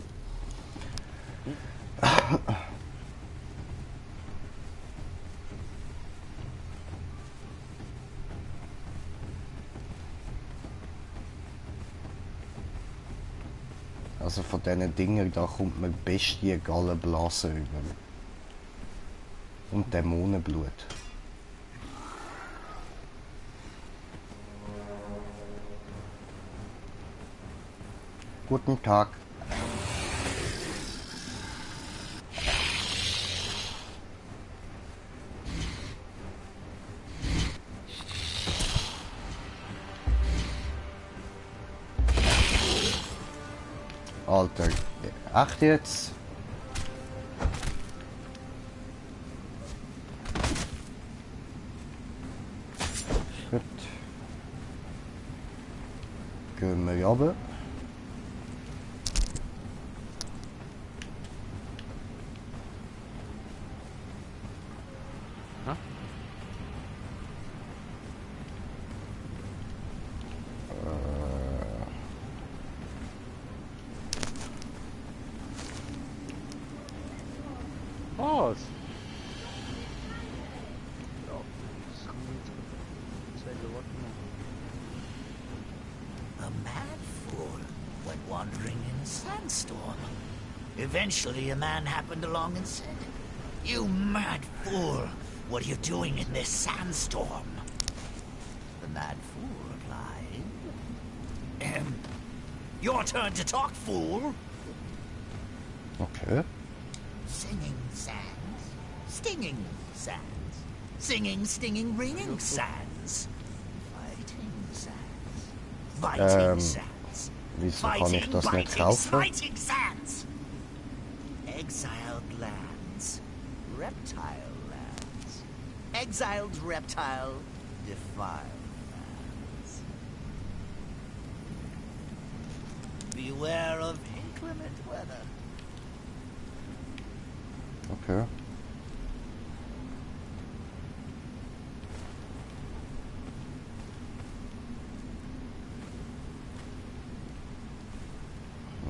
Also von diesen Dingen, da kommt man Bestie, Gallenblase über. Und Dämonenblut. Guten Tag. Alter, echt jetzt? Gut. Gehen wir runter. Was? Ja, das kann man jetzt sagen, warte mal. A mad fool went wandering in a sandstorm. Eventually, a man happened along and said, "You mad fool, what are you doing in this sandstorm?" The mad fool replied, "Your turn to talk, fool." Okay. Singing sands, stinging sands, singing, stinging, ringing sands, fighting sands, biting sands, Wieso kann ich fighting, das nicht biting, kaufen? smiting sands. Exiled land, reptile lands. Exiled reptile, defiled lands. Beware of inclement weather. Okay.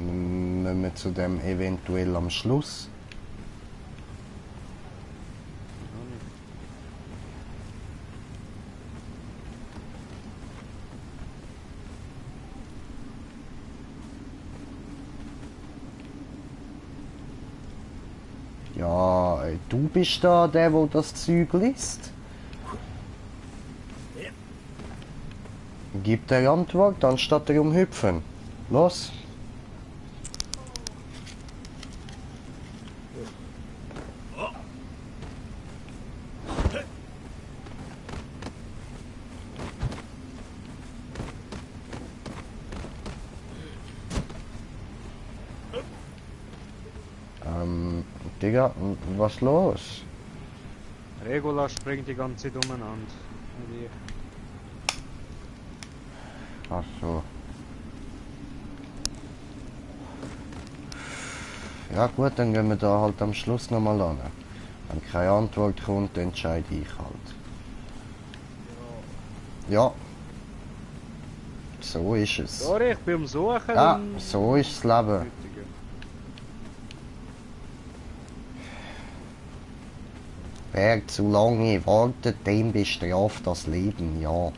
Müssen wir zu dem eventuell am Schluss? Ja, du bist da der, wo das Zeug liest. Gib der Antwort, anstatt darum hüpfen. Los. Digga, was los? Regula springt die ganze Zeit umeinander. Ach so. Ja gut, dann gehen wir da halt am Schluss nochmal an. Wenn keine Antwort kommt, entscheide ich halt. Ja. So ist es. Sorry, ich bin am Suchen. Ja, so ist das Leben. Wer zu lange wartet, dem bestraft das Leben, ja.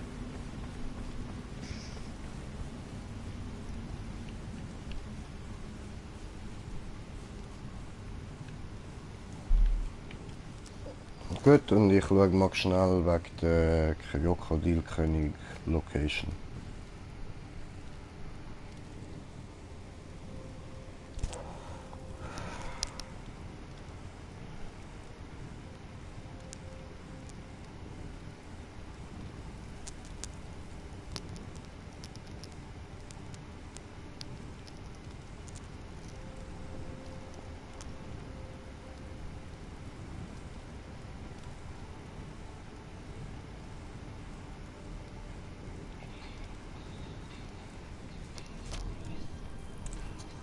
Gut, und ich schaue mal schnell wegen der Krokodilkönig Location.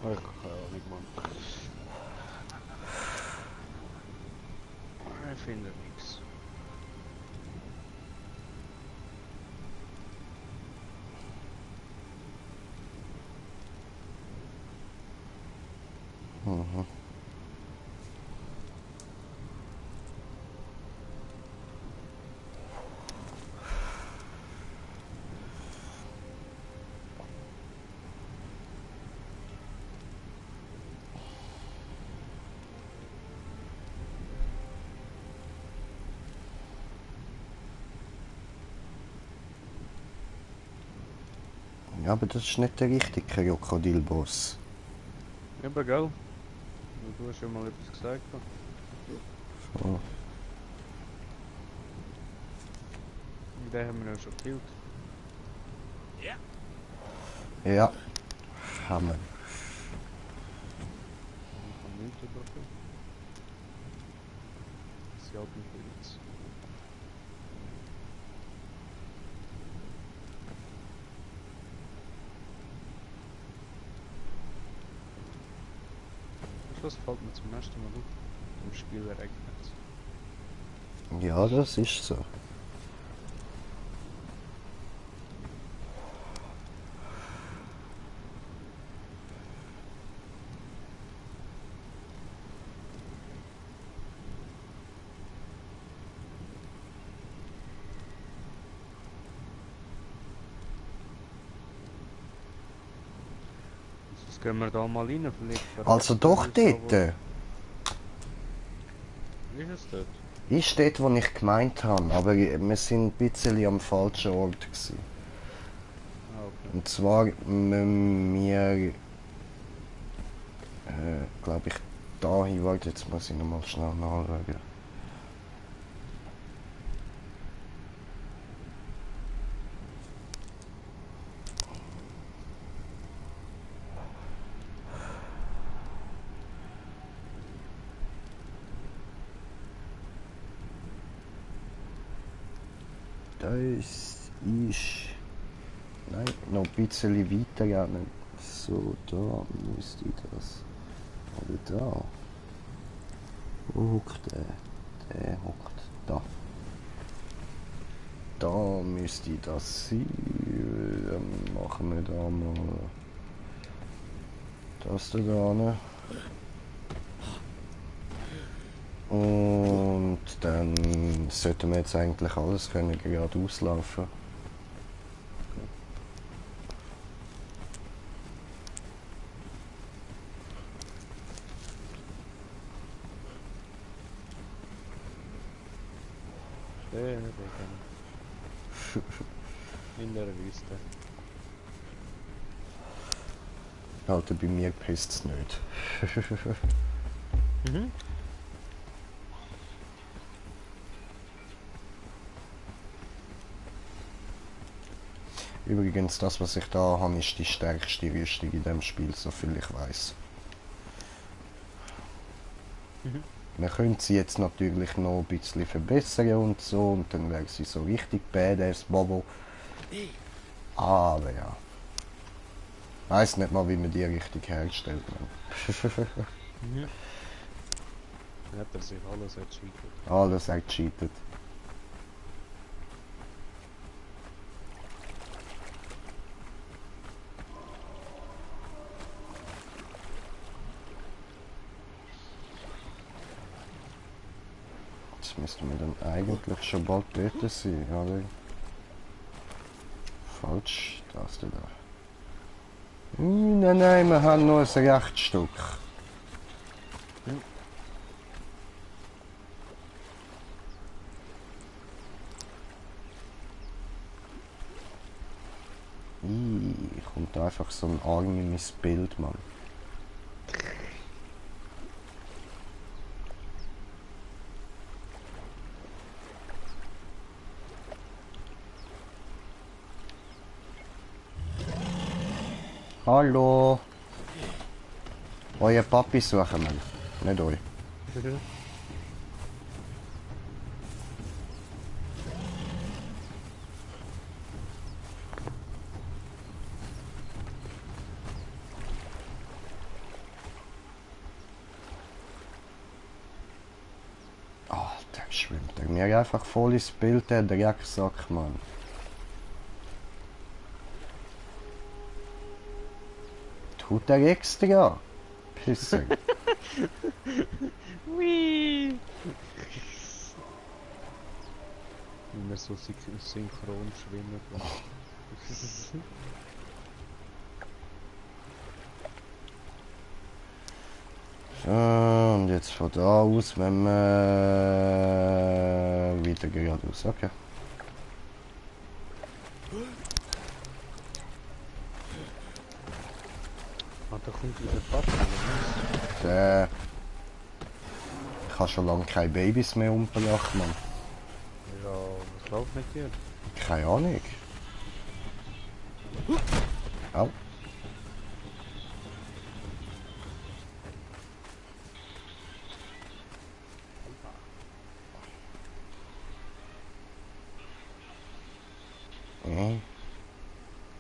Oh, ich kann auch nicht, Mann. Ich finde nichts. Mhm. Ja, aber das ist nicht der richtige Krokodilboss. Eben, gell? Du hast ja mal etwas gesagt. So. Den haben wir ja schon gekillt. Ja, haben wir. Ich kann nichts überkommen. Sie hat mich jetzt. Was fällt mir zum ersten Mal auf? Im Spiel regnet es. Ja, das ist so. Jetzt gehen wir da mal rein, vielleicht. Also doch dort. Wie ist es dort? Ist dort, wo ich gemeint habe, aber wir sind ein bisschen am falschen Ort gewesen. Ah, okay. Und zwar müssen wir, glaube ich, dahin. Warte, jetzt muss ich nochmal schnell nachschauen. Das ist... Nein, noch ein bisschen weiter gehen. So, da müsste das... Oder da. Wo hockt der? Der hockt da. Da müsste das sein. Dann machen wir da mal... Das da ne? Und dann sollten wir jetzt eigentlich alles können gerade auslaufen. In der Wüste. Alter, bei mir passt es nicht. Mhm. Übrigens, das was ich da habe, ist die stärkste Rüstung in dem Spiel, soviel ich weiß. Mhm. Man könnte sie jetzt natürlich noch ein bisschen verbessern und so, und dann wäre sie so richtig badass Bobo. Aber ja. Weiß nicht mal, wie man die richtig hergestellt hat. Mhm. Hat er sich alles ercheatet. Alles ercheatet. Jetzt müssten wir dann eigentlich schon bald dort sein, oder? Falsch, das da. Nein, nein, wir haben nur ein Rechtsstück. Kommt einfach so ein Arm in mein Bild, Mann. Hallo. Euer Papi suchen wir, nicht euch. Alter, schwimmt er mir einfach voll ins Bild, der Drecksack, Mann. Tut er extra? Pisser. Wie wir so synchron schwimmen. So, und jetzt von da aus, wenn wir wieder geradeaus, okay. Ah, da kommt wieder Papa. Ich habe schon lange keine Babys mehr umgebracht, Mann. Ja, was läuft mit dir? Keine Ahnung. Au.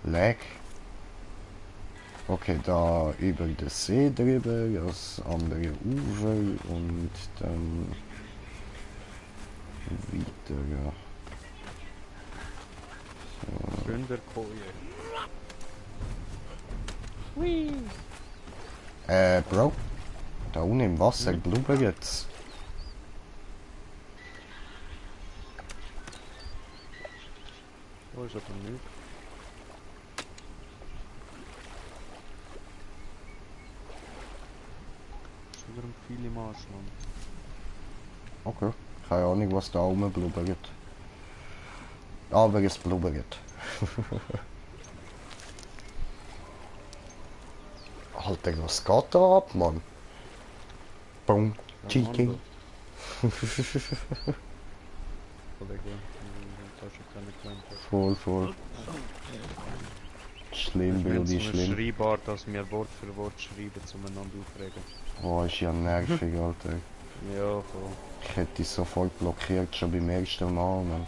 Lag. Okay, da über den See drüber, das andere Ufer und dann weiter, ja. So. Gründerkoje. Bro, da unten im Wasser blubbert jetzt. Oh, ist aber nicht. Schon wieder viele Marsch, Mann. Okay, keine Ahnung, was da oben blubbert. Aber es blubbert. Alter, was geht da ab, Mann? Boom, cheeking. Voll. Schlimm, Bildi, schlimm. Schreibart, dass wir Wort für Wort schreiben, zueinander aufregen. Oh, ist ja nervig, Alter. Ja, voll. Ich hätte dich sofort blockiert, schon beim ersten Mal, Mann.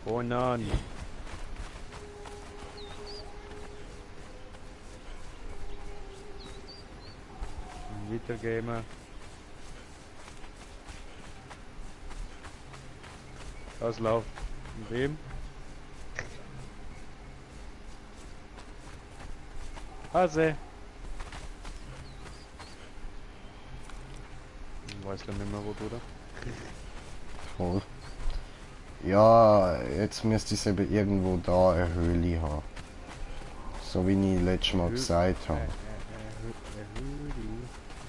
Oh nein. Weitergeben. Das läuft. Mit wem? Hase. Ich weiß gar nicht mehr wo, oder? Voll. Ja, jetzt müsste ich es eben irgendwo da eine Höhle haben. So wie ich letztes Mal gesagt habe.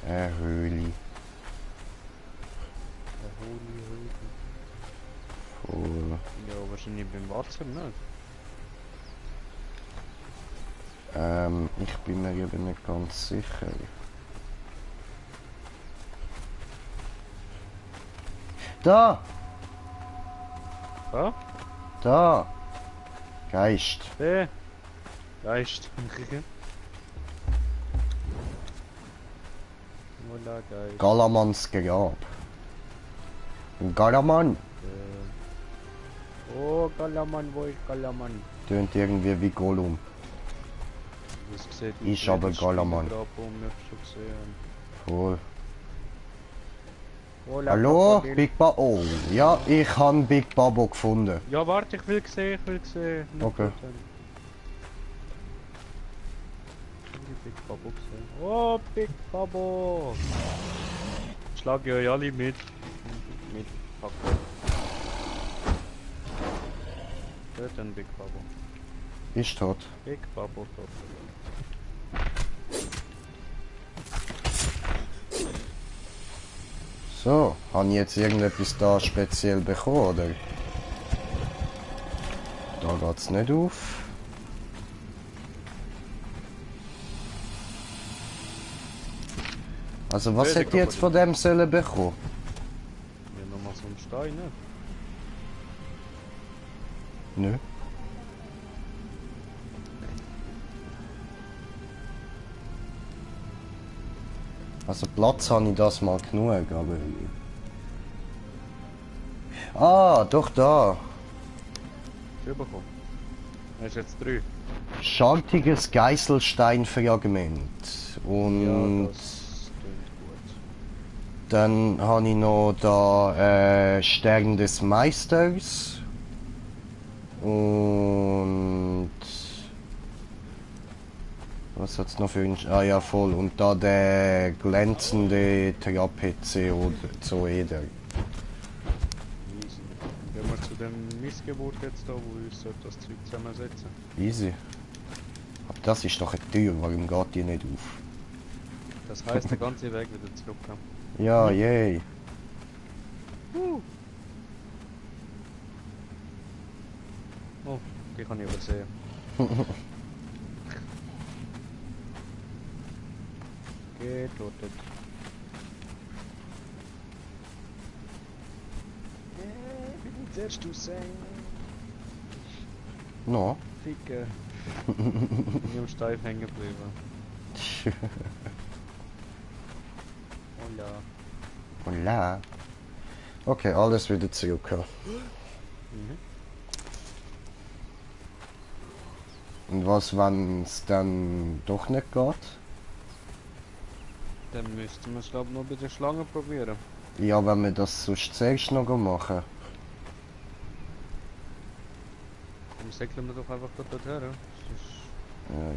Eine Höhle. Voll. Ja, wahrscheinlich beim Wasser, ne? Ich bin mir eben nicht ganz sicher. Da! Da? Da! Geist. Geist. Oder Geist. Galamans Grab. Ein Galaman Oh, Galaman, wo ist Galaman? tönt irgendwie wie Gollum. Das sieht Ich habe Galaman. Voll. Hallo, Big Babo. Oh, ja, ich habe Big Babo gefunden. Ja, warte, ich will sehen, Nicht Okay. Big Babo gesehen. Oh, Big Babo! Schlag ja alle mit. Mit Packen. Dort ein Big Babo. Ist tot. Big Babo tot. So, habe ich jetzt irgendetwas da speziell bekommen, oder? Da geht's nicht auf. Also was hätte ich jetzt von dem sollen bekommen? Ja, nochmal so ein Stein, ne? Nö. Also Platz habe ich das mal genug, aber... Ah, doch da. Schon bekommen. Hast du jetzt 3? Schaltiges Geißelsteinfragment. Und Ja, das klingt gut. dann habe ich noch da Stern des Meisters. Und... Was hat's noch für ein... Ah ja, voll. Und da der glänzende Trapezoeder. Easy. Gehen wir zu dem Missgeburt jetzt da, wo wir uns das Zeug zusammensetzen. Easy. Aber das ist doch eine Tür, warum geht die nicht auf? Das heisst, der ganze Weg wieder zurückkommen. Ja, yay. Oh, die kann ich übersehen. Getötet. Wie willst du sein? No. Ficke. Ich bin steif hängen geblieben. Hola. Hola. Okay, alles wieder zurück. Mhm. Und was, wenn es dann doch nicht geht? Dann müssten wir es glaube noch bei der Schlange probieren. Ja, wenn wir das sonst zuerst noch machen. Dann segeln wir doch einfach dorthin. Ja,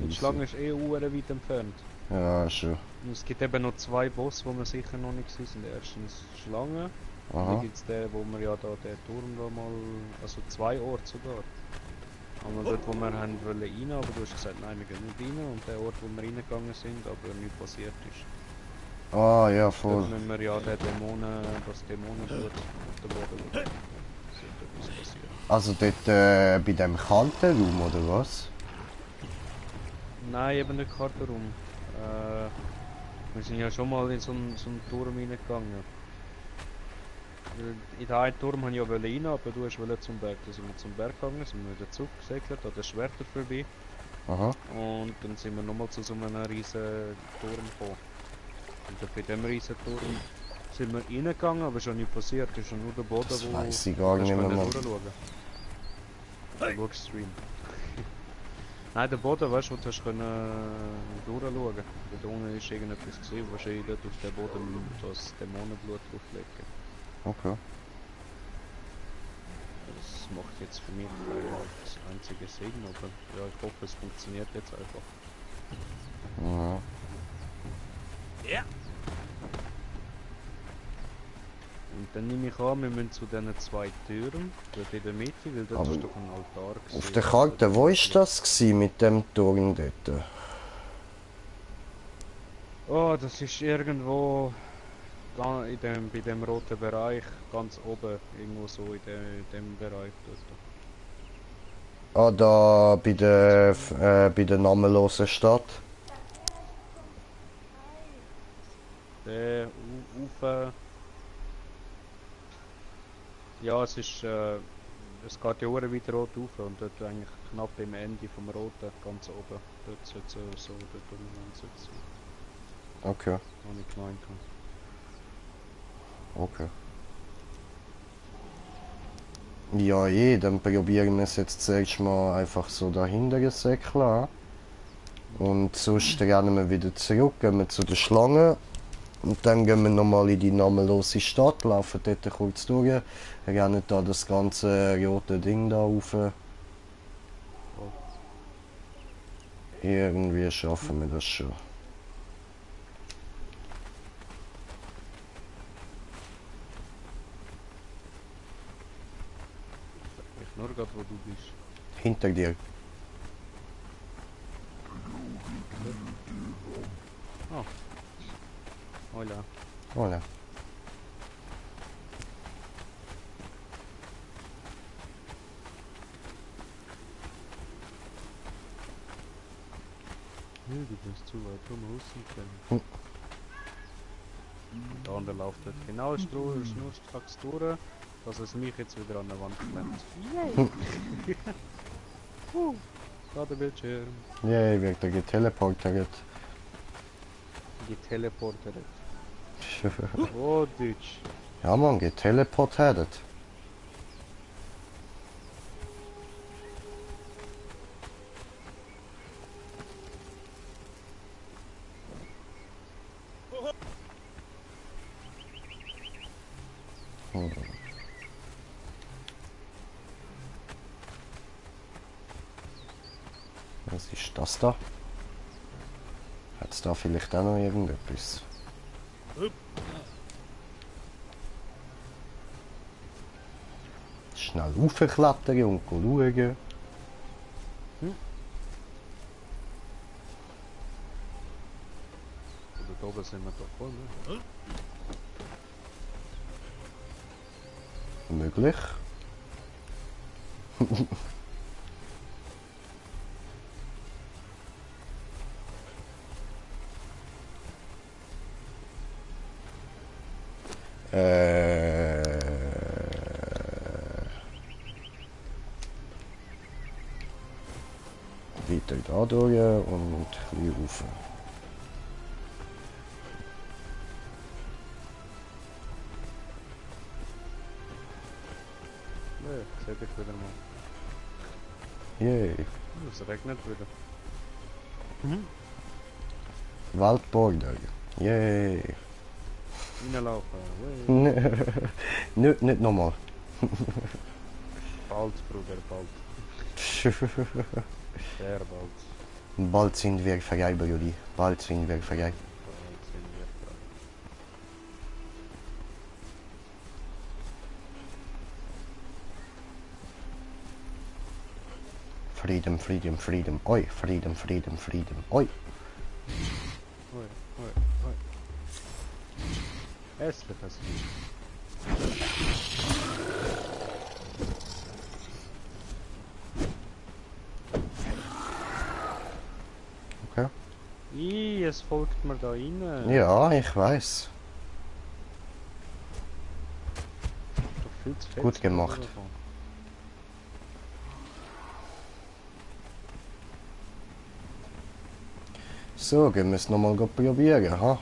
Die easy. Schlange ist eh weit entfernt. Ja, schon. Und es gibt eben noch 2 Bosse, wo wir sicher noch nicht sind. Erstens Schlange. Und Aha. dann gibt es den, wo wir ja da den Turm da mal... Also 2 Orte sogar. Einmal dort, wo wir haben wollen rein, aber du hast gesagt, nein, wir gehen nicht rein. Und der Ort, wo wir reingegangen sind, aber nichts passiert ist. Ah, ja, Dort voll. müssen wir ja den das Dämonenblut auf den Boden schauen. Sollte etwas passieren. Also dort bei dem kalten Raum, oder was? Nein, eben nicht Kartenraum. Wir sind ja schon mal in so einen Turm reingegangen. In den einen Turm wollte ich ja rein, aber du wolltest zum Berg. Da sind wir zum Berg gegangen, sind wir wieder zurückgesegelt, an den Schwerter vorbei. Aha. Und dann sind wir nochmal zu so einem riesen Turm gekommen. Und bei diesem riesen Turm sind wir reingegangen, aber schon nicht passiert. Es ist schon nur der Boden, Das wo weiss ich gar nicht mehr mal. durchschauen. Stream. Nein, der Boden, weißt du, wo du hast können durchschauen. Da unten ist irgendetwas gesehen, wahrscheinlich dort auf dem Boden das Dämonenblut drauflegen. Okay. Das macht jetzt für mich das einzige Sinn, aber ja, ich hoffe, es funktioniert jetzt einfach. Ja. Ja. Und dann nehme ich an, wir müssen zu diesen 2 Türen, dort in der Mitte, weil dort Aber ist doch ein Altar gewesen. Auf der Karte, wo ist das gsi mit dem Turm dort? Oh, das ist irgendwo bei dem roten Bereich, ganz oben, irgendwo so in dem Bereich dort. Ah, da bei der namenlosen Stadt. Der Ufer. Ja, es ist, es geht ja auch weiter rot rauf und dort eigentlich knapp am Ende vom Roten, ganz oben. Dort sollte es so, dort umeinander sein. Okay, Was ich gemeint habe. okay. Ja, dann probieren wir es jetzt zuerst mal einfach so dahinter säckeln. Und sonst rennen wir wieder zurück, gehen wir zu der Schlange. Und dann gehen wir nochmal in die namenlose Stadt, laufen dort kurz durch, rennen da das ganze rote Ding da rauf. Irgendwie schaffen wir das schon. Ich nur gerade, wo du bist. Hinter dir. Ah. Hola. Hola. Ja, du bist zu weit vom Außen. Der andere läuft dort genau schnurstracks durch, dass es mich jetzt wieder an der Wand klemmt. Yay! Gerade Bildschirm. Yay, wird er geteleportiert. Geteleportert. Oh, Deutsch. Ja man, geteleportiert. Was ist das da? Hat es da vielleicht auch noch irgendetwas? Schnell raufklettern und schauen. Da oben sind wir doch voll, ne? Möglich. Weiter da durch und ein bisschen rauf. Ne, seht ich wieder mal. Yay. Es regnet wieder. Waldborder. Yay. Reinlaufen. Nicht nochmal. Bald, Bruder, bald. Sehr bald. Bald sind wir frei, Brudi. Bald sind wir frei. Bald sind wir frei. Freedom, freedom, freedom. Oi, freedom, freedom, freedom. Oi. Oi, oi, oi. Hässliches Lied. Okay. Es folgt mir da rein. Ja, ich weiß. Doch viel zu fett Gut zum gemacht. Telefon. So, gehen wir es nochmal probieren, ha?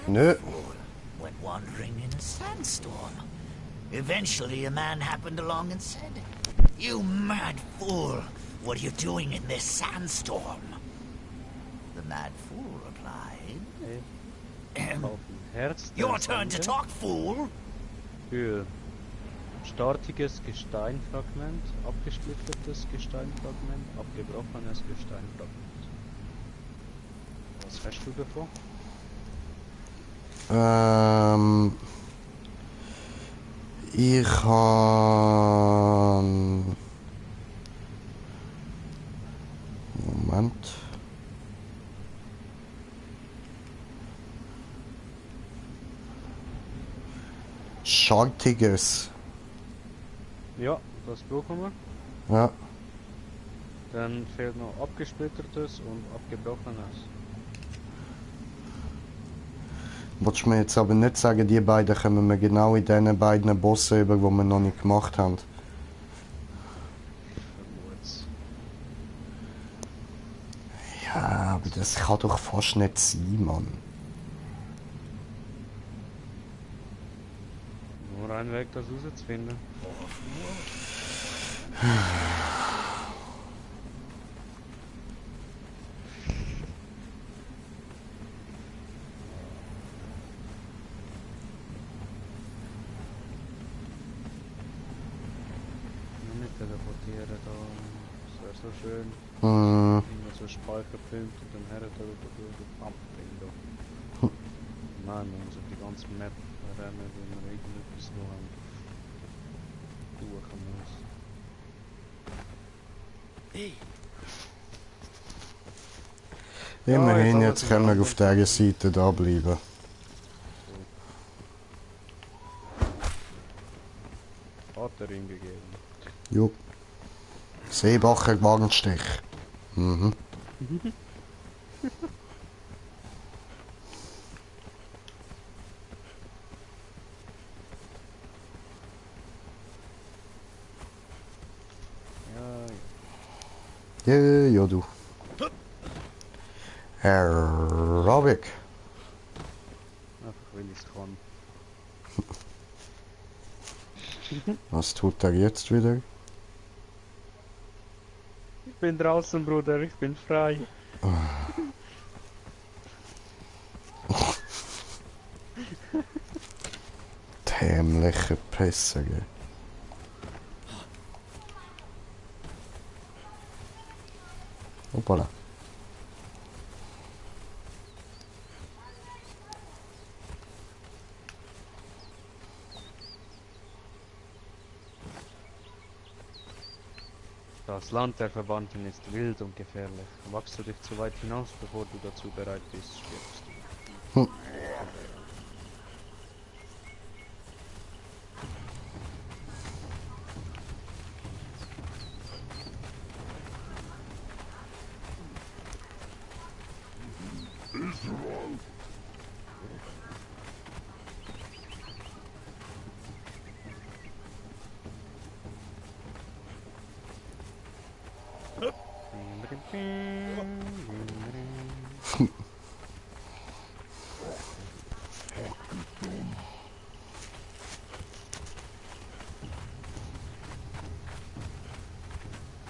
Nö. Went wandering in a sandstorm. Eventually, a man happened along and said, "You mad fool! What are you doing in this sandstorm?" The mad fool replied, Auf dem Herz der "Your turn to Sande talk, fool!" für startiges Gesteinfragment, abgesplittertes Gesteinfragment, abgebrochenes Gesteinfragment. Was hast du davor? Ich kann... Moment. Schartiges. Ja, das brauchen wir. Ja. Dann fehlt noch abgesplittertes und abgebrochenes. Wolltest du mir jetzt aber nicht sagen, die beiden kommen wir genau in diesen beiden Bossen über, die wir noch nicht gemacht haben. Vermut's. Ja, aber das kann doch fast nicht sein, Mann. Nur ein Weg, das rauszufinden. Nicht teleportieren da. Das wäre so schön. Hm. Immer so Speicherpunkt und dann her da durch den Pumping da. Nein, man muss auf die ganze Map rennen, wenn man irgendetwas noch suchen muss. Immerhin, jetzt jetzt können wir auf dieser Seite da bleiben. Hat er ihm gegeben. Jo. Seebacher Wagenstich. Mhm. Ja, Ja, ja, du. Aerobic. einfach weil ich es kann. Was tut er jetzt wieder? Ich bin draußen, Bruder, ich bin frei. Dämliche Pässe, gell. Hoppala. Das Land der Verbannten ist wild und gefährlich. Wagst du dich zu weit hinaus, bevor du dazu bereit bist, stirbst du.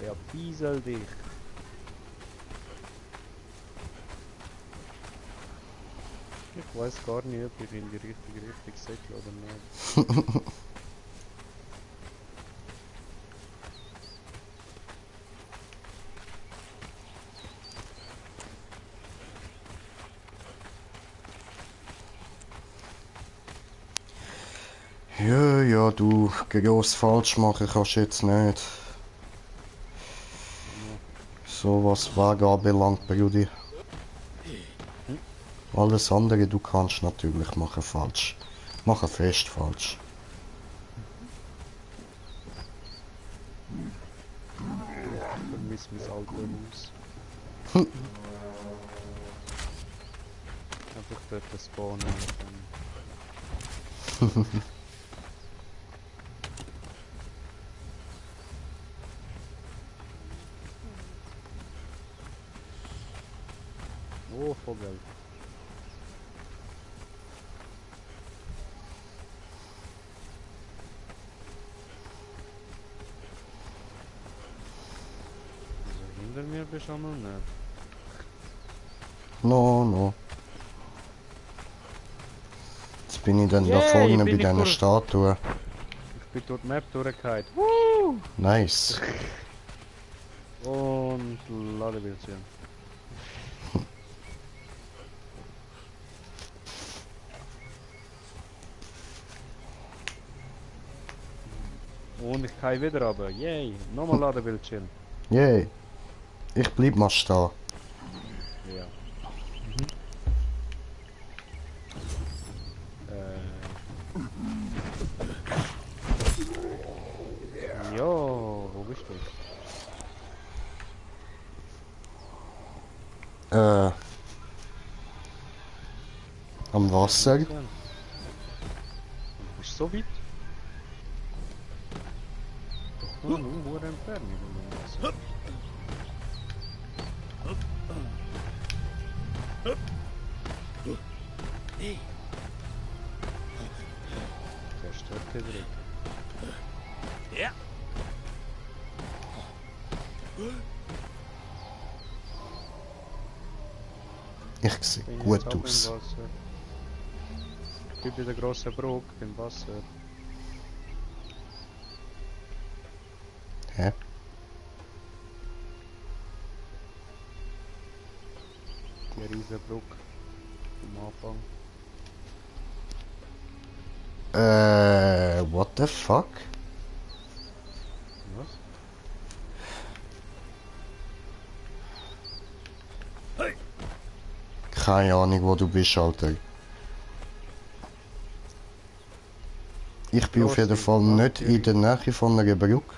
Der Piesel dich. Ich weiß gar nicht, ob ich in die richtige Richtung säckle oder nicht. Ja, ja, du, gross falsch machen kannst du jetzt nicht. So was Wege anbelangt, Brudi. Alles andere du kannst natürlich machen falsch. Machen fest falsch. Vermiss mein alter Haus. Einfach dort spawnen und dann... Oh, Vogel. Hinter mir bist du auch noch nicht. No, no. Jetzt bin ich dann da Yay, vorne bei bin ich dieser durch. Statue. Ich bin durch die Map durchgefallen. Nice. Und Ladebildschirm. Und ich kann wieder runter. Yay, nochmal Ladebildschirm. Yay. Ich bleib mal stehen. Ja. Jo, wo bist du? Am Wasser. Du bist so weit? Doch nur eine hohe Entfernung. Der Stöcke drückt. Ja. Ich sehe Bin gut jetzt auch im aus. Wasser. Ich bin bei der grossen Brücke im Wasser. Hä? Die riesige Brücke. Am Anfang. What the fuck? Was? Keine Ahnung, wo du bist, Alter. Ich bin auf jeden Fall nicht in der Nähe von einer Brücke.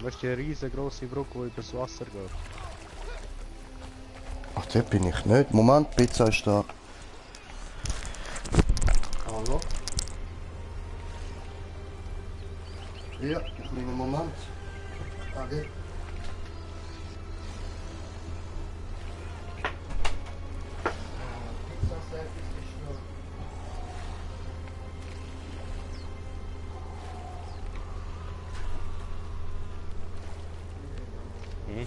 Weißt du, die riesengroße Brücke, die übers Wasser geht? Ach, dort bin ich nicht. Moment, Pizza ist da. Hallo? Ja, kleinen Moment. Okay. Hm?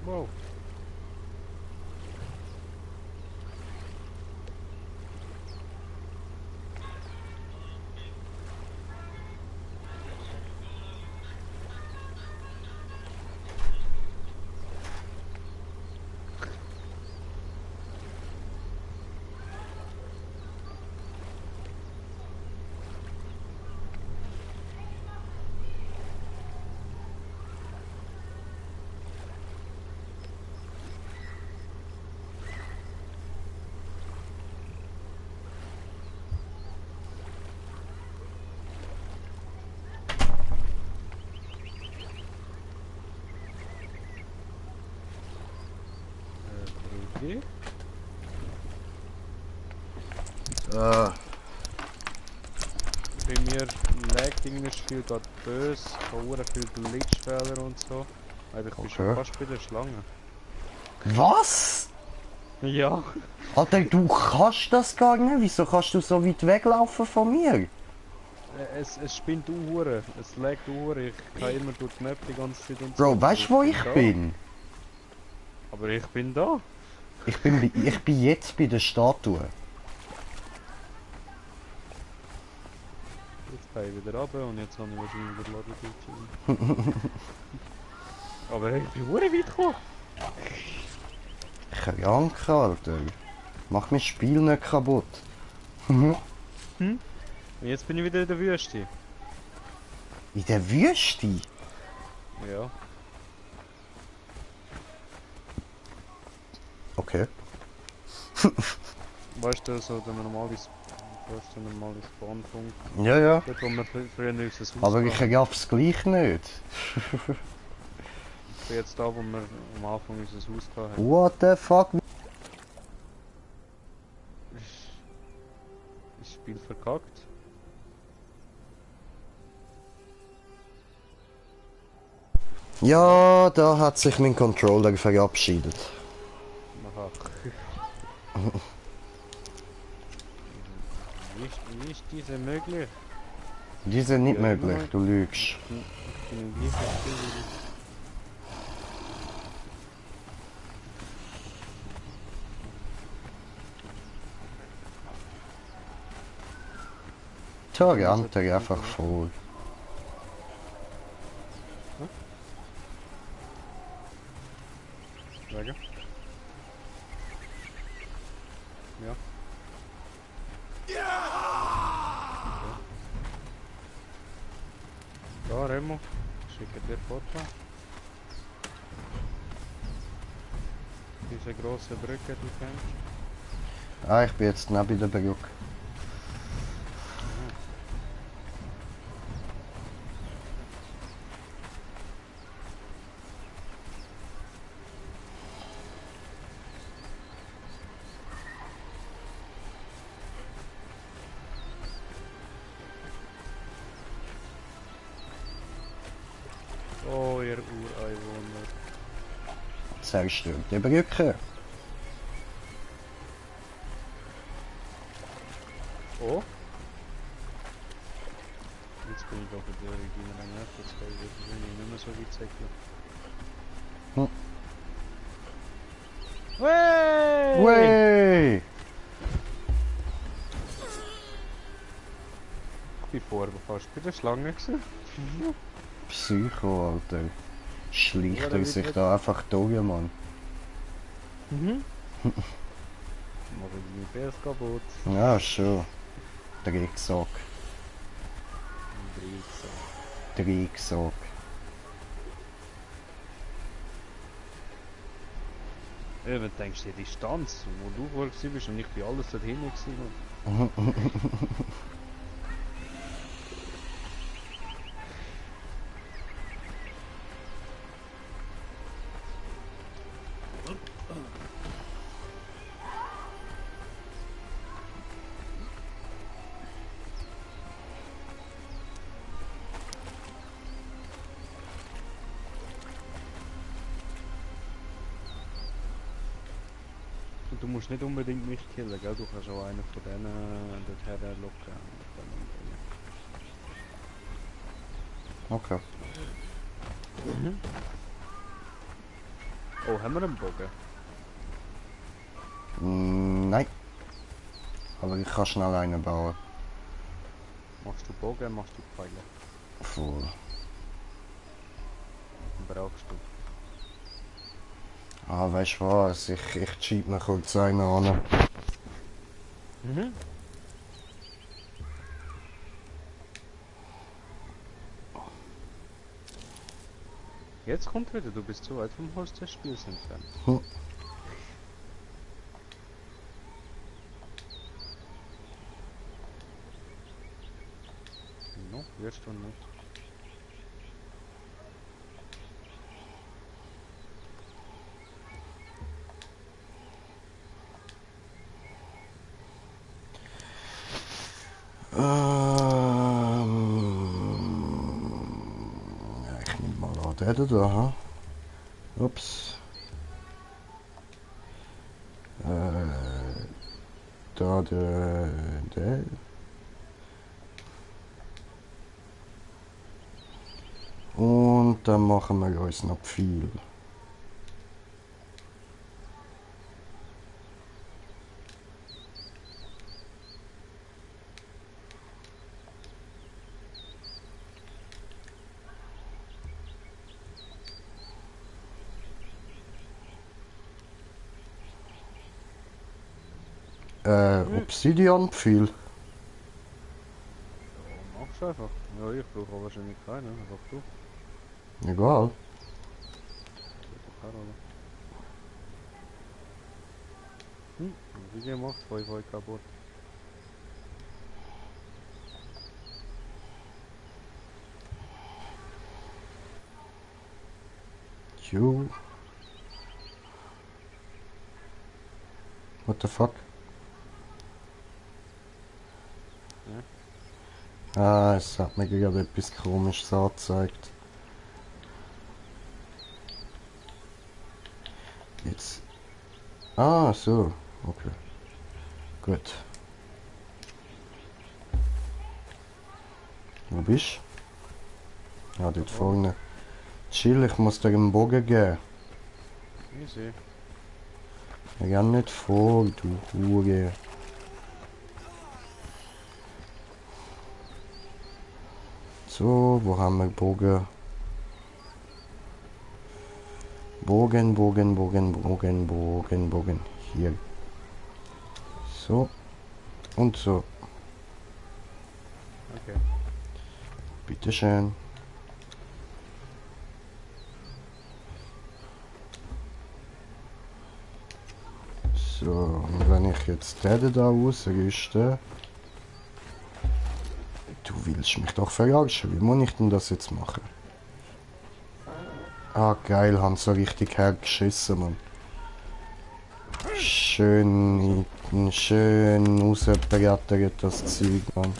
Wow. Brücke? Bei mir laggt irgendwie das Spiel gerade böse, ich habe sehr viele Glitchfehler und so. Aber ich bin schon Okay. fast bei der Schlange. Was? Ja. Alter, du kannst das gar nicht. Wieso kannst du so weit weglaufen von mir? Es spinnt Uhren, es laggt Uhren, ich kann immer durch die Map die ganze Zeit und Bro, so. weißt du, wo ich da. bin? Aber ich bin da. Ich bin jetzt bei der Statue. Jetzt kann ich wieder runter und jetzt habe ich wahrscheinlich wieder Ladebildschirm. Aber ich bin sehr weit gekommen. Krank, Alter. Mach mein Spiel nicht kaputt. Und jetzt bin ich wieder in der Wüste. In der Wüste? Ja. Okay. Weißt du, so der normale ist dann ein normaler Spawnpunkt. Ja, ja. Dort, wo wir früher unser Haus Aber ich hatten. raff's gleich nicht. Ich bin jetzt da, wo wir am Anfang unser Haus hatten. What the fuck? Ist das Spiel verkackt? Ja, da hat sich mein Controller verabschiedet. Aha. Wie ist diese möglich? Die sind nicht Ja, möglich, nein. du lügst. Ich bin im gleichen Spiel wie Da rennt er einfach voll. Wege. Ja. Da, Remo. Schicke dir Foto. Diese große Brücke, die kennst. Ah, ich bin jetzt neben der Brücke. Oh, ihr Ureinwohner. Zerstört die Brücke. Oh? Jetzt bin ich doch in der Region rein, jetzt kann ich wirklich nicht mehr so weit säckeln. Hm. Wey! Ich bin vorher fast bei der Schlange gewesen. Psycho, Alter. Schleicht Ja, er da sich wird- da einfach durch, Mann. Mhm. Mach ich mein PS kaputt. Ja, schon. Drecksack. Drecksack. Ja, wenn du denkst, die Distanz, wo du vorher bist und ich bin alles dort hinten gewesen. Und du musst nicht unbedingt mich killen, gell? Du kannst auch einen von denen dorthin locken. Okay. Oh, haben wir einen Bogen? Nein. Aber ich kann schnell einen bauen. Machst du Bogen, machst du Pfeile? Voll. Brauchst du? Ah, weißt du was? Ich cheat mir kurz einen an. Mhm. Jetzt kommt wieder, du bist zu weit vom Haus des Spiels entfernt. Hm. Noch wirst du nicht. Ja, ich nehme mal an, den da, ha? Ups. Da der. Und dann machen wir uns noch viel. Obsidian-Pfeil. Ja, machst einfach. Ja, ich brauche wahrscheinlich keinen, einfach du. Egal. Geht doch auch, oder? Wie gemacht, 5 kaputt. Jo. What the fuck? Ah, es hat mir gerade etwas Komisches angezeigt. Jetzt. Ah, so. Okay. Gut. Wo bist du? Ja, dort vorne. Chill, ich muss dir einen Bogen geben. Easy. Renn nicht vor, du Hure. So, wo haben wir Bogen? Bogen, Bogen, Bogen, Bogen, Bogen, Bogen. Hier. So. Und so. Okay. Bitteschön. So, und wenn ich jetzt den da ausrüste... Du willst mich doch verarschen. Wie muss ich denn das jetzt machen? Ah, geil, haben so richtig hergeschissen, Mann. Schön rausbrettert das Zeug, Mann.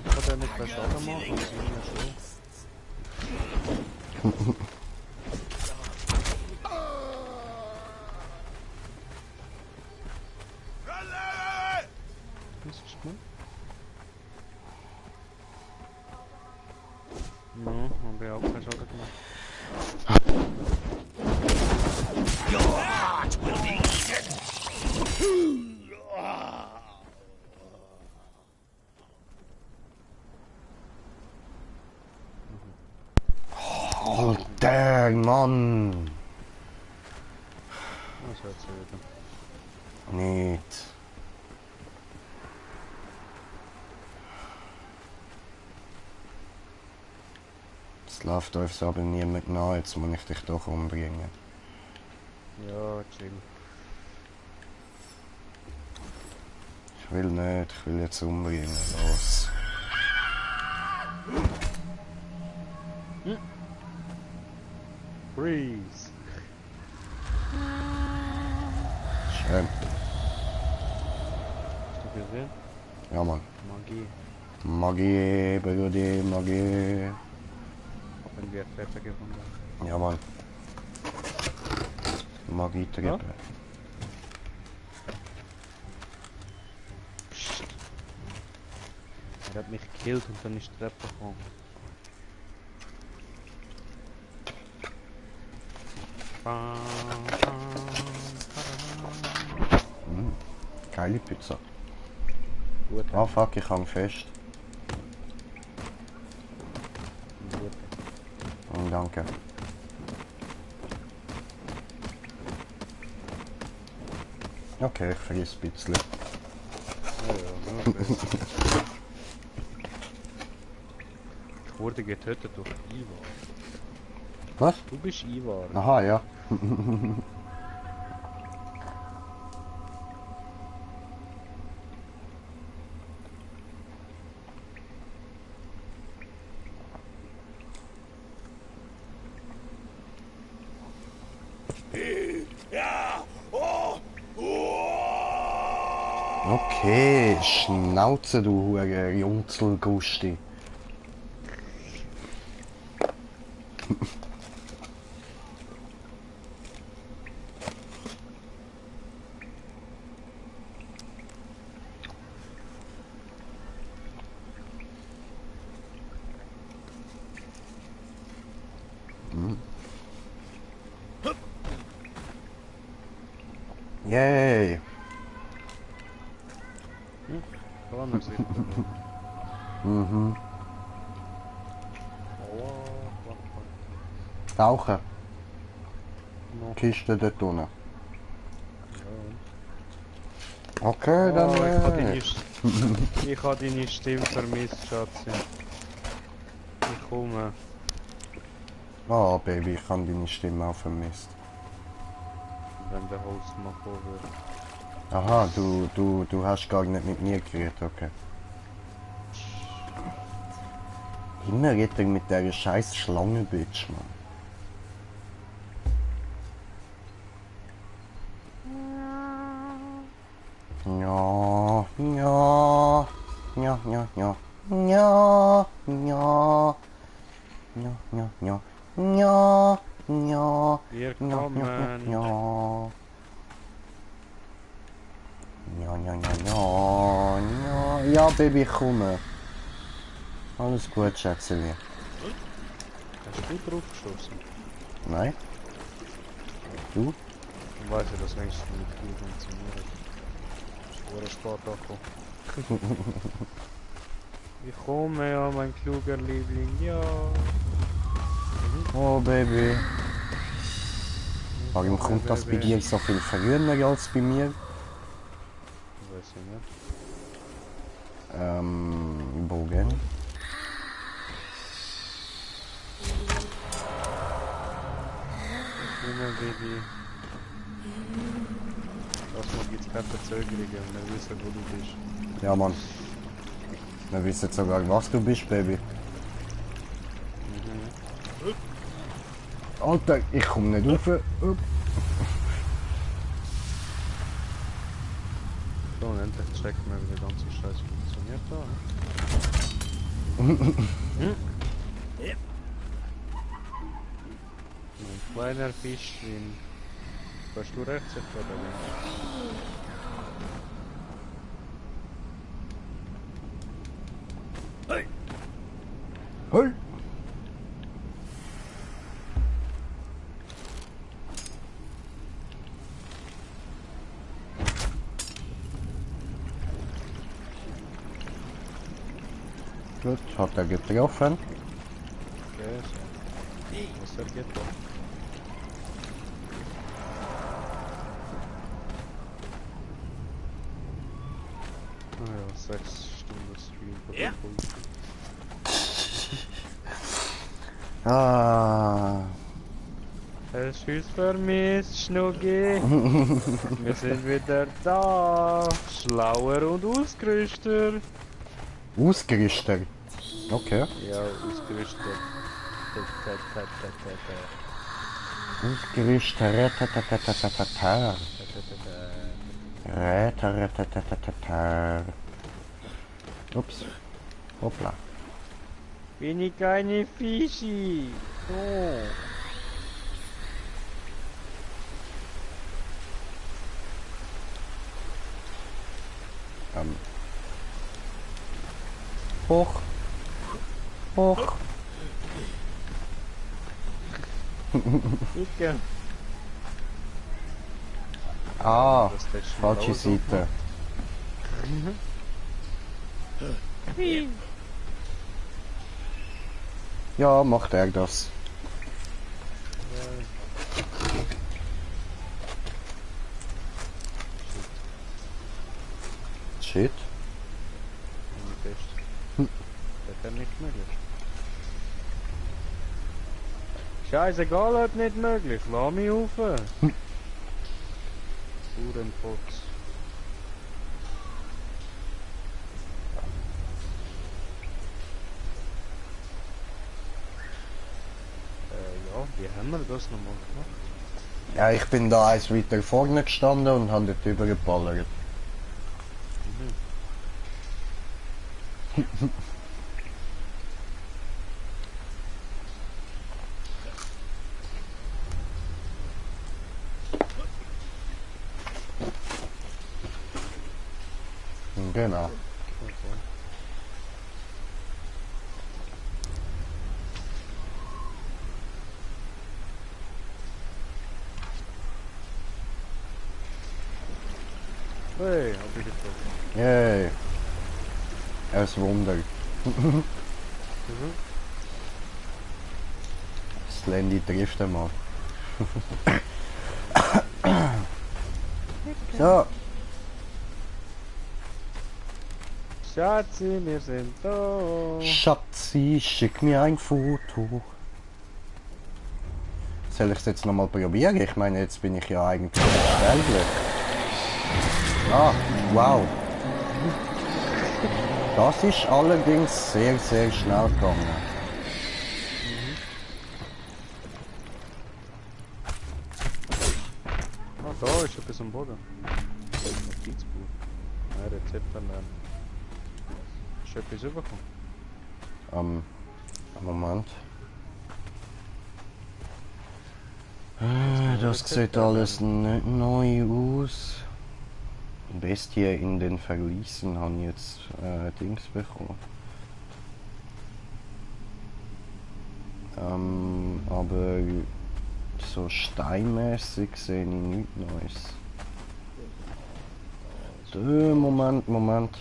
Kann der nicht mehr Schaden machen? Das ist mir schon. Was ist das? No, haben wir auch keinen Schaden gemacht. Oh, der Mann! Was hört sie wieder? Nicht. Es läuft uns aber niemand nach, jetzt muss ich dich doch umbringen. Ja, chill. Ich will nicht, ich will jetzt umbringen. Los. Freeze! Schön. Hast du gesehen? Ja, Mann. Magie. Magie, Brudi, Magie. Haben wir Treffer gefunden. Ja, Mann. Magie-Treppe. Er hat mich gekillt und dann ist die Treppe gekommen. Geile Pizza. Gut. Ah, fuck, ich hang fest. Gut. Oh, danke. Okay, ich vergiss ein bisschen. Ja, ja, ich wurde getötet durch Ivar. Was? Du bist Ivar. Aha, ja. Okay, Schnauze, du Hure Junzelgusti. Yay! Kann man sehen. Mhm. Oh, Tauchen. no. Kiste dort unten. Ja. Okay, dann. Ich habe deine Stimme vermisst, Schatzi. Ich komme. Oh, Baby, ich habe deine Stimme auch vermisst. Wenn der Holzmann kommen wird. Aha, du hast gar nicht mit mir geredet, okay. Immer redet er mit der scheiß Schlange-Bitch, Mann. Ja, ja, ja, ja, ja, ja, ja, ja, ja, ja, ja, ja, Wir ja, kommen. ja, ja, ja, ja, ja, ja, ja, Baby, ich komme. Alles gut, Schätzchen. Hast du drauf geschossen? Nein? Du? Dann weiß ich, dass wenigstens mit Kühl funktioniert. Schwerer Sport angekommen. Ich komme ja, mein kluger Liebling, ja. Oh, Baby. Warum komme, kommt das bei Baby. dir so viel früher als bei mir? Weiß ich nicht. Bogen. Immer Baby. Erstmal gibt's keine Verzögerungen, wir wissen, wo du bist. Ja, Mann. Wir wissen sogar, was du bist, Baby. Alter, ich komm nicht rauf. So, und endlich checken wir, wie der ganze Scheiß funktioniert da. Ein kleiner Fischchen. Kannst du rechts oder links? Hey! Gut, hat er getroffen. Okay, so. Was er geht da? Ah ja, 6 Stunden Stream von der Folge. Ah. Hast du uns vermisst, Schnuggi? Wir sind wieder da. Schlauer und ausgerüstet. Ausgerüstet. Okay. Ja, ausgerüstet. Ausgerüstet. Ups. Hoppla. Bin ich keine Fischi? Oh. Hoch. Hoch. Icke. Ah, Das ist falsche Seite. Ja, macht er das. Shit. Das kann nicht möglich. Scheißegal, hat nicht möglich. Lass mich rauf. Uhrenfotz. Ja, wie haben wir das nochmal gemacht? Ja, ich bin da eins weiter vorne gestanden und habe dort übergeballert. Genau. Hey, hab ich getroffen. Yay. Es Wunder. Slendy trifft einmal. So. Schatzi, wir sind da. Schatzi, schick mir ein Foto. Soll ich es jetzt nochmal probieren? Ich meine, jetzt bin ich ja eigentlich erstellt. Ah, wow. Das ist allerdings sehr, sehr schnell gegangen. Ah, da ist etwas am Boden. Notizbuch. Nein, Rezept lernen. Ist etwas übergekommen? Moment. Das sieht alles nicht neu aus. Bestie in den Verließen haben jetzt Dings bekommen. Aber so steinmäßig sehe ich nichts Neues. Moment.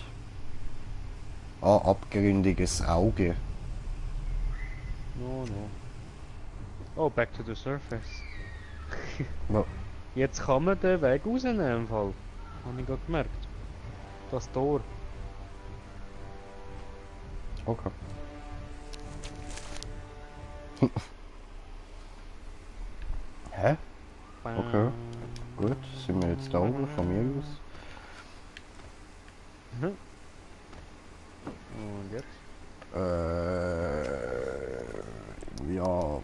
Ah, abgründiges Auge. No. Oh, back to the surface. Ja. Jetzt kann man den Weg rausnehmen im Fall. Habe ich gerade gemerkt. Das Tor. Okay. Hä? Okay. Gut, sind wir jetzt da oben von mir aus? Und jetzt? Ja,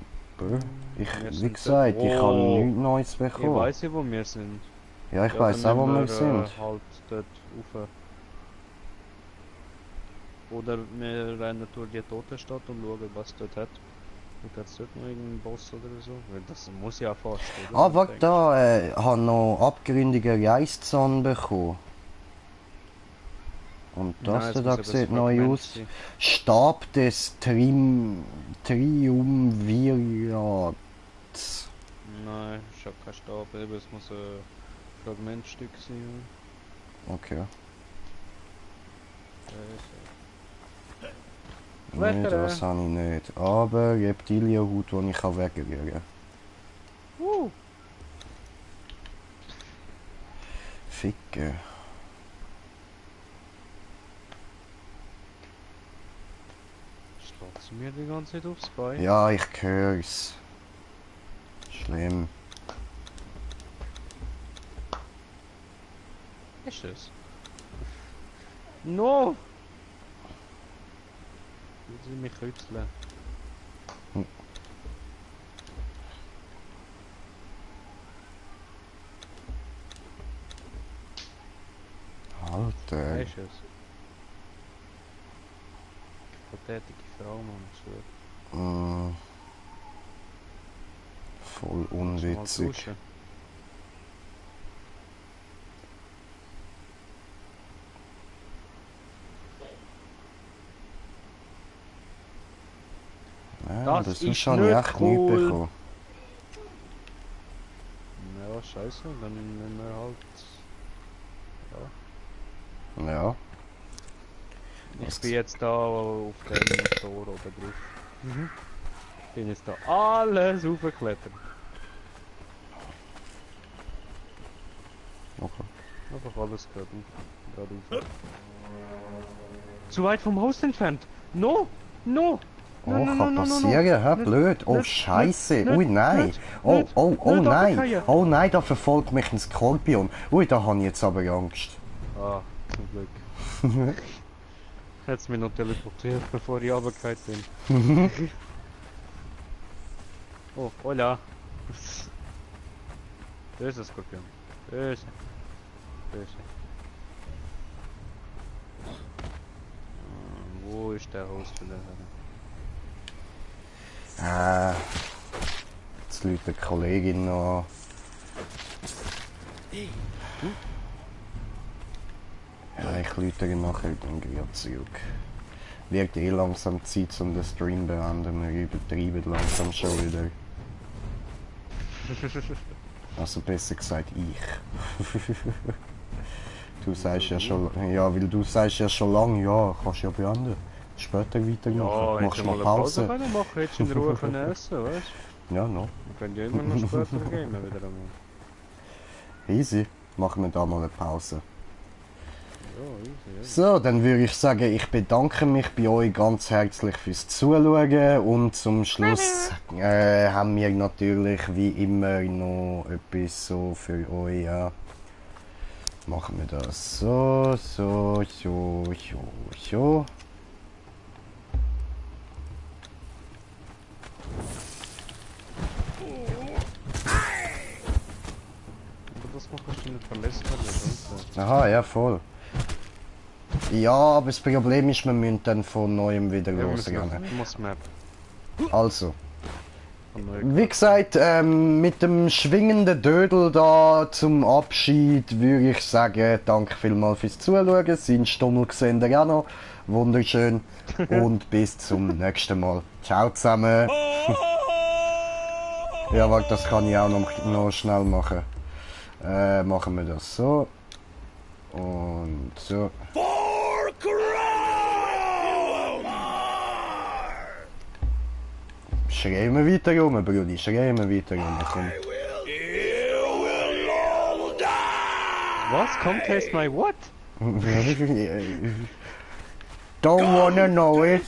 wie gesagt, ich habe nichts Neues Ich bekommen. weiss ja, wo wir sind. Ja, ich weiss auch, wo wir sind. Halt dort rauf. Oder wir rennen durch die Totenstadt und schauen, was es dort hat. Und hat es dort noch irgendeinen Boss oder so? Weil das muss ja fast, oder? Ah, warte, da habe noch abgründige Reißzahn bekommen. Und das Nein, da sieht neu aus. sein. Stab des Triumvirats. Nein, ist ja kein Stab, eben, es muss ein Fragmentstück sein. Okay. Lecker, Nee, das habe ich nicht. Aber Reptilienhaut, die ich wegrühren kann. Ficke. Schlägt sie mir die ganze Zeit aufs Bein? Ja, ich hör's. Schlimm. Ist es? No! Will sie mich rütteln? Alter. Ist es? Pathetische Frau, Mann, so. Voll unwitzig. Ja, das ist schon nicht echt cool. nicht bekommen. Ja, scheiße, dann nehmen wir halt... Ja. Ich bin jetzt da auf dem Tor oben drauf. Bin jetzt da alles hochgeklettert. Okay. Einfach alles gerade rauf. Zu weit vom Haus entfernt! No! No! Oh, kann passieren, hä? Blöd. Oh, Scheiße. Ui, nein. Oh, nein. Oh, nein, da verfolgt mich ein Skorpion. Ui, da habe ich jetzt aber Angst. Ah, zum Glück. Hätt's mich noch teleportiert, bevor ich runtergefallen bin. Oh, hola. Böse Skorpion. Böse. Wo ist der Host für den? Jetzt läutet die Kollegin noch an. Ja, ich läute nachher dann gerade zurück. Wird eh langsam Zeit, um den Stream beenden. Wir übertreiben langsam schon wieder. Also besser gesagt ich. Du sagst ja schon, ja, weil du sagst ja schon lange, ja, kannst ja beenden. Später weitermachen. Machst mal Pause. Ja, machen, hättest du in Ruhe können essen, weißt du? Ja, no. Wir können ja immer noch später gehen, wieder einmal. Easy. Machen wir da mal eine Pause. Ja, easy, ja. So, dann würde ich sagen, ich bedanke mich bei euch ganz herzlich fürs Zuschauen und zum Schluss haben wir natürlich wie immer noch etwas so für euch. Ja. Machen wir das so. Aber das machst du nicht verlässlich, oder? Aha, ja, voll. Ja, aber das Problem ist, wir müssen dann von neuem wieder losgehen. Also. Wie gesagt, mit dem schwingenden Dödel da zum Abschied würde ich sagen, danke vielmals fürs Zuschauen. Sein Stummel sehen ihr auch noch. Wunderschön. Und bis zum nächsten Mal. Ciao zusammen. Ja, warte, das kann ich auch noch schnell machen. Machen wir das so. Und so. Schreien wir weiter rum, Brudi, schreien wir weiter rum. Komm. Was? Come taste my what? Don't wanna know it.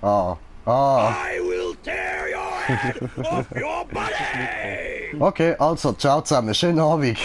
Ah. I will tear your head off your body! Okay, also, ciao zusammen, schönen Abend.